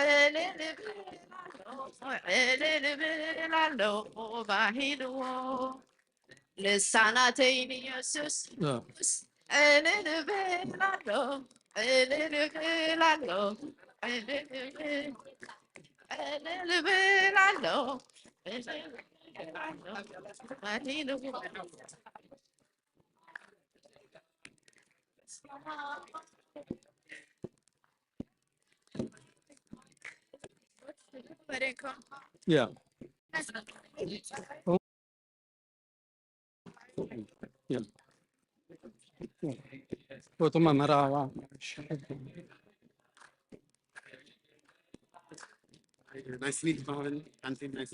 እልል እብል ኣሎ፣ እልል እብል ኣሎ፣ ባሂልዎ። ልሳናተይ ንኢየሱስ እ። እልል እብል ኣሎ፣ እልል እብል ኣሎ፣ እልል እብል፣ እልል እብል ኣሎ፣ እልል እብል ኣሎ፣ እልል እብል። Yeah. Foto መመራዋ።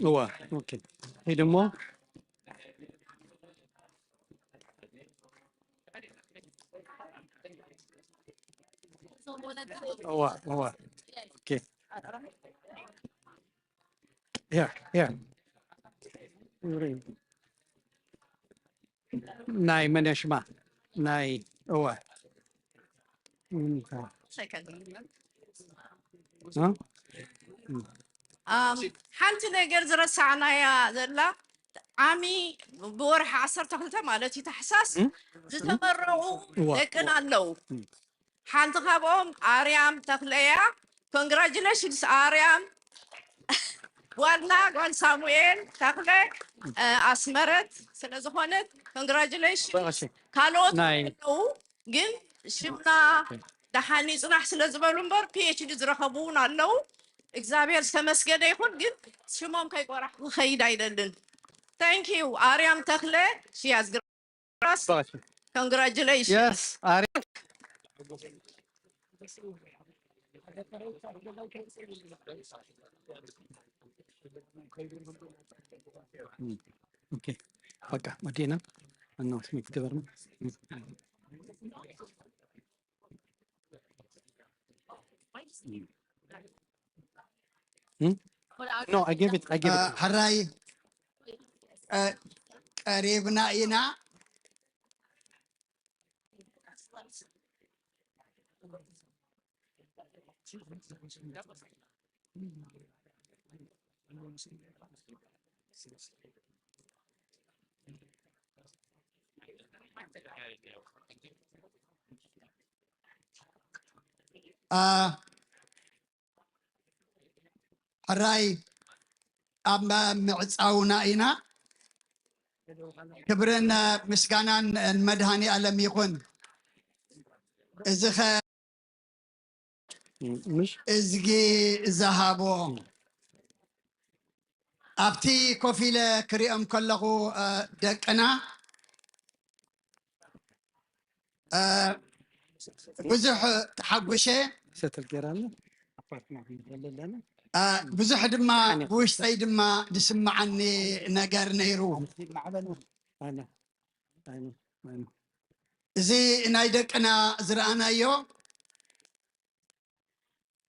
እዋ፣ ኦኬ። ይሄ ደግሞ እዋ፣ እዋ። ኦኬ። Here, here. ናይ መን ሽማ? ናይ፣ እወ። እ? ኣም፣ ሓንቲ ነገር ዝረሳዕናያ ዘላ፣ ዓሚ ብወርሒ ዓሰርተ ክልተ ማለት እዩ፣ ታሕሳስ፣ ዝተመረቑ ደቅና ኣለዉ። ሓንቲ ካብኦም ኣርያም ተኽለያ። ኮንግራጁሌሽንስ ኣርያም። ጓልና ጓል ሳሙኤል ተኽለ ኣስመረት ስለ ዝኾነት ኮንግራጁሌሽንስ። ካልኦት ኣለዉ፣ ግን ሽምና ደሓን ይፅናሕ ስለ ዝበሉ እምበር ፒኤችዲ ዝረኸቡ እውን ኣለዉ። እግዚኣብሔር ዝተመስገነ ይኹን፣ ግን ሽሞም ከይቆራሕኩ ክኸይድ ኣይደልን። Thank you ኣርያም ተኽለ። She has grass. Congratulations. Yes, Ari. Okay. በቃ ወዲና። ኣናውንስመንት ገበርና። No, I gave it. I gave it. ሕራይ ቀሪብና ኢና። ሕራይ ኣብ ምዕፃውና ኢና። ክብርን ምስጋናን ንመድሃኒ ኣለም ይኹን። እዚ ኸ እዝጊ ዝሃቦ ኣብቲ ኮፍ ኢለ ክሪኦም ከለኹ ደቅና ብዙሕ ተሓጉሸ። ሰትል ገይራለ ብዙሕ ድማ ብውሽጠይ ድማ ዝስምዓኒ ነገር ነይሩ። እዚ ናይ ደቅና ዝረኣናዮ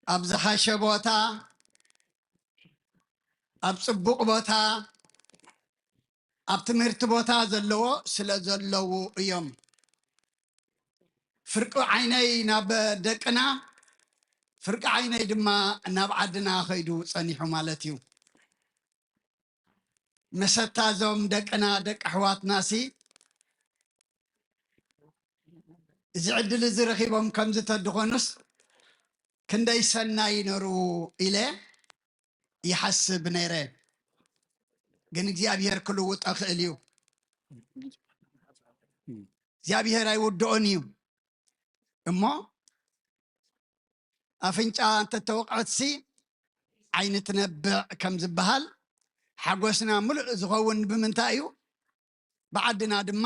ኣብ ዝሓሸ ቦታ፣ ኣብ ፅቡቕ ቦታ፣ ኣብ ትምህርቲ ቦታ ዘለዎ ስለ ዘለዉ እዮም። ፍርቂ ዓይነይ ናብ ደቅና፣ ፍርቂ ዓይነይ ድማ ናብ ዓድና ከይዱ ፀኒሑ ማለት እዩ። መሰታ እዞም ደቅና ደቂ ኣሕዋትናሲ እዚ ዕድል እዚ ረኺቦም ከምዚ ተድኾኑስ ክንደይ ሰናይ ነሩ ኢለ ይሓስብ ነይረ። ግን እግዚኣብሔር ክልውጦ ክእል እዩ። እግዚኣብሔር ኣይውድኦን እዩ እሞ ኣፍንጫ እንተተወቕዐትሲ ዓይኒ ትነብዕ ከም ዝበሃል ሓጎስና ምሉእ ዝኸውን ብምንታይ እዩ? ብዓድና ድማ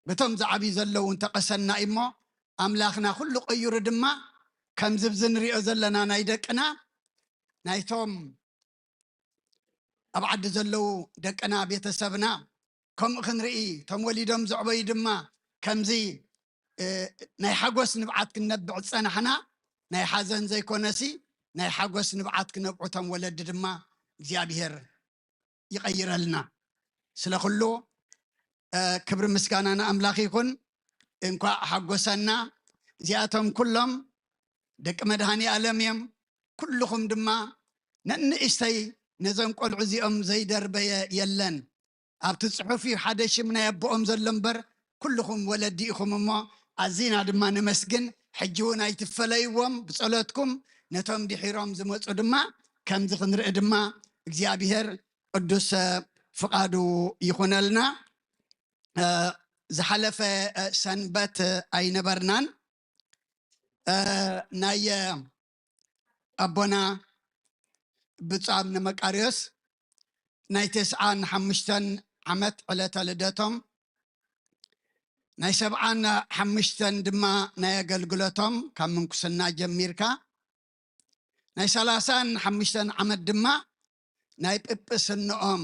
በቶም ዝዓብዩ ዘለዉ እንተቐሰና እሞ ኣምላኽና ኩሉ ቀይሩ ድማ ከምዚ ብዚ ንሪኦ ዘለና ናይ ደቅና ናይቶም ኣብ ዓዲ ዘለዉ ደቅና ቤተሰብና ከምኡ ክንርኢ እቶም ወሊዶም ዘዕበዩ ድማ ከምዚ ናይ ሓጎስ ንብዓት ክንነብዕ ዝፀናሕና ናይ ሓዘን ዘይኮነሲ ናይ ሓጎስ ንብዓት ክነብዑ እቶም ወለዲ ድማ እግዚኣብሔር ይቐይረልና። ስለ ኩሉ ክብሪ ምስጋና ንኣምላኽ ይኹን። እንኳዕ ሓጎሰና። እዚኣቶም ኩሎም ደቂ መድሃኒ ኣለም እዮም። ኩልኹም ድማ ነንእሽተይ ነዞም ቆልዑ እዚኦም ዘይደርበየ የለን። ኣብቲ ጽሑፍ እዩ ሓደ ሽም ናይ ኣቦኦም ዘሎ እምበር ኩልኹም ወለዲ ኢኹም እሞ ኣዚና ድማ ነመስግን። ሕጂ እውን ኣይትፈለይዎም ብጸሎትኩም። ነቶም ድሒሮም ዝመጹ ድማ ከምዚ ክንርኢ ድማ እግዚኣብሔር ቅዱስ ፍቓዱ ይኹነልና። ዝሓለፈ ሰንበት ኣይነበርናን። ናይ ኣቦና ብፁዕ ኣቡነ መቃርዮስ ናይ ተስዓን ሓሙሽተን ዓመት ዕለተ ልደቶም ናይ ሰብዓን ሓሙሽተን ድማ ናይ ኣገልግሎቶም ካብ ምንኩስና ጀሚርካ ናይ ሰላሳን ሓሙሽተን ዓመት ድማ ናይ ጵጵስንኦም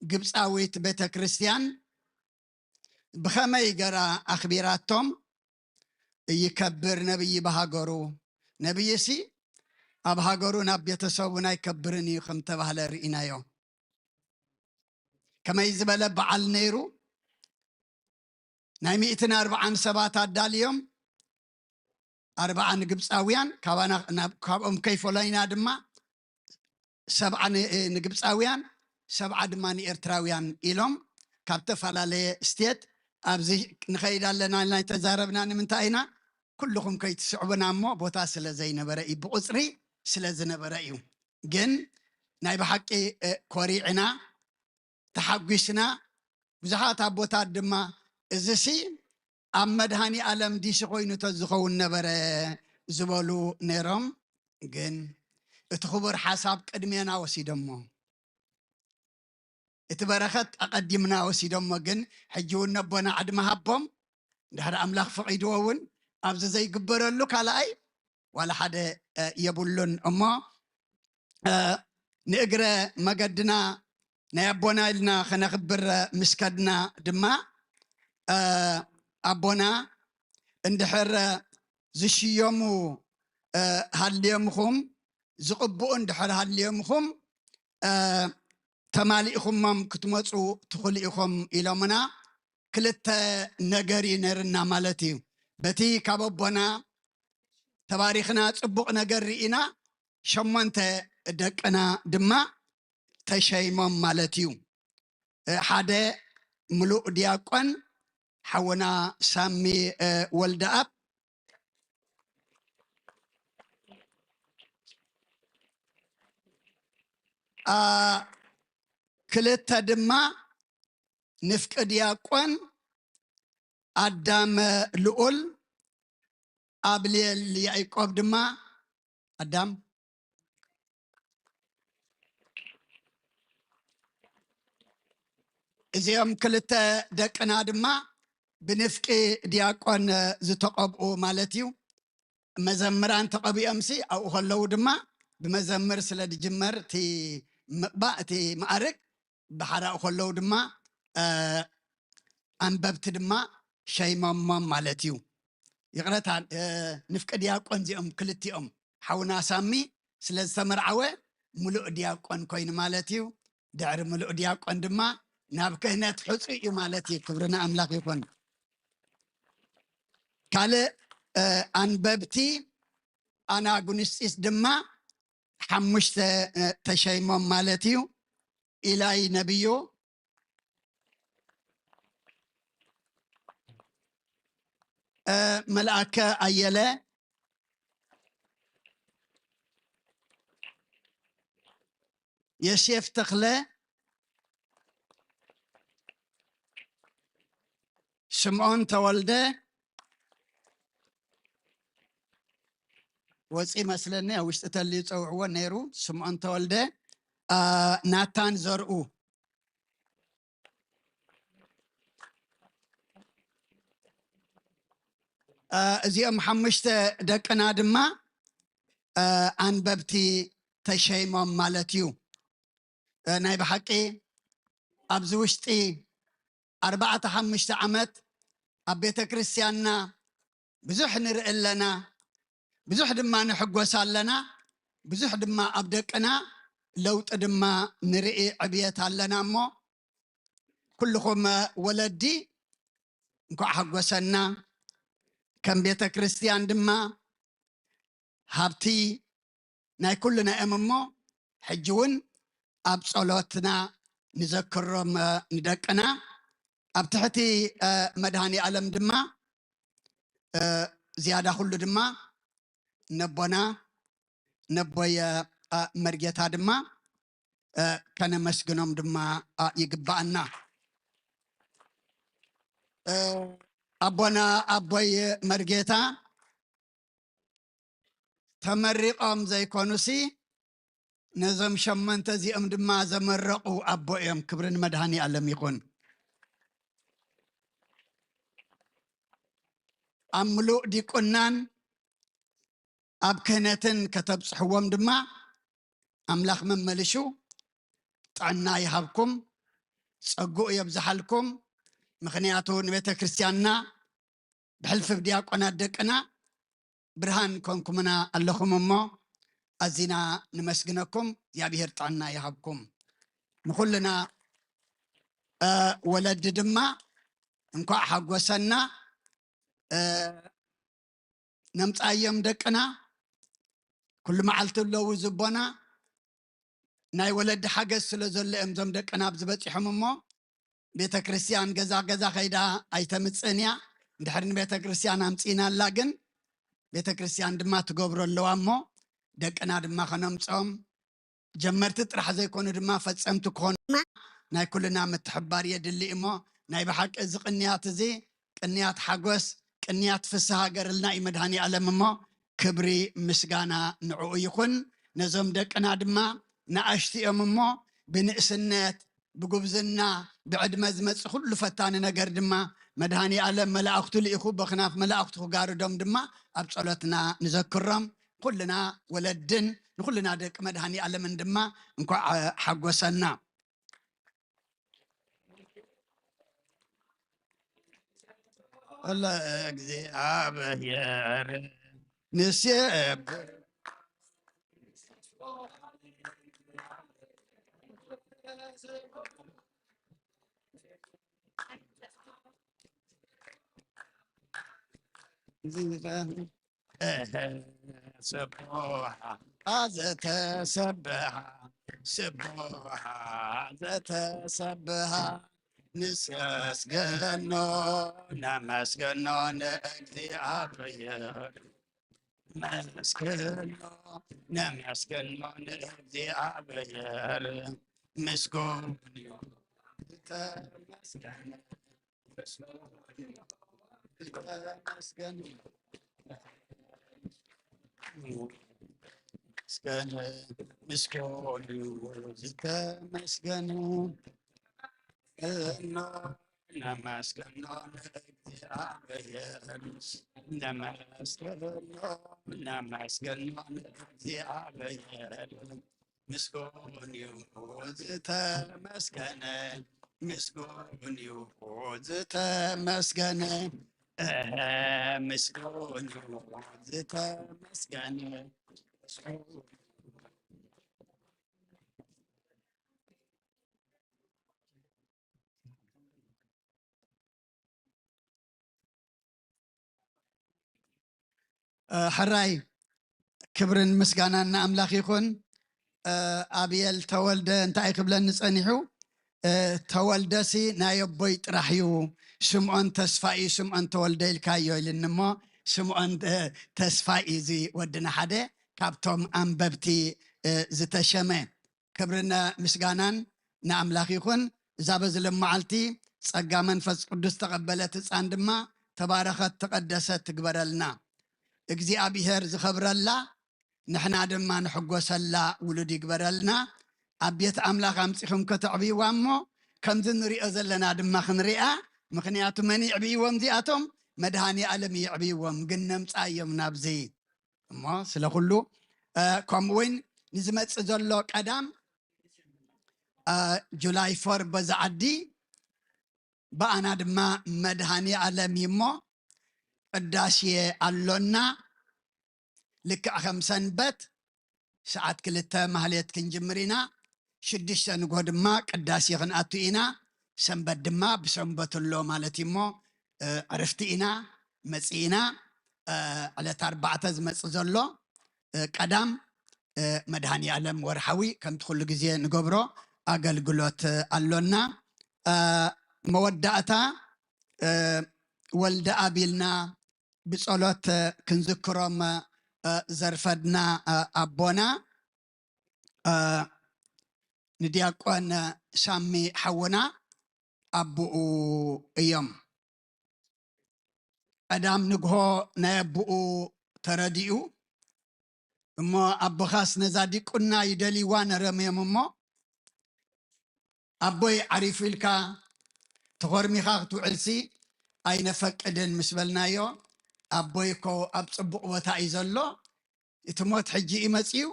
ግብፃዊት ቤተ ክርስቲያን ብኸመይ ገራ ኣኽቢራቶም? ይከብር ነብይ ብሃገሩ። ነብይሲ ኣብ ሃገሩን ኣብ ቤተሰቡን ኣይከብርን እዩ ከም ተባህለ ርኢናዮ። ከመይ ዝበለ በዓል ነይሩ? ናይ ሚእትን ኣርብዓን ሰባት ኣዳልዮም ኣርብዓ ንግብፃውያን ካብኦም ከይፈለይና ድማ ሰብዓ ንግብፃውያን ሰብዓ ድማ ንኤርትራውያን ኢሎም ካብ ዝተፈላለየ ስቴት ኣብዚ ንኸይድ ኣለና ኢልና ተዛረብና። ንምንታይ ኢና? ኩልኹም ከይትስዕቡና እሞ ቦታ ስለ ዘይነበረ እዩ፣ ብቑጽሪ ስለ ዝነበረ እዩ። ግን ናይ ብሓቂ ኮሪዕና ተሓጒስና። ብዙሓት ኣቦታት ድማ እዚሲ ኣብ መድሃኒ ኣለም ዲሲ ኮይኑ ተዝኸውን ነበረ ዝበሉ ነይሮም። ግን እቲ ክቡር ሓሳብ ቅድሜና ወሲዶሞ፣ እቲ በረኸት ኣቐዲምና ወሲዶሞ። ግን ሕጂ እውን ነቦና ዕድመ ሃቦም፣ ድሕሪ ኣምላኽ ፈቒድዎ እውን ኣብዚ ዘይግበረሉ ካልኣይ ዋላ ሓደ የብሉን። እሞ ንእግረ መገድና ናይ ኣቦና ኢልና ከነኽብር ምስ ከድና ድማ ኣቦና እንድሕር ዝሽየሙ ሃልዮምኹም፣ ዝቕብኡ እንድሕር ሃልዮምኹም ተማሊእኹሞም ክትመፁ ትኽእሉ ኢኹም ኢሎምና። ክልተ ነገር እዩ ነርና ማለት እዩ። በቲ ካብ ኣቦና ተባሪኽና ፅቡቕ ነገር ርኢና፣ ሸሞንተ ደቅና ድማ ተሸይሞም ማለት እዩ። ሓደ ምሉእ ዲያቆን ሓውና ሳሚ ወልደኣብ፣ ክልተ ድማ ንፍቂ ዲያቆን ኣዳም ልኡል፣ ኣብልየል ያዕቆብ ድማ ኣዳም። እዚኦም ክልተ ደቅና ድማ ብንፍቂ ዲያቆን ዝተቐብኡ ማለት እዩ። መዘምራን ተቐቢኦምሲ ኣብኡ ከለዉ ድማ ብመዘምር ስለ ዝጅመር እቲ ምቕባእ፣ እቲ መኣርግ ብሓራኡ ከለዉ ድማ ኣንበብቲ ድማ ሸይሞሞም ማለት እዩ። ይቕረታ፣ ንፍቂ ዲያቆን እዚኦም ክልቲኦም ሓውና ሳሚ ስለ ዝተመርዓወ ምሉእ ዲያቆን ኮይኑ ማለት እዩ። ድሕሪ ምሉእ ዲያቆን ድማ ናብ ክህነት ሕፁ እዩ ማለት እዩ። ክብሪ ንኣምላኽ ይኹን። ካልእ ኣንበብቲ ኣናጉንስጢስ ድማ ሓሙሽተ ተሸይሞም ማለት እዩ። ኢላይ ነብዩ፣ መልኣከ ኣየለ፣ የሴፍ ተኽለ፣ ስምዖን ተወልደ፣ ወፂ መስለኒ፣ ኣብ ውሽጢ ተልዩ ፀውዕዎ ነይሩ። ስምዖን ተወልደ፣ ናታን ዘርኡ፣ እዚኦም ሓሙሽተ ደቅና ድማ ኣንበብቲ ተሸይሞም ማለት እዩ። ናይ ብሓቂ ኣብዚ ውሽጢ ኣርባዕተ ሓሙሽተ ዓመት ኣብ ቤተ ክርስቲያንና ብዙሕ ንርኢ ኣለና፣ ብዙሕ ድማ ንሕጎስ ኣለና፣ ብዙሕ ድማ ኣብ ደቅና ለውጢ ድማ ንርኢ፣ ዕብየት ኣለና። እሞ ኩልኹም ወለዲ እንኳዕ ሓጎሰና። ከም ቤተ ክርስቲያን ድማ ሃብቲ ናይ ኩልና እዮም። እሞ ሕጂ እውን ኣብ ጸሎትና ንዘክሮም ንደቅና። ኣብ ትሕቲ መድሃኒ ኣለም ድማ ዝያዳ ኩሉ ድማ ነቦና ነቦየ መርጌታ ድማ ከነመስግኖም ድማ ይግባኣና። ኣቦና ኣቦይ መርጌታ ተመሪቖም ዘይኮኑሲ ነዞም ሸሞንተ እዚኦም ድማ ዘመረቑ ኣቦ እዮም። ክብሪ ንመድሃኒ ኣለም ይኹን። ኣብ ምሉእ ዲቁናን ኣብ ክህነትን ከተብጽሕዎም ድማ ኣምላኽ መመልሹ ጥዕና ይሃብኩም፣ ጸግኡ የብዝሓልኩም። ምኽንያቱ ንቤተ ክርስቲያንና ብሕልፊ ብዲያቆናት ደቅና ብርሃን ኮንኩምና ኣለኹም እሞ ኣዚና ንመስግነኩም። እግዚኣብሔር ጥዕና ይሃብኩም። ንኹልና ወለዲ ድማ እንኳዕ ሓጎሰና። ነምጻዮም ደቅና ኩሉ መዓልቲ ኣለዉ ዝቦና። ናይ ወለዲ ሓገዝ ስለ ዘሎ እዮም እዞም ደቅና ኣብዚ በፂሖም እሞ፣ ቤተ ክርስቲያን ገዛ ገዛ ከይዳ ኣይተምፅእን እያ። እንድሕር ንቤተ ክርስቲያን ኣምፂእናላ ግን፣ ቤተ ክርስቲያን ድማ ትገብሮ ኣለዋ እሞ፣ ደቅና ድማ ከነምፅኦም፣ ጀመርቲ ጥራሕ ዘይኮኑ ድማ ፈፀምቲ ክኾኑ ናይ ኩልና ምትሕባር የድሊ እሞ፣ ናይ ብሓቂ እዚ ቅንያት እዚ ቅንያት ሓጎስ፣ ቅንያት ፍስሃ ገርልና እዩ መድሃኒ ኣለም እሞ፣ ክብሪ ምስጋና ንዕኡ ይኹን። ነዞም ደቅና ድማ ንኣሽትኦም እሞ ብንእስነት፣ ብጉብዝና፣ ብዕድመ ዝመጽእ ኩሉ ፈታኒ ነገር ድማ መድሃኒ ኣለም መላእኽቱ ልኢኹ በኽናፍ መላእኽቱ ክጋርዶም ድማ ኣብ ጸሎትና ንዘክሮም። ኩልና ወለድን ንኩልና ደቂ መድሃኒ ኣለምን ድማ እንኳዕ ሓጎሰና። ለእግዚኣብሔር ንሴብሖ። ስቡሓ ዘተሰብሓ፣ ስቡሓ ዘተሰብሓ፣ ንመስገኖ፣ ነመስገኖ ንእግዚኣብሔር። ነመስግኖ፣ ነመስግኖ ንእግዚኣብሔር፣ ምስጉን እዩ፣ ዝተመስገነ፣ ዝተመስገነ፣ ምስጉን እዩ፣ ዝተመስገነ። ነመስግኖ ንእግዚኣብሔር፣ ነመስግኖ፣ ነመስግኖ ንእግዚኣብሔር። ምስጉን እዩ ዝተመስገነ፣ ምስጉን እዩ ዝተመስገነ፣ እህ፣ ምስጉን እዩ ዝተመስገነ። እ፣ ሕራይ ክብርን ምስጋናን ንኣምላኽ ይኹን። እ፣ ኣብየል ተወልደ እንታይ ክብለኒ ጸኒሑ? እ፣ ተወልደሲ ናይ ኣቦይ ጥራሕ እዩ፣ ስምዖን ተስፋ እዩ፣ ስምዖን ተወልደ ኢልካዮ ኢልኒ እሞ፣ ስምዖን፣ እ፣ ተስፋ እዩ እዚ ወድና ሓደ ካብቶም ኣንበብቲ፣ እ፣ ዝተሸመ። ክብርን ምስጋናን ንኣምላኽ ይኹን። እዛ በዚ ሎም መዓልቲ ጸጋ መንፈስ ቅዱስ ተቐበለት ህጻን ድማ ተባረኸት ተቐደሰት ትግበረልና። እግዚኣብሔር ዝኸብረላ ንሕና ድማ ንሕጎሰላ ውሉድ ይግበረልና። ኣብ ቤት ኣምላኽ ኣምጺኹም ከተዕብይዋ እሞ ከምዚ ንሪኦ ዘለና ድማ ክንሪኣ። ምኽንያቱ መን የዕብይዎም እዚኣቶም? መድሃኒ ኣለም የዕብይዎም፣ ግን ነምጻዮም ናብዚ። እሞ ስለ ኩሉ፣ እ፣ ከምኡ እውን ንዝመጽእ ዘሎ ቀዳም፣ እ፣ ጁላይ ፎር በዛ ዓዲ ብኣና ድማ መድሃኒ ኣለም እዩ እሞ ቅዳሴ ኣሎና። ልክዕ ከም ሰንበት ሰዓት ክልተ ማህሌት ክንጅምር ኢና። ሽዱሽተ ንግሆ ድማ ቅዳሴ ክንኣቱ ኢና። ሰንበት ድማ ብሰንበት ኣሎ ማለት እዩ እሞ፣ እ፣ ዕርፍቲ ኢና መጺእና። እ፣ ዕለት ኣርባዕተ ዝመጽእ ዘሎ፣ እ፣ ቀዳም፣ እ፣ መድሃኒ ኣለም ወርሓዊ ከምቲ ኩሉ ግዜ ንገብሮ ኣገልግሎት ኣሎና። እ፣ መወዳእታ፣ እ፣ ወልደ ኣቢልና ብጸሎት ክንዝክሮም፣ እ፣ ዘርፈድና፣ እ፣ ኣቦና፣ እ፣ ንዲያቆን ሳሚ ሓውና ኣቦኡ እዮም። ቀዳም ንግሆ ናይ ኣቦኡ ተረዲኡ እሞ ኣቦኻስ ነዛ ዲቁና ይደልይዋ ነረም እዮም እሞ ኣቦይ ዓሪፉ ኢልካ ተኾርሚኻ ክትውዕልሲ ኣይነፈቅድን ምስ በልናዮ፣ ኣቦይ እኮ ኣብ ጽቡቕ ቦታ እዩ ዘሎ፣ እቲ ሞት ሕጂ እዩ መጺኡ፣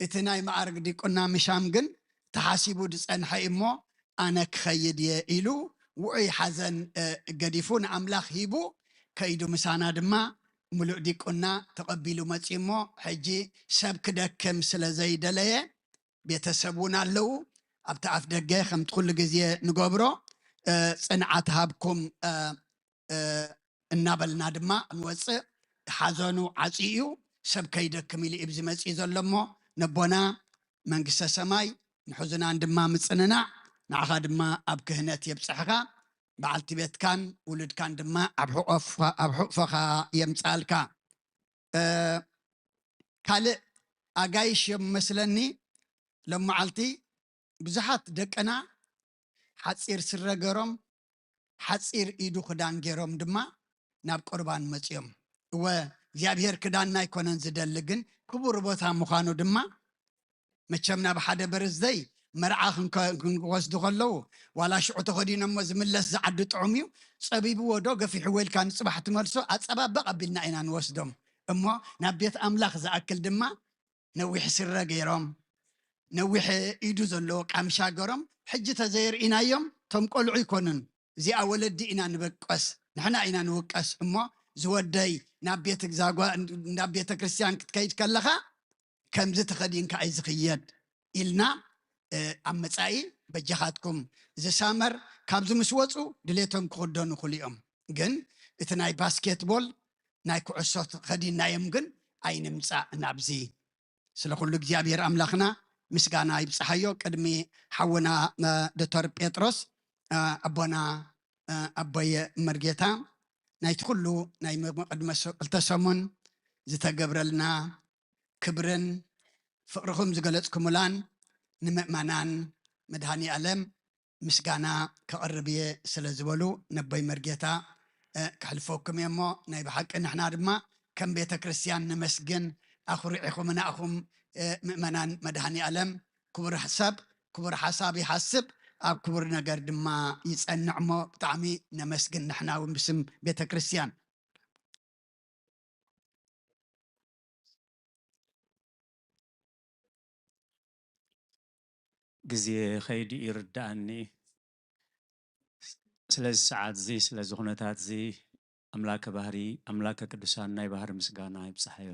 እቲ ናይ መዓርግ ዲቁና ምሻም ግን ተሓሲቡ ዝጸንሐ እዩ እሞ ኣነ ክኸይድ እየ ኢሉ ውዑይ ሓዘን፣ እ፣ ገዲፉ ንኣምላኽ ሂቡ ከይዱ። ምሳና ድማ ምሉእ ዲቁና ተቐቢሉ መጺኡ እሞ ሕጂ ሰብ ክደክም ስለ ዘይደለየ ቤተሰብ እውን ኣለዉ። ኣብቲ ኣፍ ደገ ከምቲ ኩሉ ግዜ ንገብሮ፣ እ፣ ጽንዓት ሃብኩም፣ እ፣ እ፣ እናበልና ድማ ንወጽእ። ሓዘኑ ዓጽዩ እዩ። ሰብ ከይደክም ኢሉ እዩ ኣብዚ መጺኡ ዘሎ እሞ ነቦና መንግስተ ሰማይ ንሕዙናን ድማ ምጽንናዕ፣ ንዓኻ ድማ ኣብ ክህነት የብጽሕኻ፣ በዓልቲ ቤትካን ውሉድካን ድማ ኣብ ሕቆፍኻ-፣ ኣብ ሕቑፎኻ የምጽኣልካ። እ፣ ካልእ ኣጋይሽ እዮም መስለኒ። ሎም መዓልቲ ብዙሓት ደቅና ሓጺር ስረ ገይሮም፣ ሓጺር ኢዱ ክዳን ገይሮም ድማ ናብ ቁርባን መጺኦም። እወ፣ እግዚኣብሔር ክዳንና ኣይኮነን ዝደሊ፣ ግን ክቡር ቦታ ምዃኑ ድማ መቸም ናብ ሓደ በርዝደይ መርዓ ክንከ-፣ ክንወስዱ ከለዉ፣ ዋላ ሽዑ ተኸዲኖሞ ዝምለስ ዝዓዲ ጥዑም እዩ፣ ጸቢብዎ ዶ ገፊሕዎ ኢልካ ንጽባሕ ትመልሶ፣ ኣጸባበቕ ኣቢልና ኢና ንወስዶም። እሞ ናብ ቤት ኣምላኽ ዝኣክል ድማ ነዊሕ ስረ ገይሮም፣ ነዊሕ ኢዱ ዘለዎ ቃምሻ ገሮም፣ ሕጂ ተዘየርኢናዮም፣ ቶም ቆልዑ ይኮኑን። እዚኣ ወለዲ ኢና ንበቀስ፣ ንሕና ኢና ንውቀስ። እሞ ዝወደይ ናብ ቤት ዛጓ-፣ ናብ ቤተ ክርስቲያን ክትከይድ ከለኻ ከምዚ ተኸዲንካ እዩ ዝኽየድ ኢልና፣ እ፣ ኣብ መጻኢ በጃኻትኩም ዝሳመር ካብዚ ምስ ወጹ ድሌቶም ክኽደኑ ክሉ እዮም። ግን እቲ ናይ ባስኬትቦል ናይ ኩዕሶ ተኸዲንናዮም ግን ኣይንምጻእ ናብዚ። ስለ ኩሉ እግዚኣብሔር ኣምላኽና ምስጋና ይብጽሓዮ። ቅድሚ ሓውና፣ እ፣ ዶክተር ጴጥሮስ፣ እ፣ ኣቦና፣ እ፣ ኣቦየ መርጌታ ናይቲ ኩሉ ናይ ም-፣ ቅድመ ሰ-፣ ክልተ ሰሙን ዝተገብረልና ክብርን ፍቕርኹም ዝገለጽኩሙላን ንምእመናን መድኃኔ ዓለም ምስጋና ከቕርብ እየ ስለ ዝበሉ ነቦይ መርጌታ፣ እ፣ ከሕልፈኩም እየ። እሞ ናይ ብሓቂ ንሕና ድማ ከም ቤተ ክርስቲያን ነመስግን። ኣኹሪዕኹምና ኢኹም፣ እ፣ ምእመናን መድኃኔ ዓለም። ክቡር ሰብ ክቡር ሓሳብ ይሓስብ፣ ኣብ ክቡር ነገር ድማ ይጸንዕ። እሞ ብጣዕሚ ነመስግን ንሕና እውን ብስም ቤተ ክርስቲያን። ግዜ ኸይዱ ይርድኣኒ። ስለዚ ሰዓት እዚ፣ ስለዚ ኩነታት እዚ፣ ኣምላከ ባህሪ፣ ኣምላከ ቅዱሳን ናይ ባህሪ ምስጋና ይብጽሓዮ።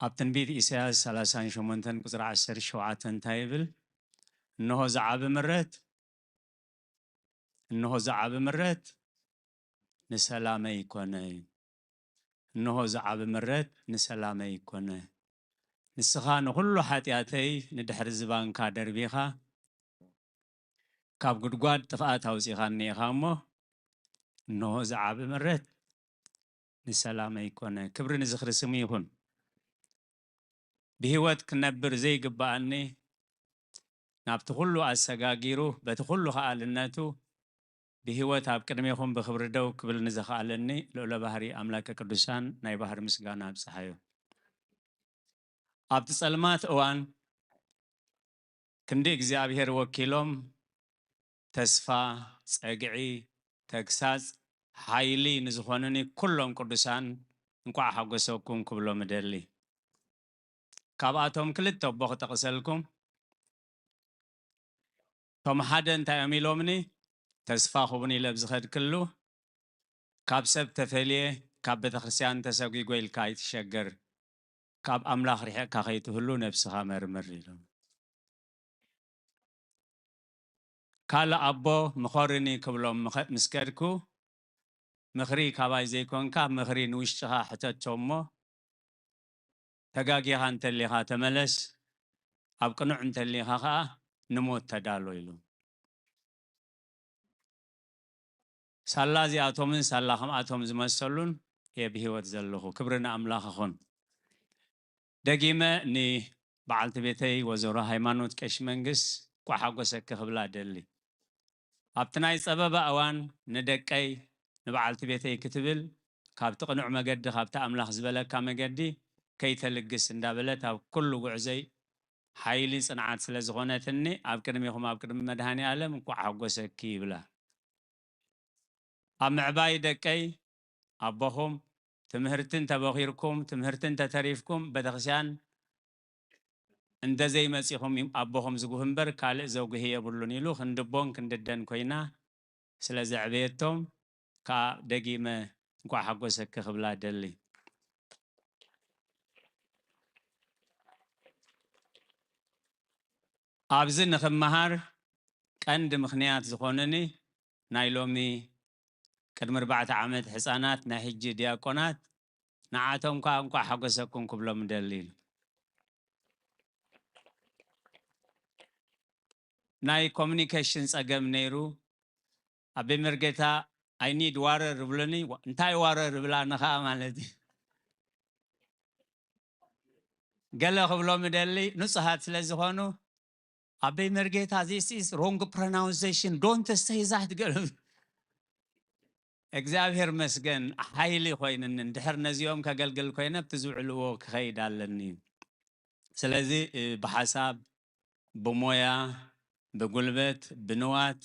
ኣብ ትንቢት ኢሳያስ ሰላሳን ሸሞንተን ቁጽሪ ዓሰርተ ሸውዓተ እንታይ ይብል? እንሆ ዝዓቢ ምረት፣ እንሆ ዝዓቢ ምረት ንሰላመይ ኮነ። እንሆ ዝዓቢ ምረት ንሰላመይ ኮነ። ንስኻ ንኹሉ ሓጢኣተይ ንድሕሪ ዝባንካ ደርቢኻ፣ ካብ ጉድጓድ ጥፍኣት ኣውጺኻኒ ኢኻ እሞ፣ እንሆ ዝዓቢ ምረት ንሰላመይ ኮነ። ክብሪ ንዝኽሪ ስሙ ይኹን። ብህይወት ክነብር ዘይግብኣኒ፣ ናብቲ ኩሉ ኣሰጋጊሩ፣ በቲ ኩሉ ከኣልነቱ፣ ብህይወት ኣብ ቅድሜኹም ብኽብሪ ደው ክብል ንዘኽኣለኒ ልዑለ ባህሪ ኣምላከ ቅዱሳን ናይ ባህሪ ምስጋና ኣብጽሓዮ። ኣብቲ ጸልማት እዋን ክንዲ እግዚኣብሔር ወኪሎም ተስፋ፣ ጸግዒ፣ ተግሳጽ፣ ሓይሊ ንዝኾኑኒ ኩሎም ቅዱሳን እንቋዕ ሓጎሰኩም ክብሎም እደሊ። ካብኣቶም ክልተ እቦ ክጠቕሰልኩም። እቶም ሓደ እንታይ እዮም ኢሎምኒ? ተስፋ ክቡን ኢለ ኣብ ዝኸድክሉ፣ ካብ ሰብ ተፈልየ፣ ካብ ቤተክርስትያን ተሰጒጎ ኢልካ ኣይትሸገር፣ ካብ ኣምላኽ ርሒቕካ ከይትህሉ ነብስኻ መርምር ኢሎም። ካልእ ኣቦ ምኸርኒ ክብሎም ምኸ-፣ ምስ ከድኩ፣ ምኽሪ ካባይ ዘይኮንካ፣ ምኽሪ ንውሽጥኻ ሕተቶ እሞ፣ ተጋጊኻ እንተሊኻ ተመለስ፣ ኣብ ቅኑዕ እንተሊኻ ኸኣ ንሞት ተዳሎ ኢሉ። ሳላ እዚኣቶምን ሳላ ከምኣቶም ዝመሰሉን እየ ብህይወት ዘለኹ። ክብሪ ንኣምላኽ ይኹን። ደጊመ ንበዓልቲ ቤተይ ወይዘሮ ሃይማኖት ቀሺ መንግስ እንቋዕ ሓጎሰኪ ክብላ እደሊ። ኣብቲ ናይ ጸበባ እዋን ንደቀይ፣ ንበዓልቲ ቤተይ ክትብል ካብቲ ቅኑዕ መገዲ፣ ካብቲ ኣምላኽ ዝበለካ መገዲ ከይተልግስ እንዳበለት ኣብ ኩሉ ጉዕዘይ ሓይሊ ጽንዓት ስለ ዝኾነትኒ፣ ኣብ ቅድሜኹም፣ ኣብ ቅድሚ መድኃኔ ዓለም እንቋዕ ሓጎሰኪ ይብላ። ኣብ ምዕባይ ደቀይ ኣቦኹም ትምህርቲ እንተቦኺርኩም፣ ትምህርቲ እንተተሪፍኩም፣ ቤተክርስትያን እንተዘይመጺኹም፣ ኣቦኹም ዝጉህ እምበር ካልእ ዘጉሂ የብሉን ኢሉ ክንዲ ኣቦን ክንዲ ኣደን ኮይና ስለ ዘዕበየቶም ከኣ ደጊመ እንቋዕ ሓጎሰኪ ክብላ እደሊ። ኣብዚ ንኽመሃር ቀንዲ ምኽንያት ዝኾኑኒ ናይ ሎሚ ቅድሚ ኣርባዕተ ዓመት ሕፃናት፣ ናይ ሕጂ ዲያቆናት፣ ንዓቶም ከኣ እንቋዕ ሓጎሰኩም ክብሎም እደሊ ኢሉ። ናይ ኮሚኒኬሽን ጸገም ነይሩ። ኣቤ መርጌታ፣ "I need water" ይብሉኒ። "እንታይ water?" ይብላኒ ከኣ ማለት እዩ። ገለ ክብሎም እደሊ፣ ንጹሃት ስለ ዝኾኑ፣ "ኣቤ መርጌታ፣ this is wrong pronunciation, don't say that" ገለ። እግዚኣብሔር መስገን፣ ሓይሊ ኮይንኒ፣ እንድሕር ነዚኦም ከገልግል ኮይነ፣ ኣብቲ ዝውዕልዎ ክኸይድ ኣለኒ። ስለዚ፣ እ፣ ብሓሳብ፣ ብሞያ፣ ብጉልበት፣ ብንዋት፣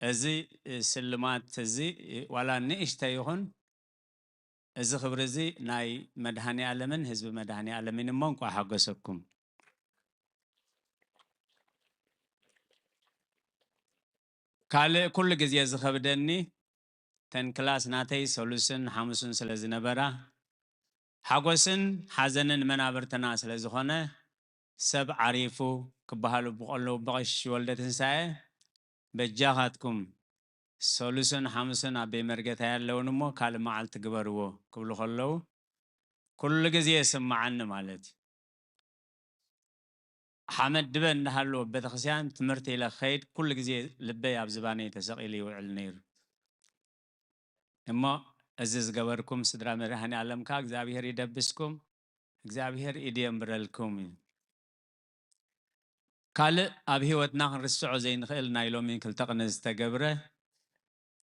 እዚ፣ እ፣ ስልማት እዚ፣ እ፣ ዋላ ንእሽተይ ይኹን፣ እዚ ክብሪ እዚ ናይ መድኃኔ ዓለምን ህዝቢ መድኃኔ ዓለምን እሞ፣ እንቋዕ ሓጎሰኩም። ካልእ ኩሉ ግዜ ዝኸብደኒ፣ ተን ክላስ ናተይ ሰሉስን ሓሙስን ስለ ዝነበራ፣ ሓጎስን ሓዘንን መናብርትና ስለ ዝኾነ፣ ሰብ ዓሪፉ ክበሃሉ ብቐለዉ፣ ብቐሺ ወልደ ትንሳኤ፣ "በጃኻትኩም፣ ሰሉስን ሓሙስን ኣቤ መርጌታ ያለውን እሞ፣ ካልእ መዓልቲ ግበርዎ" ክብሉ ከለዉ፣ ኩሉ ግዜ ይስምዓኒ ማለት እዩ። ሓመድ ድበ እንዳሃለወ ኣብ ቤተክርስትያን ትምህርቲ ኢለ ክኸይድ፣ ኩሉ ግዜ ልበይ ኣብ ዝባነይ ተሰቒሉ ይውዕል ነይሩ። እሞ እዚ ዝገበርኩም ስድራ መድኃኔ ዓለም ከኣ እግዚኣብሔር ይደብስኩም፣ እግዚኣብሔር ኢዱ የንብረልኩም እዩ። ካልእ ኣብ ህይወትና ክንርስዖ ዘይንኽእል ናይ ሎሚ ክልተ ቅነ ዝተገብረ፣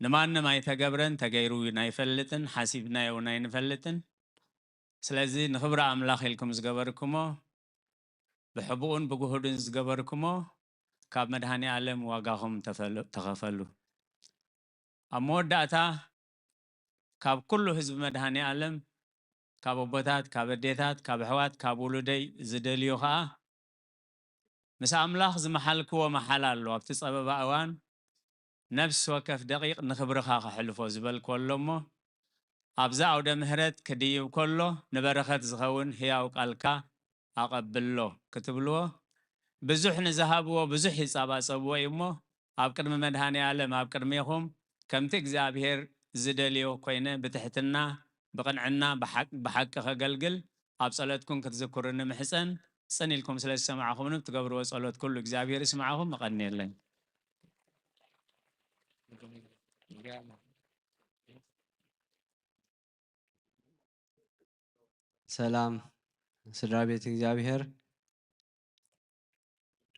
ንማንም ኣይተገብረን፣ ተገይሩ እውን ኣይፈልጥን፣ ሓሲብናዮ እውን ኣይንፈልጥን። ስለዚ ንኽብሪ ኣምላኽ ኢልኩም ዝገበርኩሞ፣ ብሕቡእን ብግሁድን ዝገበርኩሞ፣ ካብ መድኃኔ ዓለም ዋጋኹም ተፈሉ-፣ ተኸፈሉ። ኣብ መወዳእታ፣ ካብ ኩሉ ህዝቢ መድኃኔ ዓለም፣ ካብ ኣቦታት፣ ካብ ኣዴታት፣ ካብ ኣሕዋት፣ ካብ ውሉደይ ዝደልዮ ኸኣ፣ ምስ ኣምላኽ ዝመሓልክዎ መሓላ ኣሎ። ኣብቲ ጸበባ እዋን፣ ነፍሲ ወከፍ ደቂቕ ንኽብርኻ ከሕልፎ ዝበልክዎ ኣሎ እሞ፣ ኣብዚ ኣውደ ምሕረት ክድይብ ከሎ፣ ንበረኸት ዝኸውን ህያው ቃልካ ኣቐብሎ ክትብልዎ፣ ብዙሕ ንዝሃብዎ ብዙሕ ይጻባጸብዎ እዩ እሞ፣ ኣብ ቅድሚ መድኃኔ ዓለም፣ ኣብ ቅድሜኹም፣ ከምቲ እግዚኣብሔር ዝደልዮ ኮይነ፣ ብትሕትና፣ ብቕንዕና፣ ብሓቅ-፣ ብሓቂ ከገልግል፣ ኣብ ጸሎትኩም ክትዝክሩኒ ምሕጸን፣ ጽን ኢልኩም ስለ ዝሰማዕኹምኒ፣ ብትገብርዎ ጸሎት ኩሉ እግዚኣብሔር ይስማዕኹም። መቐንየለይ። ሰላም ስድራ ቤት እግዚኣብሔር፣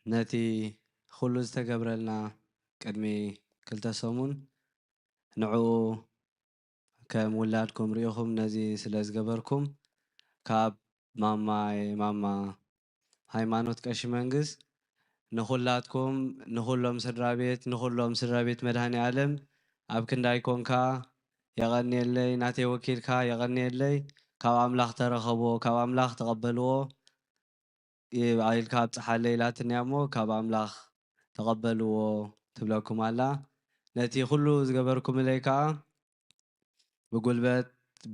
ነቲ ኩሉ ዝተገብረልና ቅድሚ ክልተ ሰሙን፣ ንዕኡ ከም ውላድኩም ርኢኹም ነዚ ስለ ዝገበርኩም፣ ካብ ማማይ፣ ማማ ሃይማኖት ቀሺ መንግስ፣ ንኹላትኩም፣ ንኹሎም ስድራ ቤት፣ ንኹሎም ስድራ ቤት መድኃኔ ዓለም ኣብ ክንዳይ ኮንካ የቐንየለይ፣ ናተይ ወኪልካ የቐንየለይ። ካብ ኣምላኽ ተረኸቦ፣ ካብ ኣምላኽ ተቐበልዎ። ይ-፣ ኢልካ ኣብጽሓለይ ኢላትኒ እያ እሞ፣ ካብ ኣምላኽ ተቐበልዎ ትብለኩም ኣላ። ነቲ ኩሉ ዝገበርኩምለይ ከኣ ብጉልበት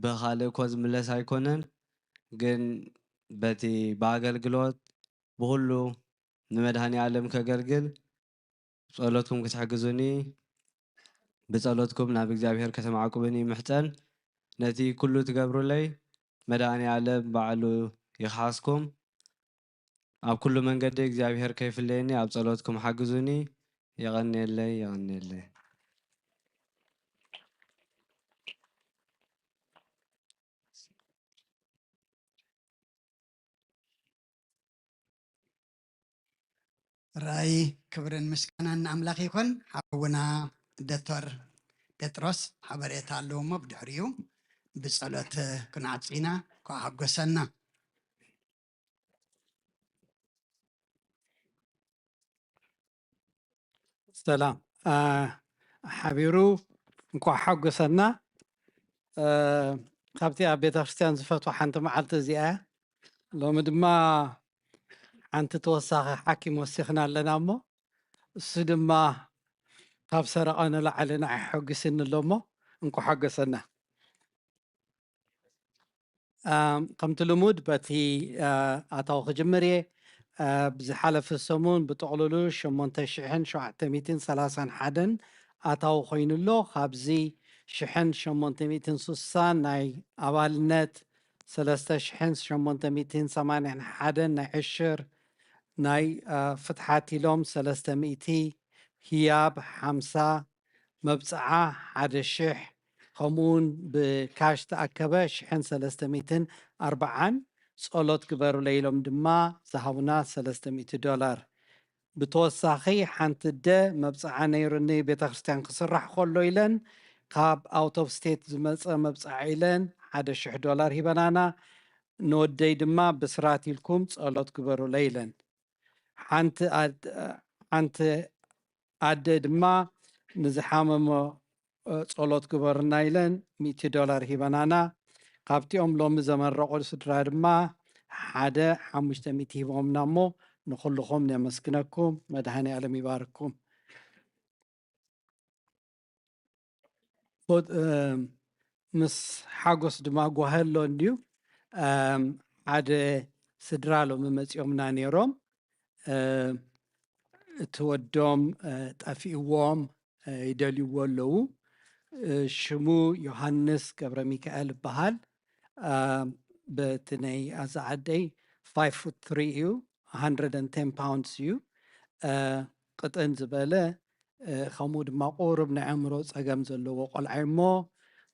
ብኻልእ እኮ ዝምለስ ኣይኮነን፣ ግን በቲ ብኣገልግሎት ብኹሉ ንመድኃኔ ዓለም ከገልግል ጸሎትኩም ክትሕግዙኒ፣ ብጸሎትኩም ናብ እግዚኣብሔር ከተማዕቁብኒ ይምሕጸን። ነቲ ኩሉ ትገብሩለይ መድኃኔ ዓለም ባዕሉ ይኽሓስኩም። ኣብ ኩሉ መንገዲ እግዚኣብሔር ከይፍለየኒ ኣብ ጸሎትኩም ሓግዙኒ። የቐንየለይ፣ የቐንየለይ። ራእይ ክብርን ምስጋናን ንኣምላኽ ይኹን። ሓውና ዶክተር ጴጥሮስ ሓበሬታ ኣለዎ እሞ ብድሕሪኡ ብጸሎት ክንዓጹ ኢና። እንኳዕ ሓጎሰና። ሰላም፣ አ፣ ሓቢሩ እንኳዕ ሓጎሰና። አ፣ ካብቲ ኣብ ቤተክርስትያን ዝፈትዋ ሓንቲ መዓልቲ እዚኣ እያ። ሎሚ ድማ ሓንቲ ተወሳኺ ሓኪም ወሲኽና ኣለና እሞ፣ እሱ ድማ ካብ ሰረቐ ንላዕሊ ንዓይ ሓጒስኒ ኣሎ እሞ፣ እንኳዕ ሓጎሰና። ኣም፣ ከምቲ ልሙድ በቲ፣ አ፣ ኣታዊ ክጅምር እየ። አ፣ ብዝሓለፈ ሰሙን ብጥቕልሉ ሸሞንተ ሽሕን ሸውዓተ ሚእትን ሰላሳን ሓደን ኣታዊ ኮይኑ ኣሎ። ካብዚ ሽሕን ሸሞንተ ሚእትን ሱሳን ናይ ኣባልነት፣ ሰለስተ ሽሕን ሸሞንተ ሚእትን ሰማንያን ሓደን ናይ ዕሽር፣ ናይ ፍትሓት ኢሎም ሰለስተ ሚእቲ፣ ህያብ ሓምሳ፣ መብፅዓ ሓደ ሽሕ፣ ከምኡውን ብካሽ ተኣከበ ሽሕን ሰለስተ ሚእትን ኣርባዓን፣ ጸሎት ግበሩለይ ኢሎም ድማ ዝሃቡና ሰለስተ ሚእቲ ዶላር። ብተወሳኺ ሓንቲ ኣደ መብፅዓ ነይሩኒ፣ ቤተ ክርስቲያን ክስራሕ ከሎ ኢለን ካብ ኣውት ኦፍ ስቴት ዝመፀ መብፅዓ ኢለን ሓደ ሽሕ ዶላር ሂበናና። ንወደይ ድማ ብስራት ኢልኩም ጸሎት ግበሩለይ ኢለን። ሓንቲ ኣደ ድማ ንዝሓመሞ ጸሎት ግበርና ኢለን ሚእቲ ዶላር ሂበናና። ካብቲኦም ሎሚ ዘመረቑ ስድራ ድማ ሓደ ሓሙሽተ ሚእቲ ሂቦምና እሞ ንኹልኹም ነመስግነኩም። መድሃኔ ኣለም ይባርኩም። ምስ ሓጎስ ድማ ጓህሎ እንድዩ። ሓደ ስድራ ሎሚ መፂኦምና ነይሮም። እቲ ወዶም ጠፊእዎም ይደልይዎ ኣለዉ። ሽሙ ዮሃንስ ገብረ ሚካኤል ይበሃል። በቲ ናይ ኣዛ ዓደይ ፋይቭ ፉት ትሪ እዩ፣ ሃንድረድ ቴን ፓውንድስ እዩ። ቅጥን ዝበለ ከምኡ ድማ ቁሩብ ናይ ኣእምሮ ፀገም ዘለዎ ቆልዓ እሞ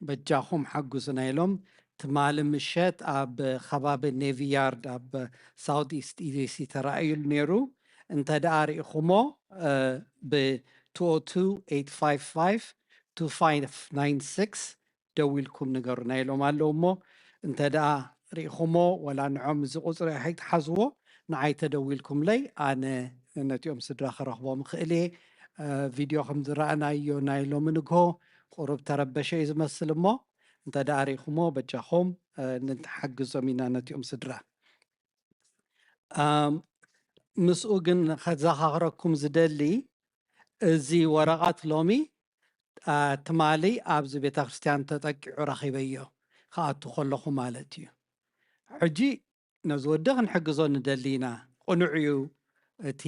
በጃኹም ሓጉዝና ኢሎም ትማሊ ምሸት ኣብ ከባቢ ኔቪ ያርድ ኣብ ሳውት ኢስት ኢዜሲ ተራእዩሉ ነይሩ። እንተ ደኣ ርኢኹሞ ብ two oh two eight five five two five nine six ደዊልኩም ንገሩና ኢሎም ኣለዉ እሞ እንተ ደኣ ርኢኹሞ ወላ ንዖም እዚ ቁፅሪ ኣይትሓዝዎ፣ ንዓይ ተደዊልኩምለይ ኣነ ነቲኦም ስድራ ክረኽቦም እኽእል እየ። ቪድዮ ከም ዝረኣናዮ ናይ ሎሚ ንግሆ ቁሩብ ተረበሸ እዩ ዝመስል እሞ እንተ ደኣ ርኢኹሞ በጃኹም ንሓግዞም ኢና ነቲኦም ስድራ። ምስኡ ግን ከዘኻኽረኩም ዝደሊ እዚ ወረቐት ሎሚ ትማሊ ኣብዚ ቤተ ክርስቲያን ተጠቂዑ ረኺበዮ ክኣቱ ከለኹ ማለት እዩ። ሕጂ ነዚ ወዲ ክንሕግዞ ንደሊ ኢና። ቅኑዕ እዩ፣ እቲ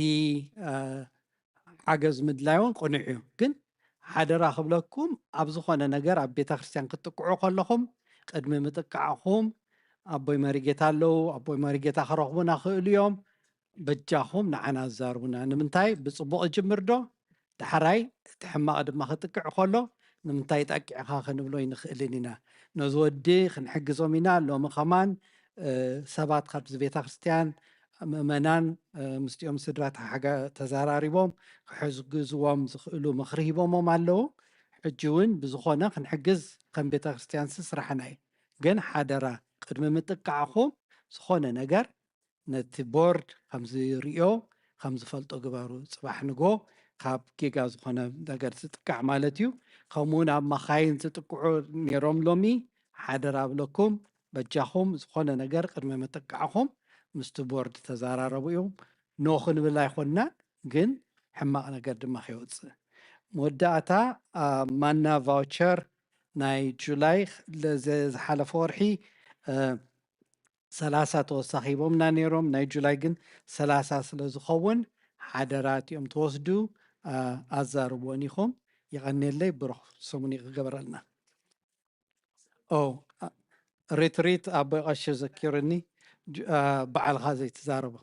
ሓገዝ ምድላይ እውን ቅኑዕ እዩ። ግን ሓደራ ክብለኩም ኣብ ዝኾነ ነገር ኣብ ቤተ ክርስቲያን ክትጥቅዑ ከለኹም ቅድሚ ምጥቃዕኹም ኣቦይ መሪጌታ ኣለዉ፣ ኣቦይ መሪጌታ ክረኽቡና ክእሉ እዮም። በጃኹም ንዓና ኣዛርቡና። ንምንታይ ብፅቡቕ ይጅምር ዶ? ዳሕራይ እቲ ሕማቕ ድማ ክጥቅዕ ከሎ ንምንታይ ጠቂዕኻ ክንብሎ ይንኽእልን ኢና። ነዚ ወዲ ክንሕግዞም ኢና። ሎሚ ከማን ሰባት ካብዚ ቤተ ክርስቲያን ምእመናን ምስቲኦም ስድራ ተዘራሪቦም ክሕግዝዎም ዝኽእሉ ምኽሪ ሂቦሞም ኣለዉ። ሕጂ እውን ብዝኾነ ክንሕግዝ ከም ቤተ ክርስቲያንሲ ስራሕና እዩ። ግን ሓደራ ቅድሚ ምጥቃዕኹም ዝኾነ ነገር ነቲ ቦርድ ከም ዝርእዮ ከም ዝፈልጦ ግበሩ። ጽባሕ ንጎ ካብ ጌጋ ዝኾነ ነገር ዝጥቃዕ ማለት እዩ። ከምኡውን ኣብ መኻይን ዝጥቅዑ ነይሮም ሎሚ ሓደራ ብለኩም በጃኹም ዝኾነ ነገር ቅድሚ ምጥቃዕኹም ምስቲ ቦርድ ተዘራረቡ እዮም። ኖ ክንብል ኣይኮንናን ግን ሕማቕ ነገር ድማ ከይወፅእ። መወዳእታ ማና ቫውቸር ናይ ጁላይ ዝሓለፈ ወርሒ ሰላሳ ተወሳኺቦምና ነይሮም ናይ ጁላይ ግን ሰላሳ ስለ ዝኸውን ሓደራ እቲኦም ትወስዱ ኣዛርብዎን ኢኹም። የቐንየለይ ብሩኽ ሰሙን ይክገበረልና። ሪትሪት ኣቦይ ቀሺ ዘኪርኒ ባዕልኻ ዘይትዛረቦ።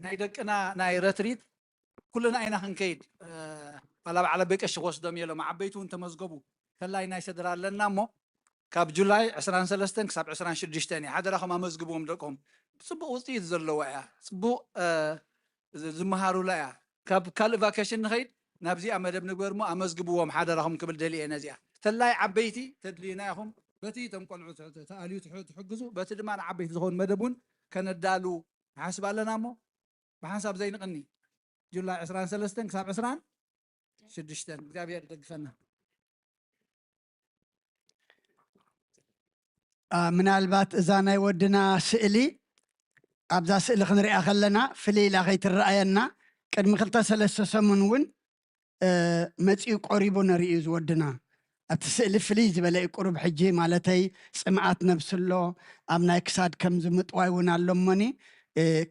ናይ ደቅና ናይ ረትሪት ኩልና ኢና ክንከይድ ባላ በዓል ኣበይ ቀሺ ክወስዶም እዮም ዓበይቲ እውን ተመዝገቡ። ከላይ ናይ ሰድራ ኣለና እሞ ካብ ጁላይ ዕስራን ሰለስተን ክሳብ ዕስራን ሽዱሽተን እዩ ሓደራኹም ኣመዝግብዎም ደቅኹም። ፅቡቅ ውፅኢት ዘለዋ እያ። ፅቡቅ ዝመሃሩላ እያ። ካብ ካልእ ቫኬሽን ንኸይድ ናብዚኣ መደብ ንግበር እሞ ኣመዝግብዎም ሓደራኹም ክብል ደልየ ነዚኣ። ተላይ ዓበይቲ ተድልዩና ኢኹም በቲ እቶም ቆልዑ ተኣልዩ ትሕግዙ በቲ ድማ ንዓበይቲ ዝኸውን መደብ እውን ከነዳሉ ንሓስብ ኣለና እሞ ብሓንሳብ ዘይንቕኒ ጁላይ ዕስራን ሰለስተን ክሳብ ዕስራን ሽዱሽተን እግዚኣብሔር ይደግፈና። ምናልባት እዛ ናይ ወድና ስእሊ ኣብዛ ስእሊ ክንሪኣ ከለና ፍልይ ኢላ ከይትረኣየና ቅድሚ ክልተ ሰለስተ ሰሙን እውን መፂኡ ቆሪቡ ነርእዩ ዝወድና ኣብቲ ስእሊ ፍልይ ዝበለ እዩ ቁሩብ ሕጂ ማለተይ ፅምኣት ነብስሎ ኣብ ናይ ክሳድ ከም ዝምጥዋይ እውን ኣሎ እሞኒ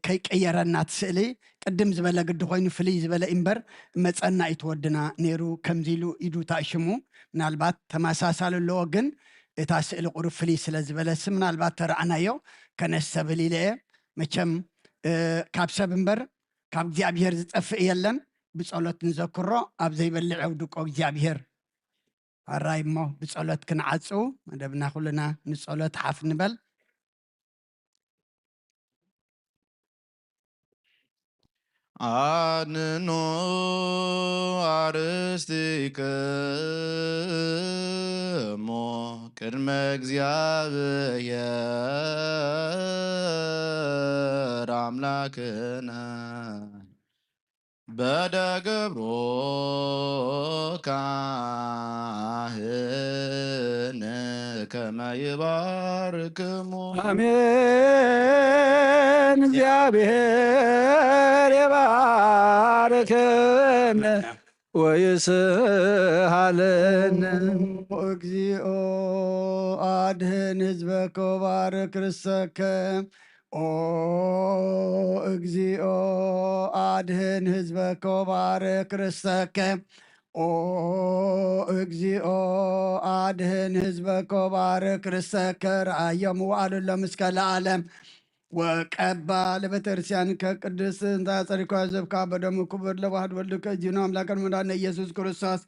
ከይቀየረና እቲ ስእሊ ቅድም ዝበለ ግዲ ኮይኑ ፍልይ ዝበለ እምበር መጸና እዩ ትወድና ነይሩ። ከምዚ ኢሉ ኢዱ ታእሽሙ ምናልባት ተመሳሳሊ ኣለዎ፣ ግን እታ ስእሊ ቁሩብ ፍልይ ስለ ዝበለሲ ምናልባት ተረኣናዮ ከነስተብል ኢለ እየ። መቸም ካብ ሰብ እምበር ካብ እግዚኣብሔር ዝጠፍእ የለን። ብጸሎት ንዘክሮ ኣብ ዘይበልዕ የውድቆ እግዚኣብሔር። ኣራይ እሞ ብጸሎት ክንዓጽው መደብና ኩልና ንጸሎት ሓፍ ንበል። ኣድንኑ ኣርስትክሙ ቅድመ እግዚኣብሔር ኣምላክነ በደ ገብሮ ካህን ከመ ይባርክሙ። ኣሜን። እግዚኣብሔር ይባርክን ወይስሃልን። እግዚኦ ኣድህን ህዝበከ ወባርክ ርሰከ። ኦ እግዚኦ ኣድህን ህዝበከ ወባርክ ርሰከ። ኦ እግዚኦ ኣድህን ህዝበከ ወባርክ ርሰከ። ረኣዮም ወኣልሎም እስከ ለዓለም። ወቀባ ለቤተክርስቲያን ከቅድስ እንተ ጸሪኳ ዘብካ በደሙ ክቡር ለዋህድ ወልድከ እዚኑ ኣምላከን መድኃኒነ ኢየሱስ ክርስቶስ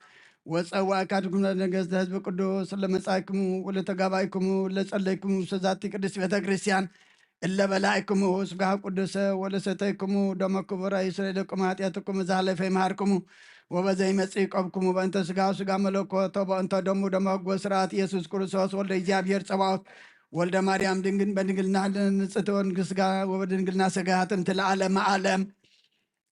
ወጸዋእካ ድኩም ነገስተ ህዝብ ቅዱስ ለመጻእክሙ ወለተጋባይክሙ ለጸለይክሙ ሰዛቲ ቅድስት ቤተክርስቲያን እለ በላዕክሙ ስጋሁ ቅዱሰ ወለሰተይክሙ ደሞ ክቡረ ይስረይ ለኩም ኃጢአትኩም እዛ ኃለፈ ይምሃርክሙ። ወበዘይ መጽእ ይቆብክሙ በእንተ ስጋሁ ስጋ መለኮት ወበእንተ ደሙ ደሞ ህግ ወስርዓት ኢየሱስ ክርስቶስ ወልደ እግዚኣብሔር ጸባኦት ወልደ ማርያም ድንግል በድንግልና ንጽሕት ወንግስጋ ወበድንግልና ስጋ ትምት ለዓለመ ዓለም።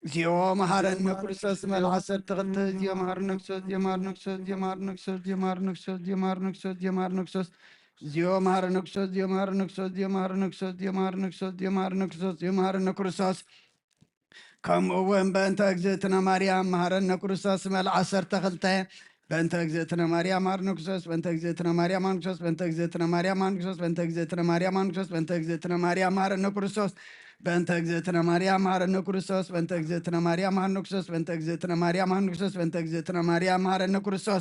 እግዚኦ መሐረነ ክርስቶስ መልዓ ዓሰርተ ክልተ። እግዚኦ መሐረነ ክርስቶስ፣ እግዚኦ መሐረነ ክርስቶስ፣ እግዚኦ መሐረነ ክርስቶስ፣ እግዚኦ መሐረነ ክርስቶስ፣ እግዚኦ መሐረነ ክርስቶስ፣ እግዚኦ መሐረነ ክርስቶስ፣ እግዚኦ መሐረነ ክርስቶስ፣ እግዚኦ መሐረነ ክርስቶስ፣ እግዚኦ መሐረነ ክርስቶስ፣ እግዚኦ መሐረነ ክርስቶስ፣ እግዚኦ መሐረነ ክርስቶስ፣ እግዚኦ መሐረነ ክርስቶስ። ከምኡ እውን በእንተ እግዝእትነ ማርያም መሐረነ ክርስቶስ መልዓ ዓሰርተ ክልተ። በእንተ እግዝእትነ ማርያም መሐረነ ክርስቶስ፣ በእንተ እግዝእትነ ማርያም መሐረነ ክርስቶስ፣ በእንተ እግዝእትነ ማርያም መሐረነ ክርስቶስ፣ በእንተ እግዝእትነ ማርያም መሐረነ ክርስቶስ፣ በእንተ እግዝእትነ ማርያም መሐረነ ክርስቶስ፣ በእንተ እግዝእትነ ማርያም መሐረነ ክርስቶስ፣ በእንተ እግዝእትነ ማርያም መሐረነ ክርስቶስ፣ በእንተ እግዝእትነ ማርያም መሐረነ ክርስቶስ፣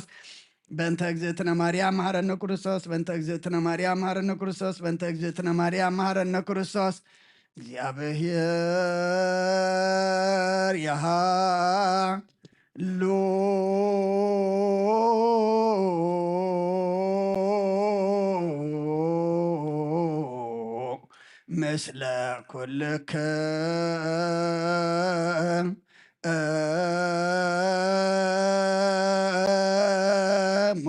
በእንተ እግዝእትነ ማርያም መሐረነ ክርስቶስ፣ በእንተ እግዝእትነ ማርያም መሐረነ ክርስቶስ፣ በእንተ እግዝእትነ ማርያም መሐረነ ክርስቶስ፣ በእንተ እግዝእትነ ማርያም መሐረነ ክርስቶስ። እግዚኣብሔር ይሃሉ ምስለ ኩልክም እሙ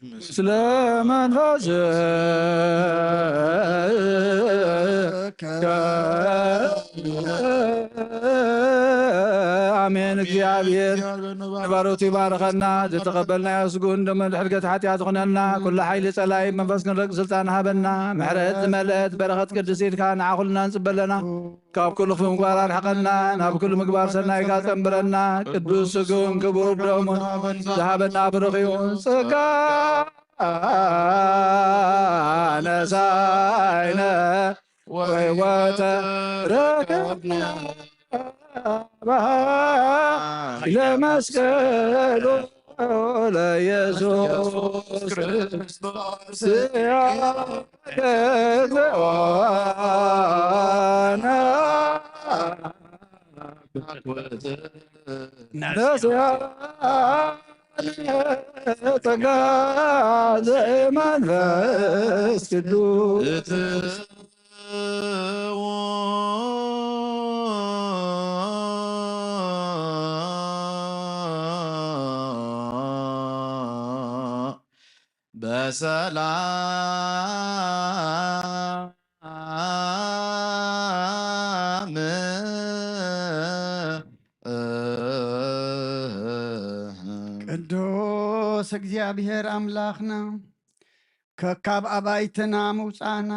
ምስለ መንፈስከ። ኣሜን። እግዚኣብሔር ንባሮቱ ይባርኸና። ዝተቐበልናዮ ስግኡን ደሙን ሕድገት ሓጢኣት ይኹነልና። ኩሉ ሓይሊ ጸላኢ መንፈስ ክንረግጥ ስልጣን ሃበና። ምሕረት ዝመልአት በረኸት ቅድስት ኢድካ ንዓ ኩልና ንጽበለና። ካብ ኩሉ ክፉ ምግባር ኣርሕቐና፣ ናብ ኩሉ ምግባር ሰናይካ ጸንብረና። ቅዱስ ስግኡን ክቡር ደሙን ዝሃበና ብሩኽ እዩ። ጸጋ ነሳይነ ወሕይወተ ረከብና በኃይለ መስቀሉ ለኢየሱስ ክርስቶስ ጸጋ ዘመንፈስ ቅዱስ በሰላም። ቅዱስ እግዚኣብሔር ኣምላኽና፣ ከካብ ኣባይትና ምውፃእና፣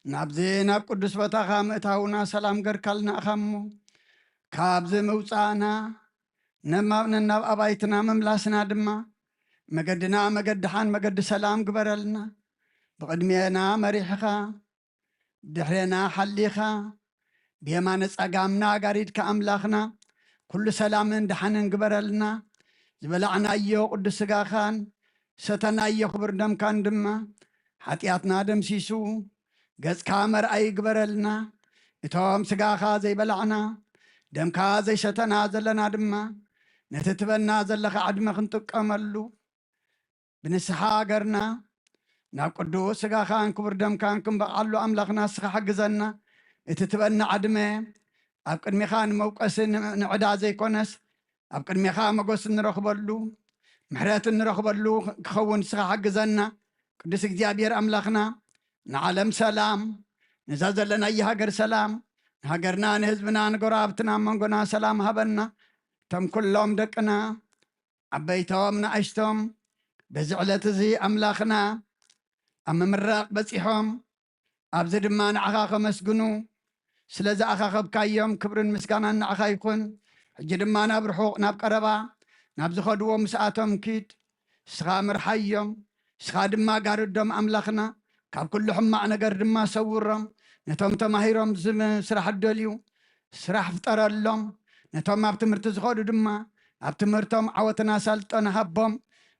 ናብዚ ናብ ቅዱስ ቦታኻ ምእታውና ሰላም ገርካልና ኢኻ እሞ፣ ካብዚ ምውፃእና፣ ነማብ ነናብ ኣባይትና ምምላስና ድማ፣ መገድና መገዲ ሓን መገዲ ሰላም ግበረልና። ብቕድሜና መሪሕኻ፣ ብድሕሬና ሓሊኻ፣ ብየማነ ጸጋምና ጋሪድካ ኣምላኽና፣ ኩሉ ሰላምን ደሓንን ግበረልና። ዝበላዕናዮ ቅዱስ ስጋኻን ሰተናዮ ክቡር ደምካን ድማ፣ ሓጢኣትና ደምሲሱ፣ ገጽካ መርኣይ ግበረልና። እቶም ስጋኻ ዘይበላዕና፣ ደምካ ዘይሰተና ዘለና ድማ፣ ነቲ ትበና ዘለኻ ዕድመ ክንጥቀመሉ፣ ብንስሓ ሃገርና ናብ ቅዱስ ስጋኻን ክቡር ደምካን ክንበቕዓሉ ኣምላኽና ንስኻ ሓግዘና። እቲ ትበና ዕድመ ኣብ ቅድሜኻ ንመውቀሲ ን-፣ ንዕዳ ዘይኮነስ፣ ኣብ ቅድሜኻ መጎስ እንረኽበሉ፣ ምሕረት እንረኽበሉ ክኸውን ንስኻ ሓግዘና። ቅዱስ እግዚኣብሔር ኣምላኽና፣ ንዓለም ሰላም፣ ነዛ ዘለናያ ሃገር ሰላም፣ ንሃገርና፣ ንህዝብና፣ ንጎረባብትና፣ ኣብ መንጎና ሰላም ሃበና። እቶም ኩሎም ደቅና፣ ዓበይቶም ንኣሽቶም፣ በዚ ዕለት እዚ ኣምላኽና ኣብ ምምራቕ በጺሖም፣ ኣብዚ ድማ ንዓኻ ከመስግኑ ስለ ዝኣኻኸብካዮም ክብርን ምስጋናን ንዓኻ ይኹን። ሕጂ ድማ ናብ ርሑቕ ናብ ቀረባ ናብ ዝኸድዎ ምስኣቶም ኪድ፣ ንስኻ ምርሓዮም፣ ንስኻ ድማ ጋርዶም ኣምላኽና፣ ካብ ኩሉ ሕማቕ ነገር ድማ ሰውሮም። ነቶም ተማሂሮም ዝም-፣ ስራሕ እደልዩ፣ ስራሕ ፍጠረሎም። ነቶም ኣብ ትምህርቲ ዝኸዱ ድማ ኣብ ትምህርቶም ዓወትን ኣሳልጦን ሃቦም።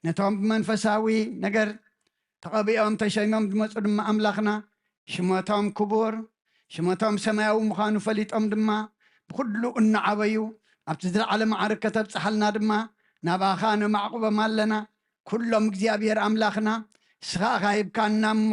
ነቶም ብመንፈሳዊ ነገር ተቐቢኦም ተሸይሞም ዝመጹ ድማ ኣምላኽና ሽመቶም ክቡር፣ ሽመቶም ሰማያዊ ምዃኑ ፈሊጦም ድማ ብኹሉ እናዓበዩ ኣብቲ ዝለዓለ ማዕርግ ከተብጽሓልና ድማ ናባኻ ነማዕቁቦም ኣለና። ኩሎም እግዚኣብሔር ኣምላኽና ንስኻ ኢኻ ሂብካና እሞ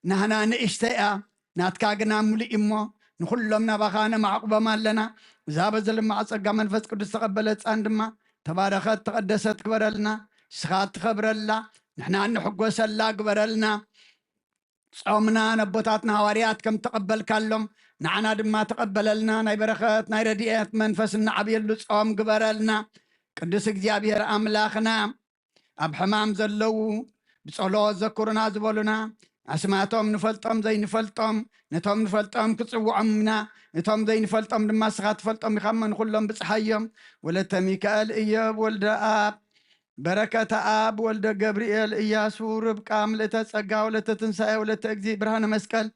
ናህና ንእሽተይ እያ፣ ናትካ ግና ምሉእ እሞ ንኹሎም ናባኻ ነማዕቁቦም ኣለና። እዛ በዚ ልማዕ ጸጋ መንፈስ ቅዱስ ተቐበለት ህጻን ድማ ተባረኸት ተቐደሰት ግበረልና። ንስኻ ትኸብረላ፣ ንሕና እንሕጎሰላ ግበረልና። ጾምና ነቦታትና ሃዋርያት ከም ተቐበልካሎም ንዓና ድማ ተቐበለልና። ናይ በረኸት ናይ ረድኤት መንፈስ እንዓብየሉ ጾም ግበረልና። ቅዱስ እግዚኣብሔር ኣምላኽና፣ ኣብ ሕማም ዘለዉ ብጸሎት ዘክሩና ዝበሉና ኣስማቶም ንፈልጦም ዘይንፈልጦም፣ ነቶም ንፈልጦም ክጽውዖም ኢና፣ ነቶም ዘይንፈልጦም ድማ ንስኻ ትፈልጦም ኢኻ እሞ ንኹሎም ብጽሓዮም። ወለተ ሚካኤል እዮብ ወልደ ኣብ በረከተ ኣብ ወልደ ገብርኤል እያሱ ርብቃ ምልእተ ጸጋ ወለተ ትንሳኤ ወለተ እግዚእ ብርሃነ መስቀል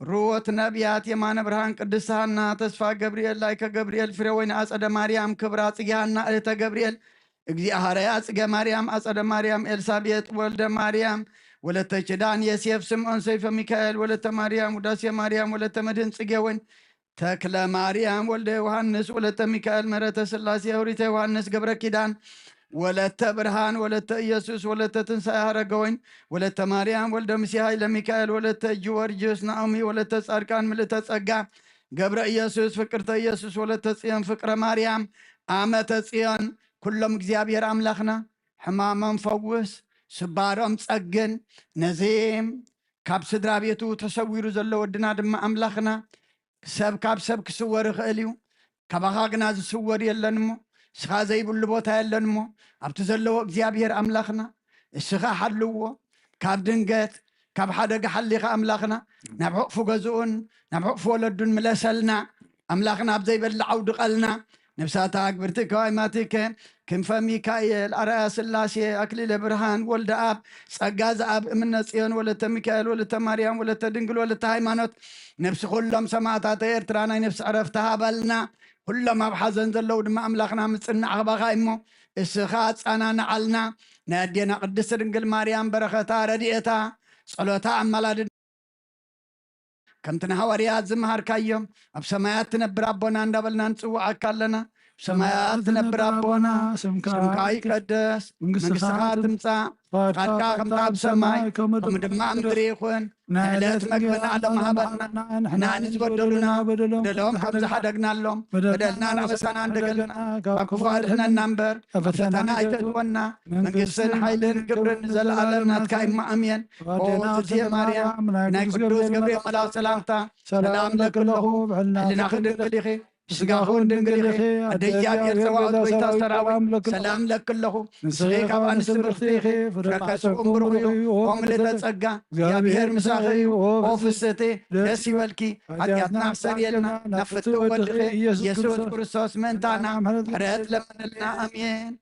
ሩወት ነቢያት የማነ ብርሃን ቅድስት ሃና ተስፋ ገብርኤል ላይከ ገብርኤል ፍሬወይኒ ኣጸደ ማርያም ክብራ ጽጌ ሃና እህተ ገብርኤል እግዚእ ሃረያ ጽጌ ማርያም ኣጸደ ማርያም ኤልሳቤጥ ወልደ ማርያም ወለተ ኪዳን የሴፍ ስምዖን ሰይፈ ሚካኤል ወለተ ማርያም ውዳሴ ማርያም ወለተ መድህን ጽጌ ወይን ተክለ ማርያም ወልደ ዮሃንስ ወለተ ሚካኤል ምሕረተ ስላሴ ህውሪተ ዮሃንስ ገብረ ኪዳን ወለተ ብርሃን ወለተ ኢየሱስ ወለተ ትንሳኤ ሃረገወይን ወለተ ማርያም ወልደ ምሴ ኃይለ ሚካኤል ወለተ ጊዮርጊስ ናኦሚ ወለተ ጻድቃን ምልእተ ጸጋ ገብረ ኢየሱስ ፍቅርተ ኢየሱስ ወለተ ጽዮን ፍቅረ ማርያም ኣመተ ጽዮን ኩሎም እግዚኣብሔር ኣምላኽና ሕማሞም ፈውስ ስባሮም ጸግን ነዚ ካብ ስድራ ቤቱ ተሰዊሩ ዘሎ ወድና ድማ ኣምላኽና ሰብ ካብ ሰብ ክስወር ይኽእል እዩ፣ ካባኻ ግና ዝስወር የለን እሞ፣ እስኻ ዘይብሉ ቦታ የለን እሞ፣ ኣብቲ ዘለዎ እግዚኣብሔር ኣምላኽና እስኻ ሓልዎ፣ ካብ ድንገት ካብ ሓደጋ ሓሊኻ ኣምላኽና ናብ ሕቕፉ ገዝኡን ናብ ሕቕፉ ወለዱን ምለሰልና። ኣምላኽና ኣብ ዘይበልዕ ኣውድቐልና። ነብሳታ ኣግብርቲ ከዋይማቲከ ክንፈ ሚካኤል ኣርኣያ ስላሴ ኣክሊለ ብርሃን ወልደ ኣብ ጸጋ ዘኣብ እምነ ጽዮን ወለተ ሚካኤል ወለተ ማርያም ወለተ ድንግል ወለተ ሃይማኖት ነብሲ ኩሎም ሰማዕታተ ኤርትራ ናይ ነብሲ ዕረፍቲ ሃበልና። ኩሎም ኣብ ሓዘን ዘለዉ ድማ ኣምላኽና ምጽናዕ ክባኻ እሞ እስኻ ኣጻናንዓልና። ናይ ኣዴና ቅድስቲ ድንግል ማርያም በረኸታ ረድኤታ ጸሎታ ኣማላድ ከምቲ ንሃዋርያት ዝመሃርካዮም ኣብ ሰማያት ትነብር ኣቦና እንዳበልና ንጽውዓካ ኣለና። ኣብ ሰማያት ትነብር ኣቦና ስምካ ይቀደስ፣ መንግስትኻ ትምጻእ፣ ፍቃድካ ከምቲ ኣብ ሰማይ ከምኡ ድማ ኣብ ምድሪ ይኹን። ንዕለት መግብና ሎም ሃበና፣ ንሕና ንዝበደሉና በደሎም ከም ዝሓደግናሎም በደልና ንኣበሳና እንደገልና ካብ ክፉ ኣድሕነና እምበር ኣብ ፈተና ኣይተእትወና። መንግስትን ሓይልን ክብርን ንዘለኣለም ናትካ እሞ ኣሜን። ኦ እትየ ማርያም ናይ ቅዱስ ገብርኤል መልኣክ ሰላምታ ሰላም ለኪ ኣለኹ። ብሕልናኺ ድንግል ኢኺ፣ ብስጋኺ እውን ድንግል ኢኺ። ኣደ እግዚኣብሔር ጸባኦት ጎይታ ሰራዊት ሰላም ለኪ ኣለኹ። ንስኺ ካብ ኣንስቲ ብርኽቲ ኢኺ፣ ፍረ ከርስኺ እውን ብሩኽ እዩ። ኦ ምልእተ ጸጋ እግዚኣብሔር ምሳኺ እዩ። ኦ ፍስሕቲ ደስ ይበልኪ፣ ሓጢኣትና ኣስተሰርየልና ናብ ፍትው ወድኺ ኢየሱስ ክርስቶስ ምእንታና ምሕረት ለምንልና። ኣሜን።